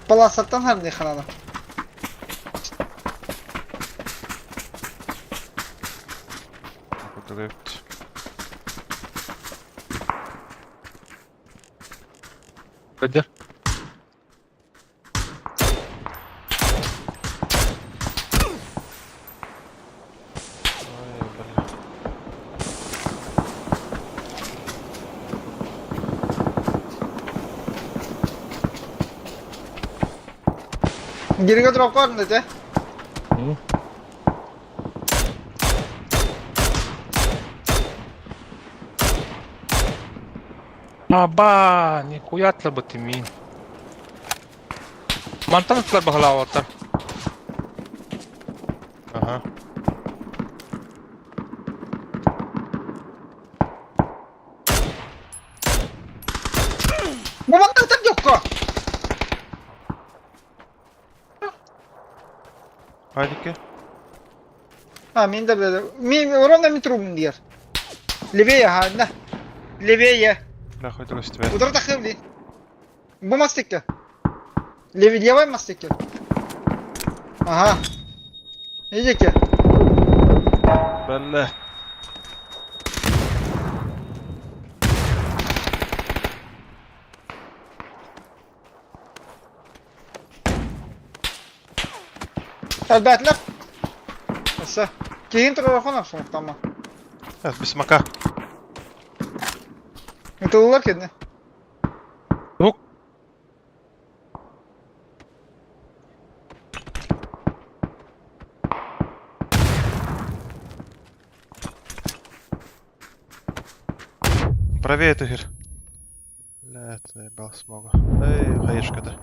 Паласаттан харны ханана. Көдер. Ой, бля. Гириге дроп бар деді. Аба, нихуя атлар мин. Мантан атлар бахалаваттар. Ага. Бу манна так жокко. Хайдики. А, мен де біледі. Мен ровно метрумын дер. Левее, ага, на. Левее. Бля, хоть тебе. Удар тахым Бу мастикке. Левее, левой мастикке. Ага. Идите. Бля. Әлбәтләп. Осы. Кейін тұрар қонақ сондықтан Без смока. Ұтылылар кедіне. Yok. Правее эту хер. Бля, это заебал смогу. Эй, хаешка-то.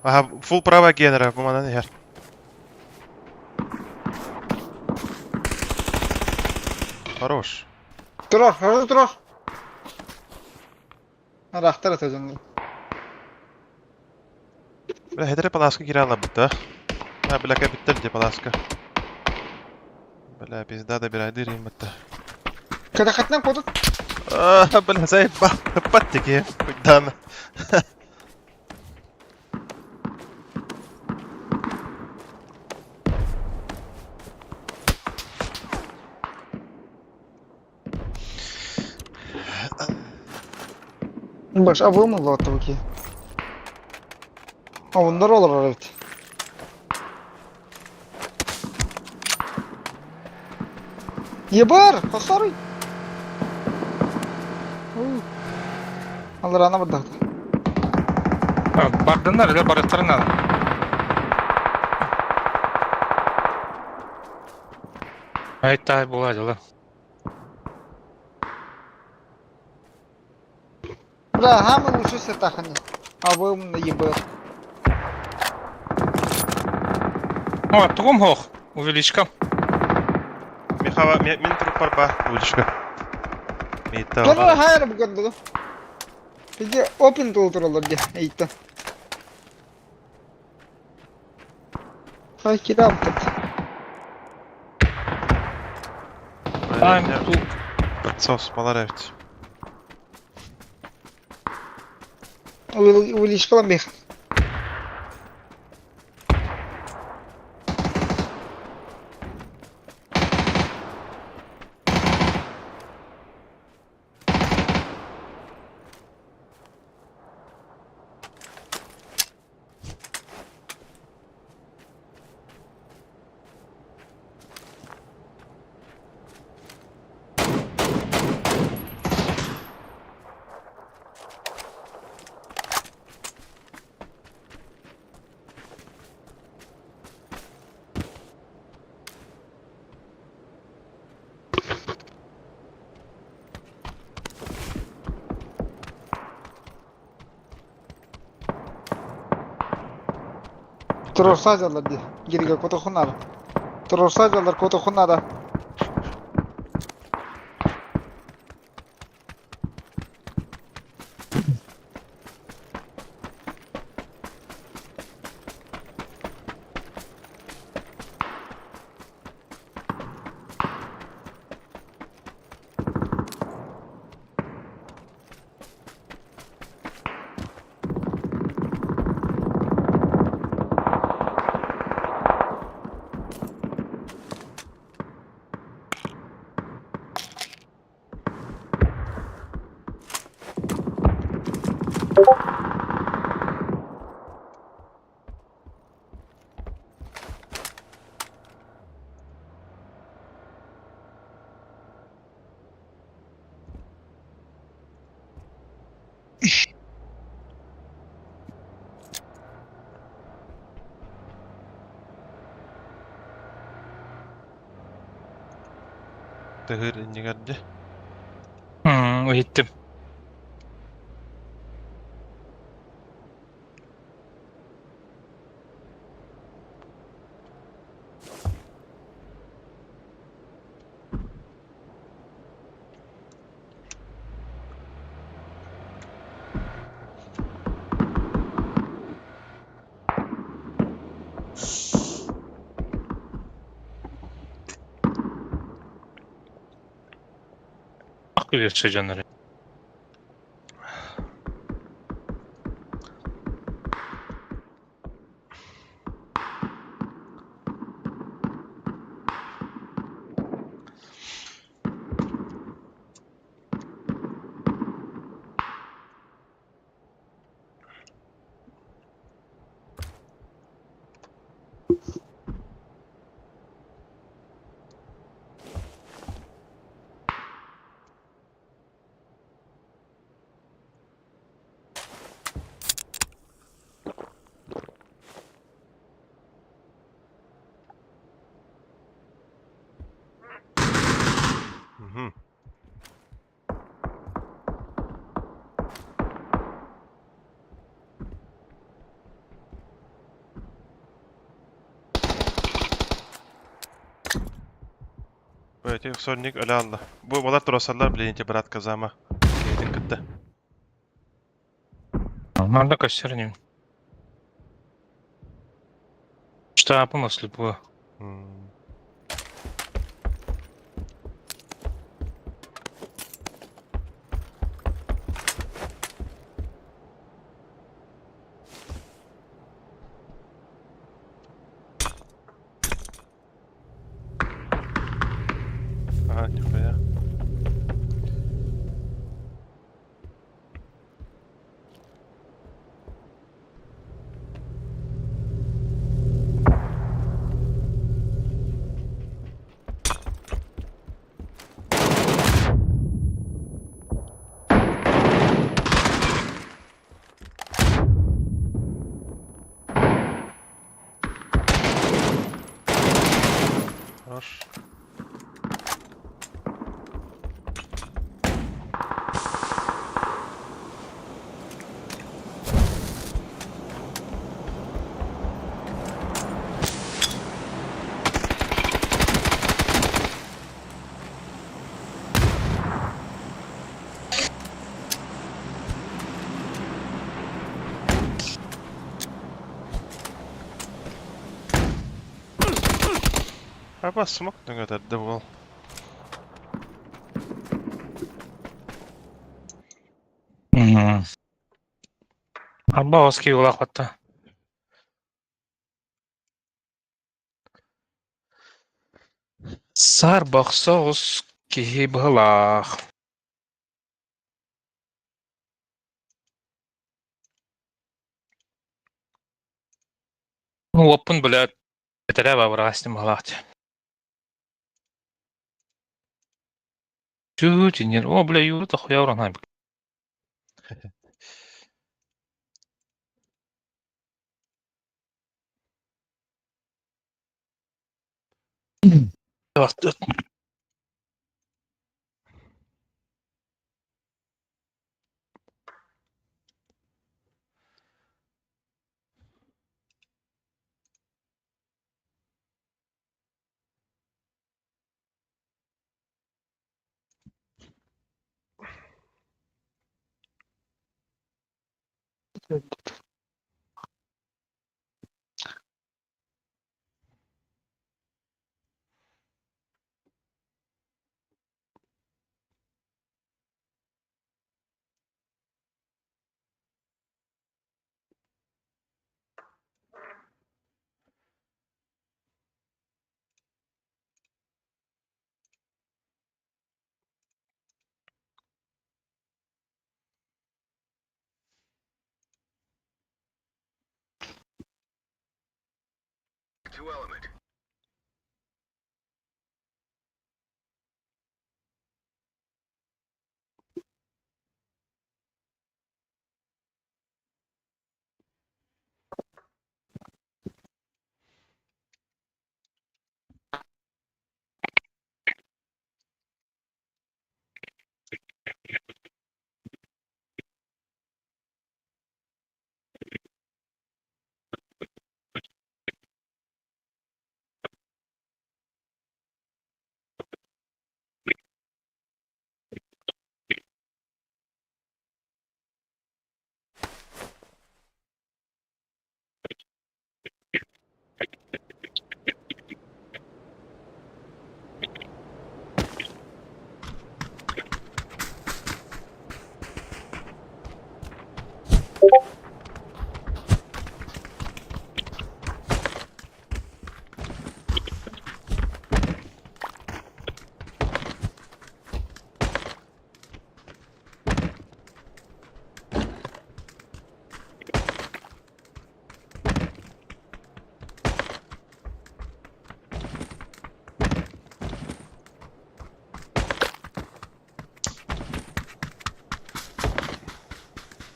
Ага, фул права генера, бумана хер. Хорош. Тұрар, хорошо тұрар. Рахтар атажандар. Бля, хедре паласка кирала бутта. А, бля, капиталь де паласка. Бля, пизда добирай дыры бутта. Когда хатнан кодут? А, бля, заебал. Паттики, куда Баш, а вымыло от руки. А он роллер evet. Ебар, хасарый. Алар ана бардахта. Бардыннар, эле барыттарына. Айтай була дела. Бля, хамы лучше сетахани. А вы на ебар. О, тугум хох, увеличка. Михава, мин труп парба, уличка. Мейта. Турар хайр буган Пиде опен тул туралар де, эйтта. Ай, кидам тут. Time to Сос, балар эбит. Увеличкалам бих. Тросазалар ди. Гирига котохунара. Тросазалар котохунара. Тыгыр иннигерди. Иһиттим. Ах, күлер дьоннор. Мгм. Бу сорник өлө алла. Бу балар турасаллар билинче брат казама. Кейтин кытта. Манна көстөр Штабым ослепо. Ага, нихуя. Хорош. Аба смок нөҥөтөрдө буол. Арба оски улаахпатта. Саарбах соҕус киһи быһылаах. Уоппун билээт, бэтэрээ бабыраҕас быһылаах дии. Чүү, о, бля, Юра тохуя уран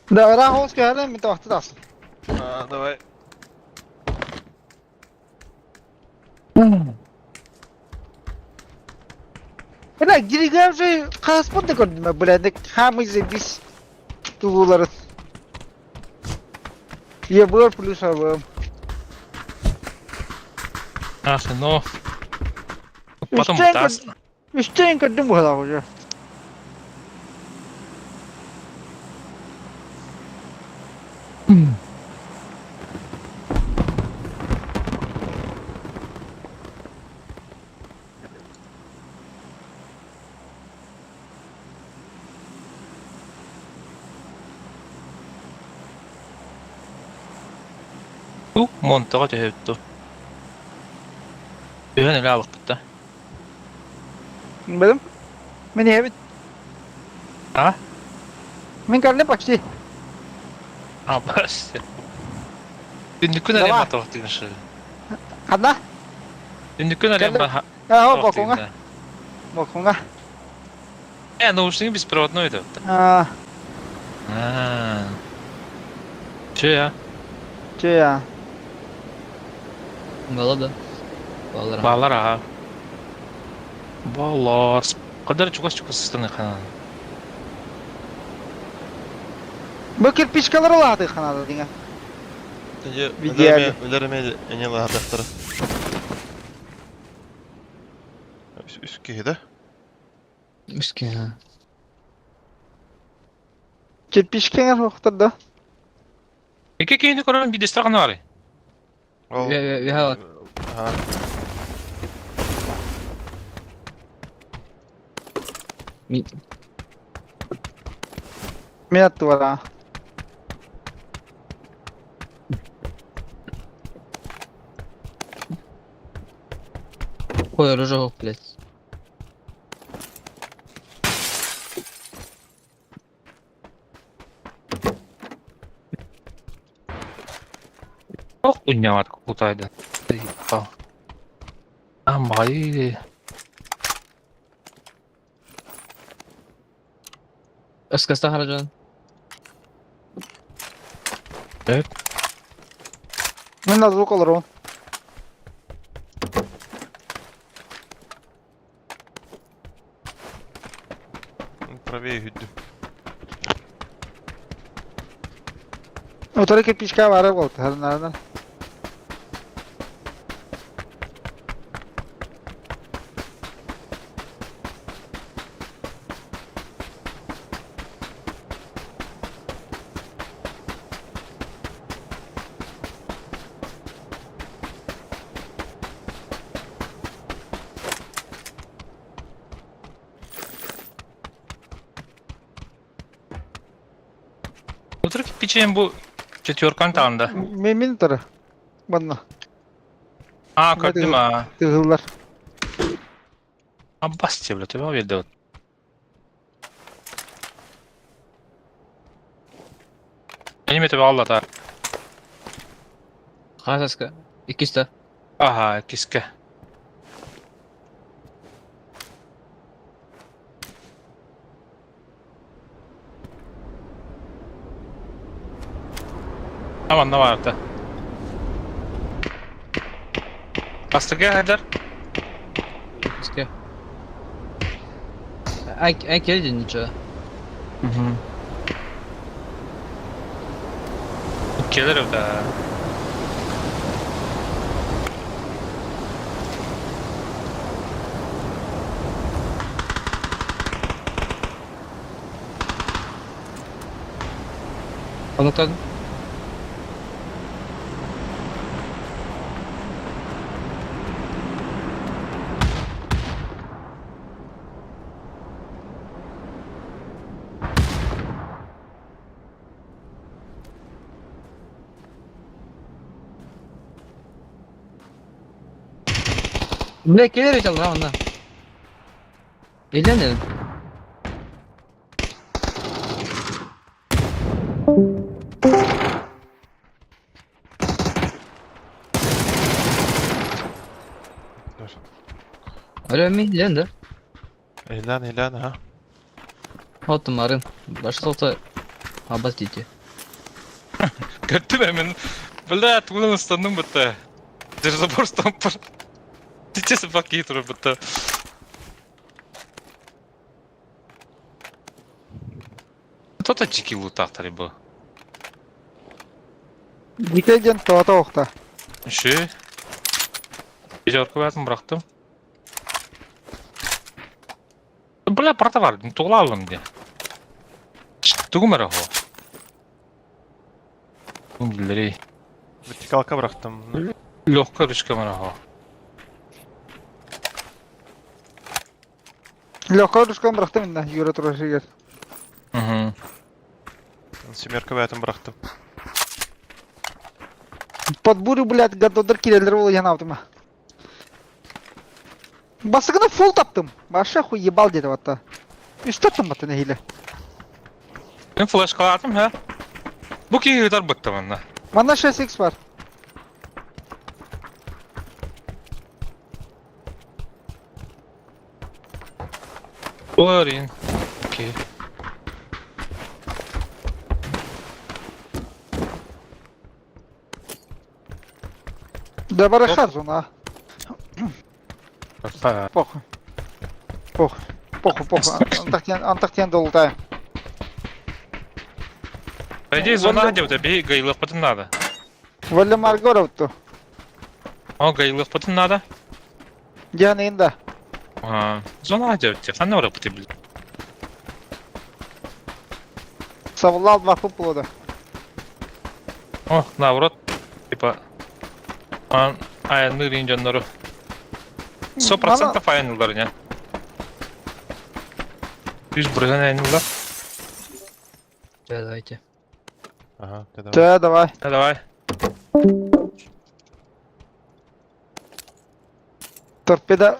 Да, ыраах оҕус кэһэлэ мин табахты тахсым. А, давай. Бля, Грига уже хаспын да көрдүм, бля, хамый заебись тулууларын. ЕБР плюс АВМ. Ах, ну. Потом Үстэн тас. Үстэн көрдүм быһалаах уже. Бу Монтаҕа түһэбит дуо? Түһэн элэ аалыкпыт да? Билим. Мин иһэбит. А? Мин кэллим почти. А, бас. Түннүккүн Давай. арыйан маталык шыл. Ханна? Түннүккүн арыйан Кэллим. Аа, балкоҥҥа. Балкоҥҥа. Э, наушники беспроводной это. Аа, А. Че я? чэ я. Бала да. Балалар. Балар аха. Балар. Кадар чугас-чугас сыстаны ханан. Бу кирпичкалар улааты ханада диҥэ. В идеале. Өлөр эме эне лаһардахтара. Үс киһи да? Үске, ha. Кирпичкеңер суохтар да. Икки киһини көрөн бидестер гана бары. Ол. Ве- ве- ве- Ага. Мин аттыбар аа. Ой, рожок, блядь. Ох, унньаҕар кутайда. Амбай. Ыскаста хараджан. Мин звук олорон. Правее хүддүм. Утары кирпичка бары болду. Харынарынан. Утары кирпичен бу четверкан таанда. Мен мин утары. Манна. Аа, көрдүм аа. Тыгыллар. Аббас тебе, төбө берди. Эниме төбө алла та. Хасаска. Иккиста. Аха, киске. Аман на барда. Бастыга хәдәр. Иккиска. Ай, ай келди ничего. Келер да. Онуктадым. Бля, келер ведь алла, онда. Елен Алло, мен елен да. Elan elan ha. Оттым арын. Башталта абас дети. Көрдүм мен. Бля, тулын ыстандым бітті. Забор стампыр. Тичесі бак туру бітті. Кто-то чики лутақтары бұл. Дикейден тоата оқта. Үші. Пятерку бәрін бұрақтым. Бля, парта бар, туғыла алым де. Тугум әрі хо. Білдірей. Вертикалка бырахтым. Легкая ручка мара хо. Легкая ручканы бырахтым инна, юра турар сиргер. Угу. Семерка бәтін бырахтым. Под бурю, блядь, гадодыр кирелер болу янаутыма. Басыгына фул таптым. Баша хуй ебал деді ватта. Үст таптым баты нехиле. Мен флешка атым, ха? Бу киһи бытты манна. Манда 6x бар. Олар Окей. Да барахар зона. Опа. Похуй. Похуй. Похуй, похуй. Антахтен, антахтен долутаю. По идее, зона где у тебя гайлых потом надо. Валля Маргоровту. О, гайлых потом надо. Диана инда. А, зона где у тебя? Ханна ора пути, блин. Савлал два фуплода. О, наоборот. Типа... Ан, аянны ринжаннары. 100% аянылар, не? 100 бырыһан ылла. Да, давайте. Ага, ты давай. Чэ, давай. Да, давай. Торпеда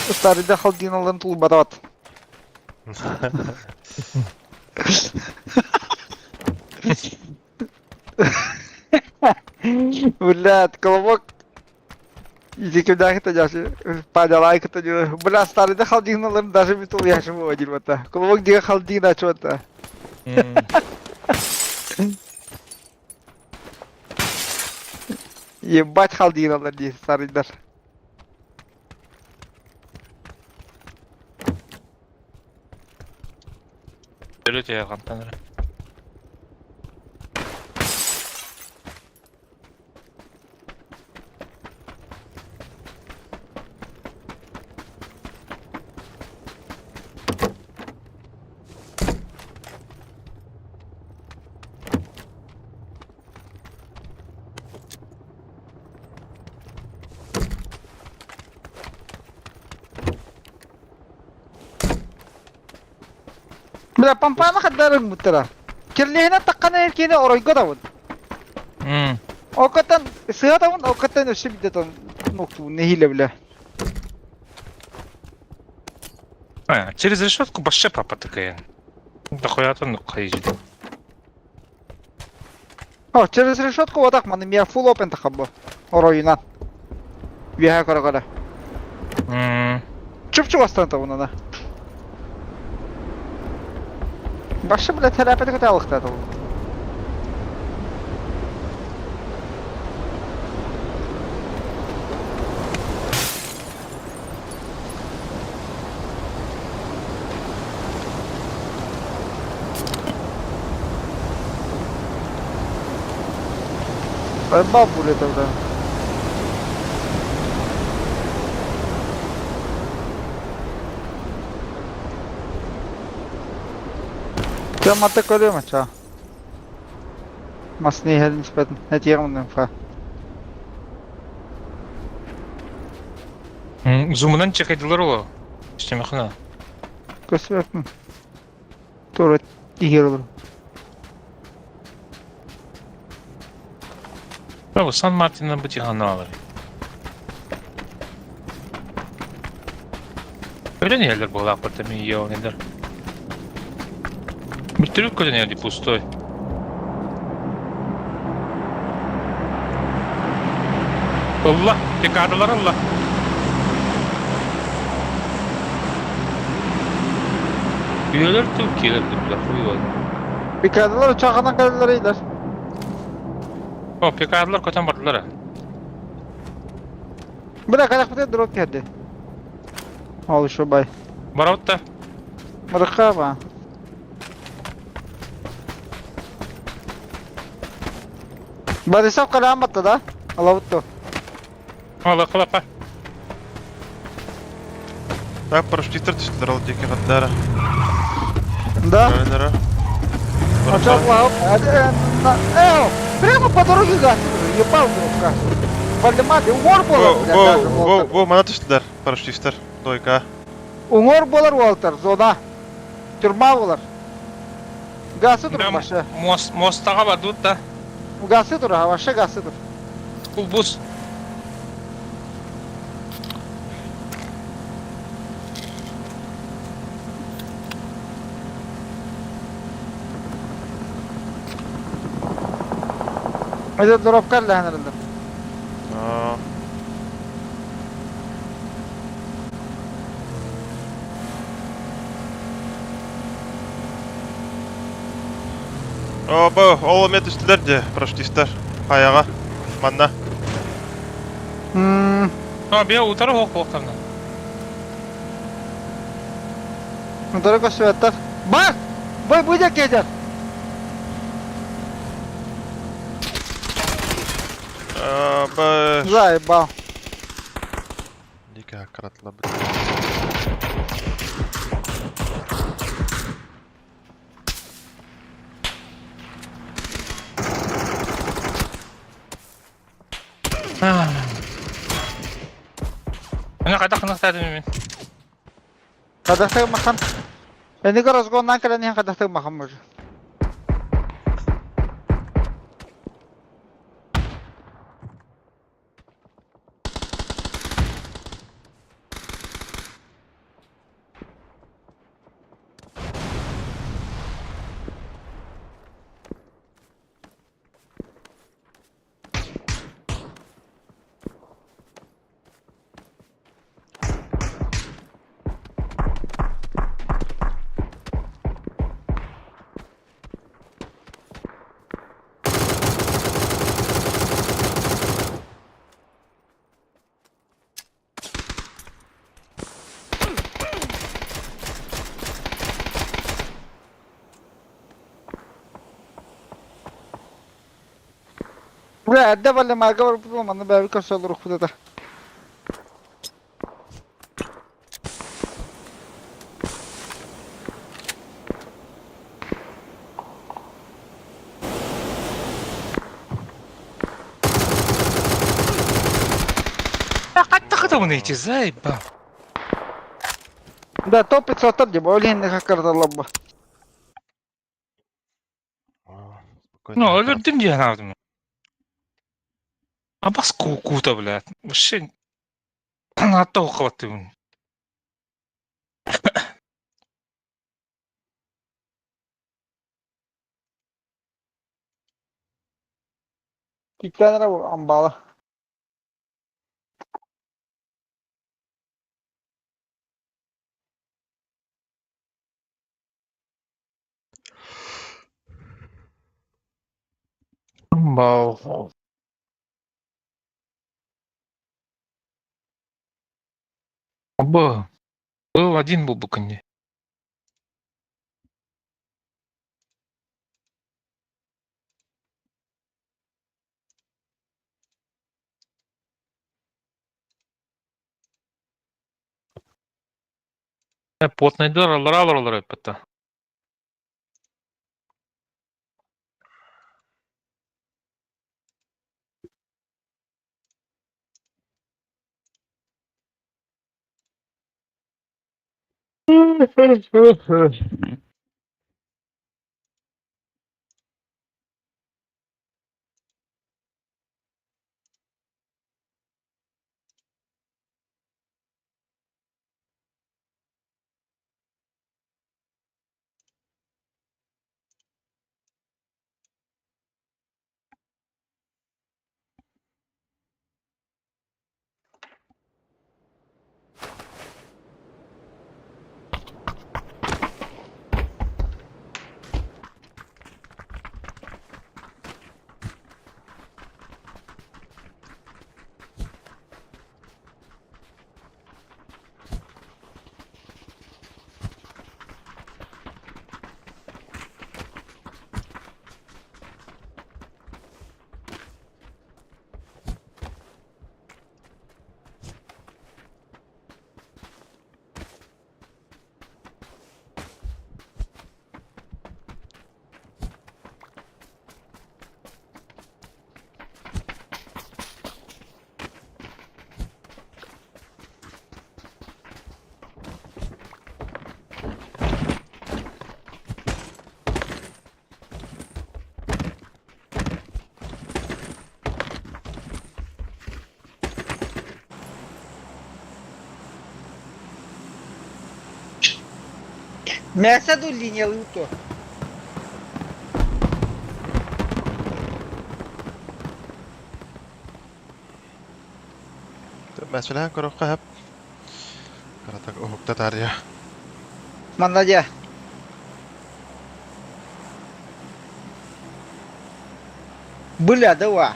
старыйда халдиналарын тулбатабат. Блядь, колобок. Иди куда даже падала это не. Бля, старый халдиналарын даже метул я живу один вот. Колобок где халдина что-то. Ебать халдиналар дии старыйдар. Өлөтө хантан эрэ. Бля, помпана хаддарын муттара. Кирлиһинэ таққана эркине оройго давын. Окатан сыа давын, окатан өссө бидетон нокту нехиле бля. А, через решетку вообще папа такая. Дохуя там ну хайжит. О, через решетку вот так маны мия full open тахаббо. Оройунан. Виха кора-кора. Чуп-чуп астан табын ана. Башы, бля, тәрәпәті көте алықтады ол. Бабуля тогда. Ча мата көрөм ча. Масны хелин спетн. Этиемнен фа. Зумынан чекайдылар ол. Истемехна. Көсөпмүн. Тура тигер olur. Браво, Сан Мартина бутиганалар. Öyle yerler bu apartamenы еонелер. Бүтүрүк көдөн пустой. Allah, tekrarlar Allah. Üyeler Türkiye'de bile хуй Пикадалар uçağından geldiler iyiler. О, пекарлар көтөн бардылар. Бля, каяк бите дроп geldi. Ал еще бай. Барабытта. Мырыкка Борисов калаан да? Алабытты. Ала калапа. Так, парашютистер түстүлөр ол диэки хаттара. Да? Өлөрө. Прямо по дороге газ. Ебал дробка. Вальдемар, угор болар. Бу, бу, бу, мана түстүлөр парашютистер. Дойка. Уңор болар Уолтер, зона. Тюрьма болар. Гасы тур башы. Мост, мостага бардыбыт да. Гасы тур, башы гасы тур. Бул бус. Это дробкар ләһәнерилдер. О, бу, ол эме түстүлөр де, парашютистер. Хаяга. Манна. А, бия утары хоқ хоқтарна. Утары көсүөттөр. Бар! Бой будет кетер. Бу. Заебал. Дике аккаратла. Ана кайда кынактадым мен. Кадахы махан. Эниги разгоннаан кэлэн иһэн хайдах тыгмахам уже. Бля, эрдэ Валимарга барбытым, манна бэйэбит көрсө олоруохпут этэ. Хаттахытабын эти заебал. Да, топ 500 дии, ол иһин хаккардаллар бу. Ну, өлөрдүм дии санаабытым. Абас куута, блядь. Вообще, атта ухабаттыбын. Киктээн эрэ амбала. Бау. Оба. Был один был буканни. Плотный алар эппэтэ. Мясо ду линиялыы то. Мәсәлән, көрөххө хөп. Каратак уһукта таарыйа. Манна дьэ. Бля, давай.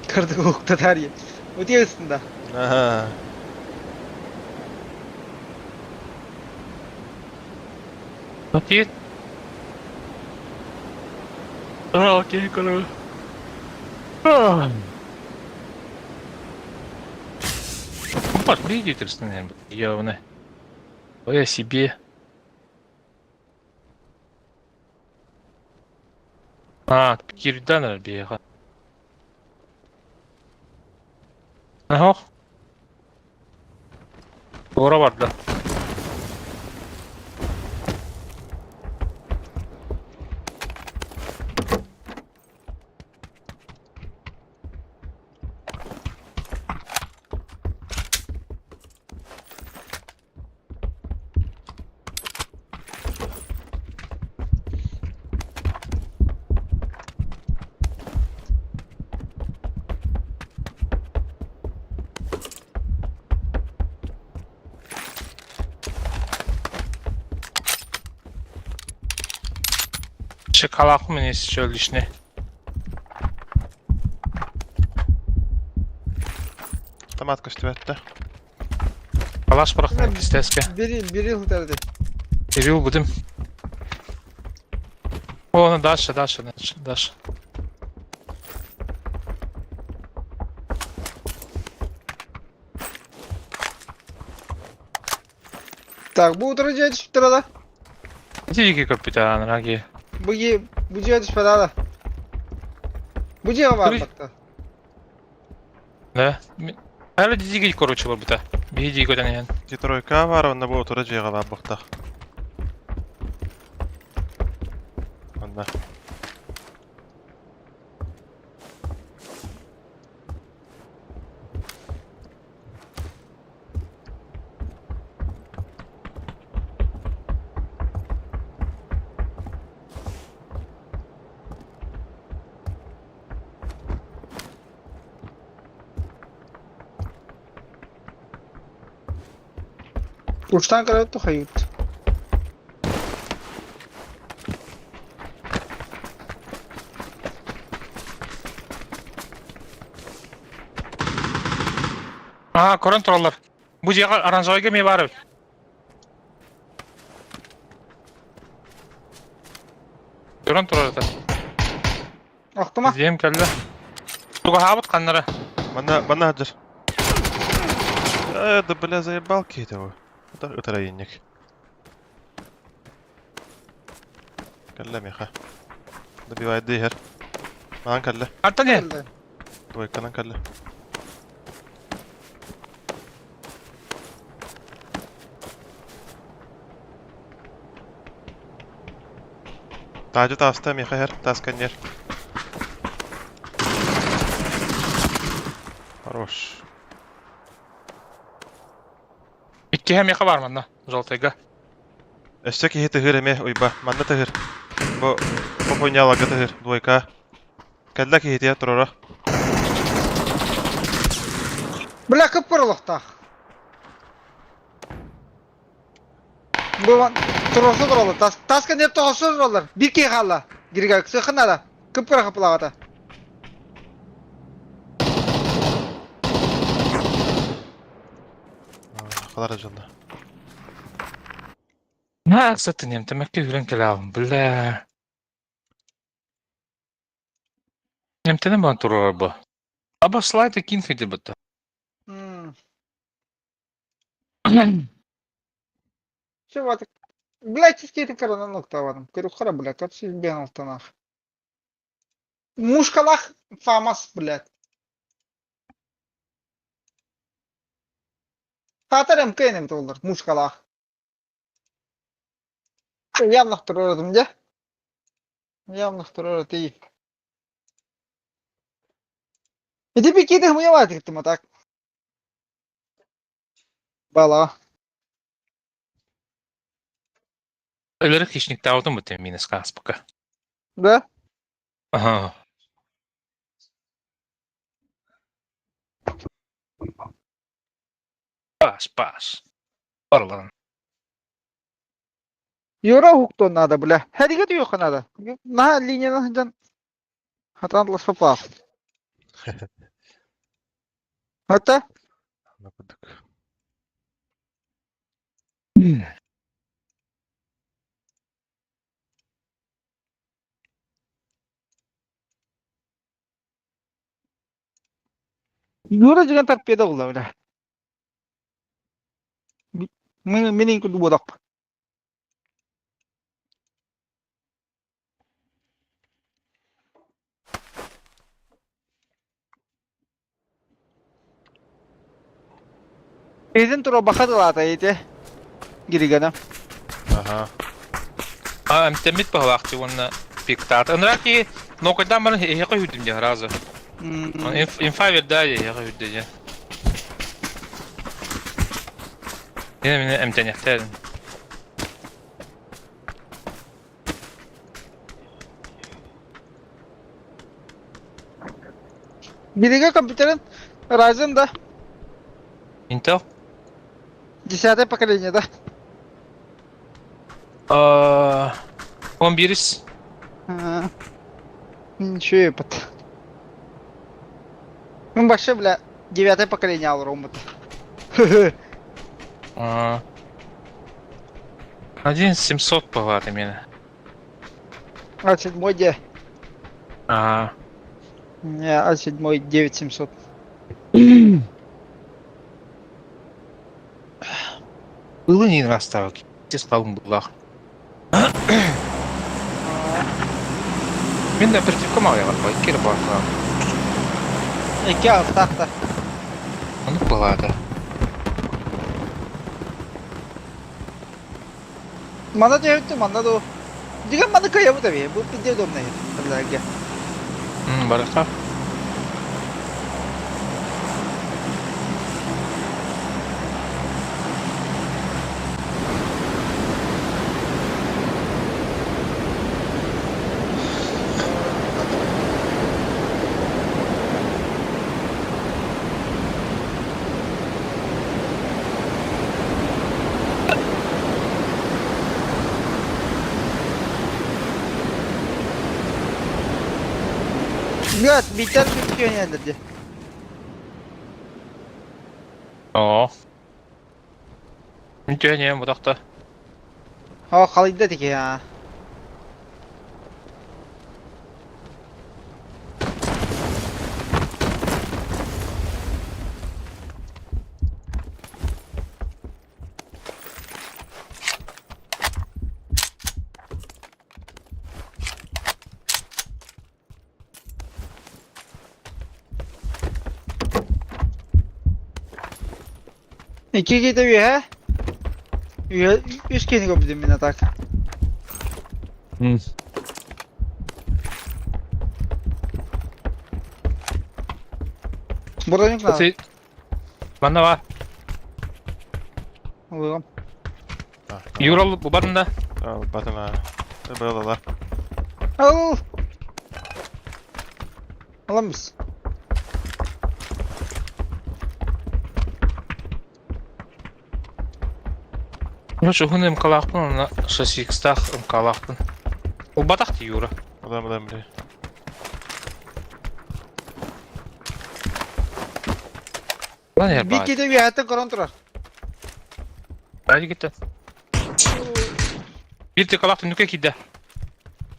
Кырдык уһукта таарыйа. Утуйа ыстында. Аха. Ответ. А, окей, короче. Пошли, наверное, явно. Я себе. А, кирдан бега. Оһох. Туора барда. Шоколадку мне еще лишний. Автомат көстүбэттэ. Калаш бырахтым иккистэске. Бери, бери хутарды. Кирилл будем. О, ну дальше, дальше, дальше, дальше. Так, бу утро дьиэ түспүттэрэ да? Ити диэки көрбүтэ анараги. Бу дьиэ, бу дьиэ түспэтэ да? Бу дьиэҕэ баар батта. Да. Әлі диги короче барбыта. Биһи диги көтөн иһэн. Детройка бар, онно бу утары дьиэҕэ баар буохтаах. Онно. Уштан көрөт тухайыт. Аа, көрөн тураллар. Бу дьиэҕэ оранжевайга эмиэ баар эбит. Көрөн турар этэ. Охтума. Дьиэм кэллэ. Тугаһаабыт ханнара. Манна, манна сылдьар. Э, да бля, заебал киһитэ бу. Ытар ытарайынньык. Кэллэ миэхэ. Добивайды иһэр. Маҕан кэллэ. Антон иһэр. Двойканан кэллэ. Таадьы тааста миэхэ иһэр, таас кэнниэр. Хорош. Иккиһэ миэхэ баар манна, желтайга. Өссө киһи тыһыыр эмиэ уйба. Манна тыһыыр. Бу бу хуйняларга тыһыыр. Двойка. Кэллэ киһитиэ туруора. Бля, кып-кыр олохтоох. Бу туруорса тураллар. Тас, тас кэнниэр тоҕосо тураллар. Биир киһи хаалла. Грига, сыахха наада. Кып-кыра хапылаҕата. Халара дьонно. На, кстати, немтемекке үрэн кэлэҕин, бля. Немтенен бан турар бу. Аба слайд кин фиди бытта. Все, вот. Блядь, чистейте корона ноктаваным. Көрүк бля, как все бен алтанах. Мушкалах фамас, блядь. Хатар МК доллар, мушкалах. Явно второй где? Явно второй ты. Иди пикиты мы ты так. Бала. Өлөрө хищниктаабытым бу минус пока. Да? Ага. Пас, пас. Орлан. Юра хукто надо, бля. Хәдигә юк надо. На линияны жан. Хатан ласпапа. Хата? Курдук. Юра деген торпеда булды, бля. Мен күлді бодақ. Киһитин туруорбакка тылаата ити. Гиригана. Аха. А, эмтэммит баһылаахчы уонна пиктаата. Ыныраа киһи нокайдаан баран эһиэхэ үүрдүм дии сразу. Инфа бердаа дии эһиэхэ үүрдэ дии. Мин мин эмтэниэхтээдим. Биригэ компьютерин Ryzen да? Intel? Десятое поколение, да? Он бирис. Ничего епот. Ну вообще, бля, девятое поколение Алромут. 1700 палаты меня. А седьмой где? А. Не, а седьмой 9700. Было не раз так. Те булах. Мин да оперативка мал я кир баха. Икки астахта. Ону палата. Мана түһүттү, манна ду. Дигэн маны кыйабыт эби. Бу пизде удобно. Бляге. Барыха. Блядь, битер күтүөнелерди. Оо. Мүтүөнүөн бутахта. О, халыйда тики а. Икки киһитэ үөһэ. Үөһэ үс киһини көрбүтүм мин атак. Броник надо. Манна бар. Ылыгым. Юрал бу барында. Батым аа. Быылала. Ал. Аламыз. Ну, шухун МКлаахпын, онно шасикстаах МКлаахпын. Улбатах ти Юра. Улам улам бля. Lan yer Бит баар. киһитэ үөһэттэн көрөн турар. Баайы китте. Биир тыкалаах түннүккэ киирдэ.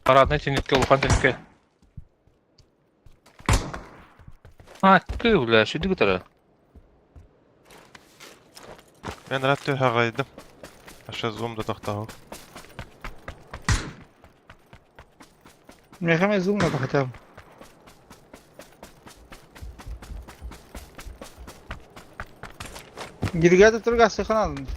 Параднай түннүккэ, улахан түннүккэ. А, ты, бля, сүдү кытары. Мен рад түһэҕэйдим. Аша зум да тохтоһу. Мехаме зум надо хотя бы. Гиргата турга сыханадын.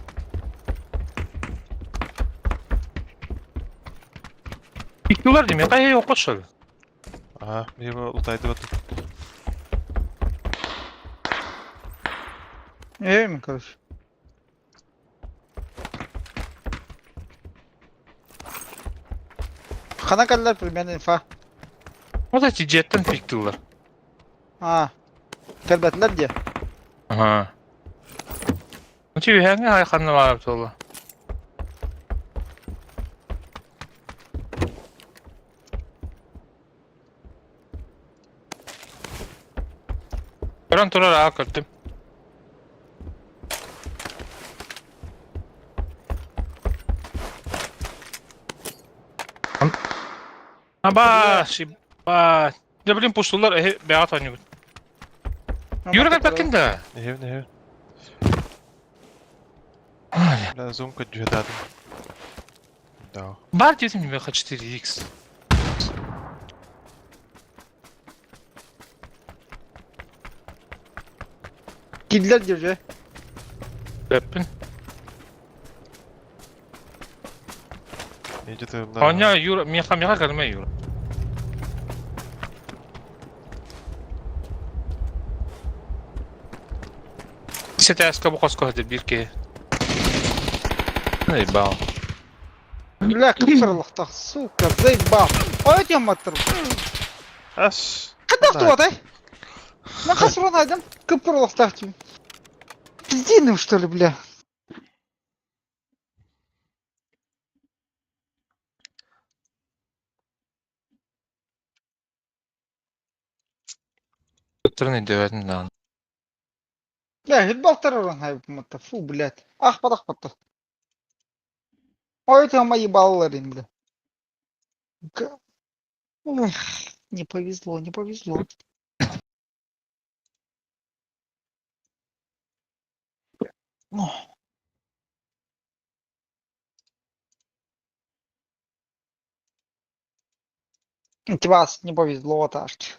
Иккилар дим, кай окошол. Аа, биһи лутайды бат. Эми, короче. Хана каллар примерно инфа. Вот эти жеттен пиктилар. А. Кэлбэтилэр диэ. Ага. Ну ти үһәңе ай ханна барып тула. Көрөн турар аа көрдүм. Аба, шиба. Да блин, пустулар, э, бэҕэ тоонньубут. Юра кэлбэккин да? Нэһэбин, нэһэбин. Бля, зум көддьүһэдаатым. Да. Бар диэтим миэхэ 4X. Киллер держи. Өппүн. Иди ты Оня Юра, меха меха кэлмэ Юра. Сетээскэ бу хоско сылдьар биир киһи. Ебал. Бля, кыпсырылыктах, сука, заебал. Ой, тем маттыр. Ас. Хайдах туотай? Мен хасрон айдым, кыпкырылыктах тим. Пиздиным, что ли, бля? Ыттарын өйдөөбөтүм даҕаны. Бля, хитбалтар уран хайбыматта. Фу, блядь. Ах, падах патта. Ой, там ебаллар им, бля. Эх, не повезло, не повезло. Ох. Вас не повезло, Ташки.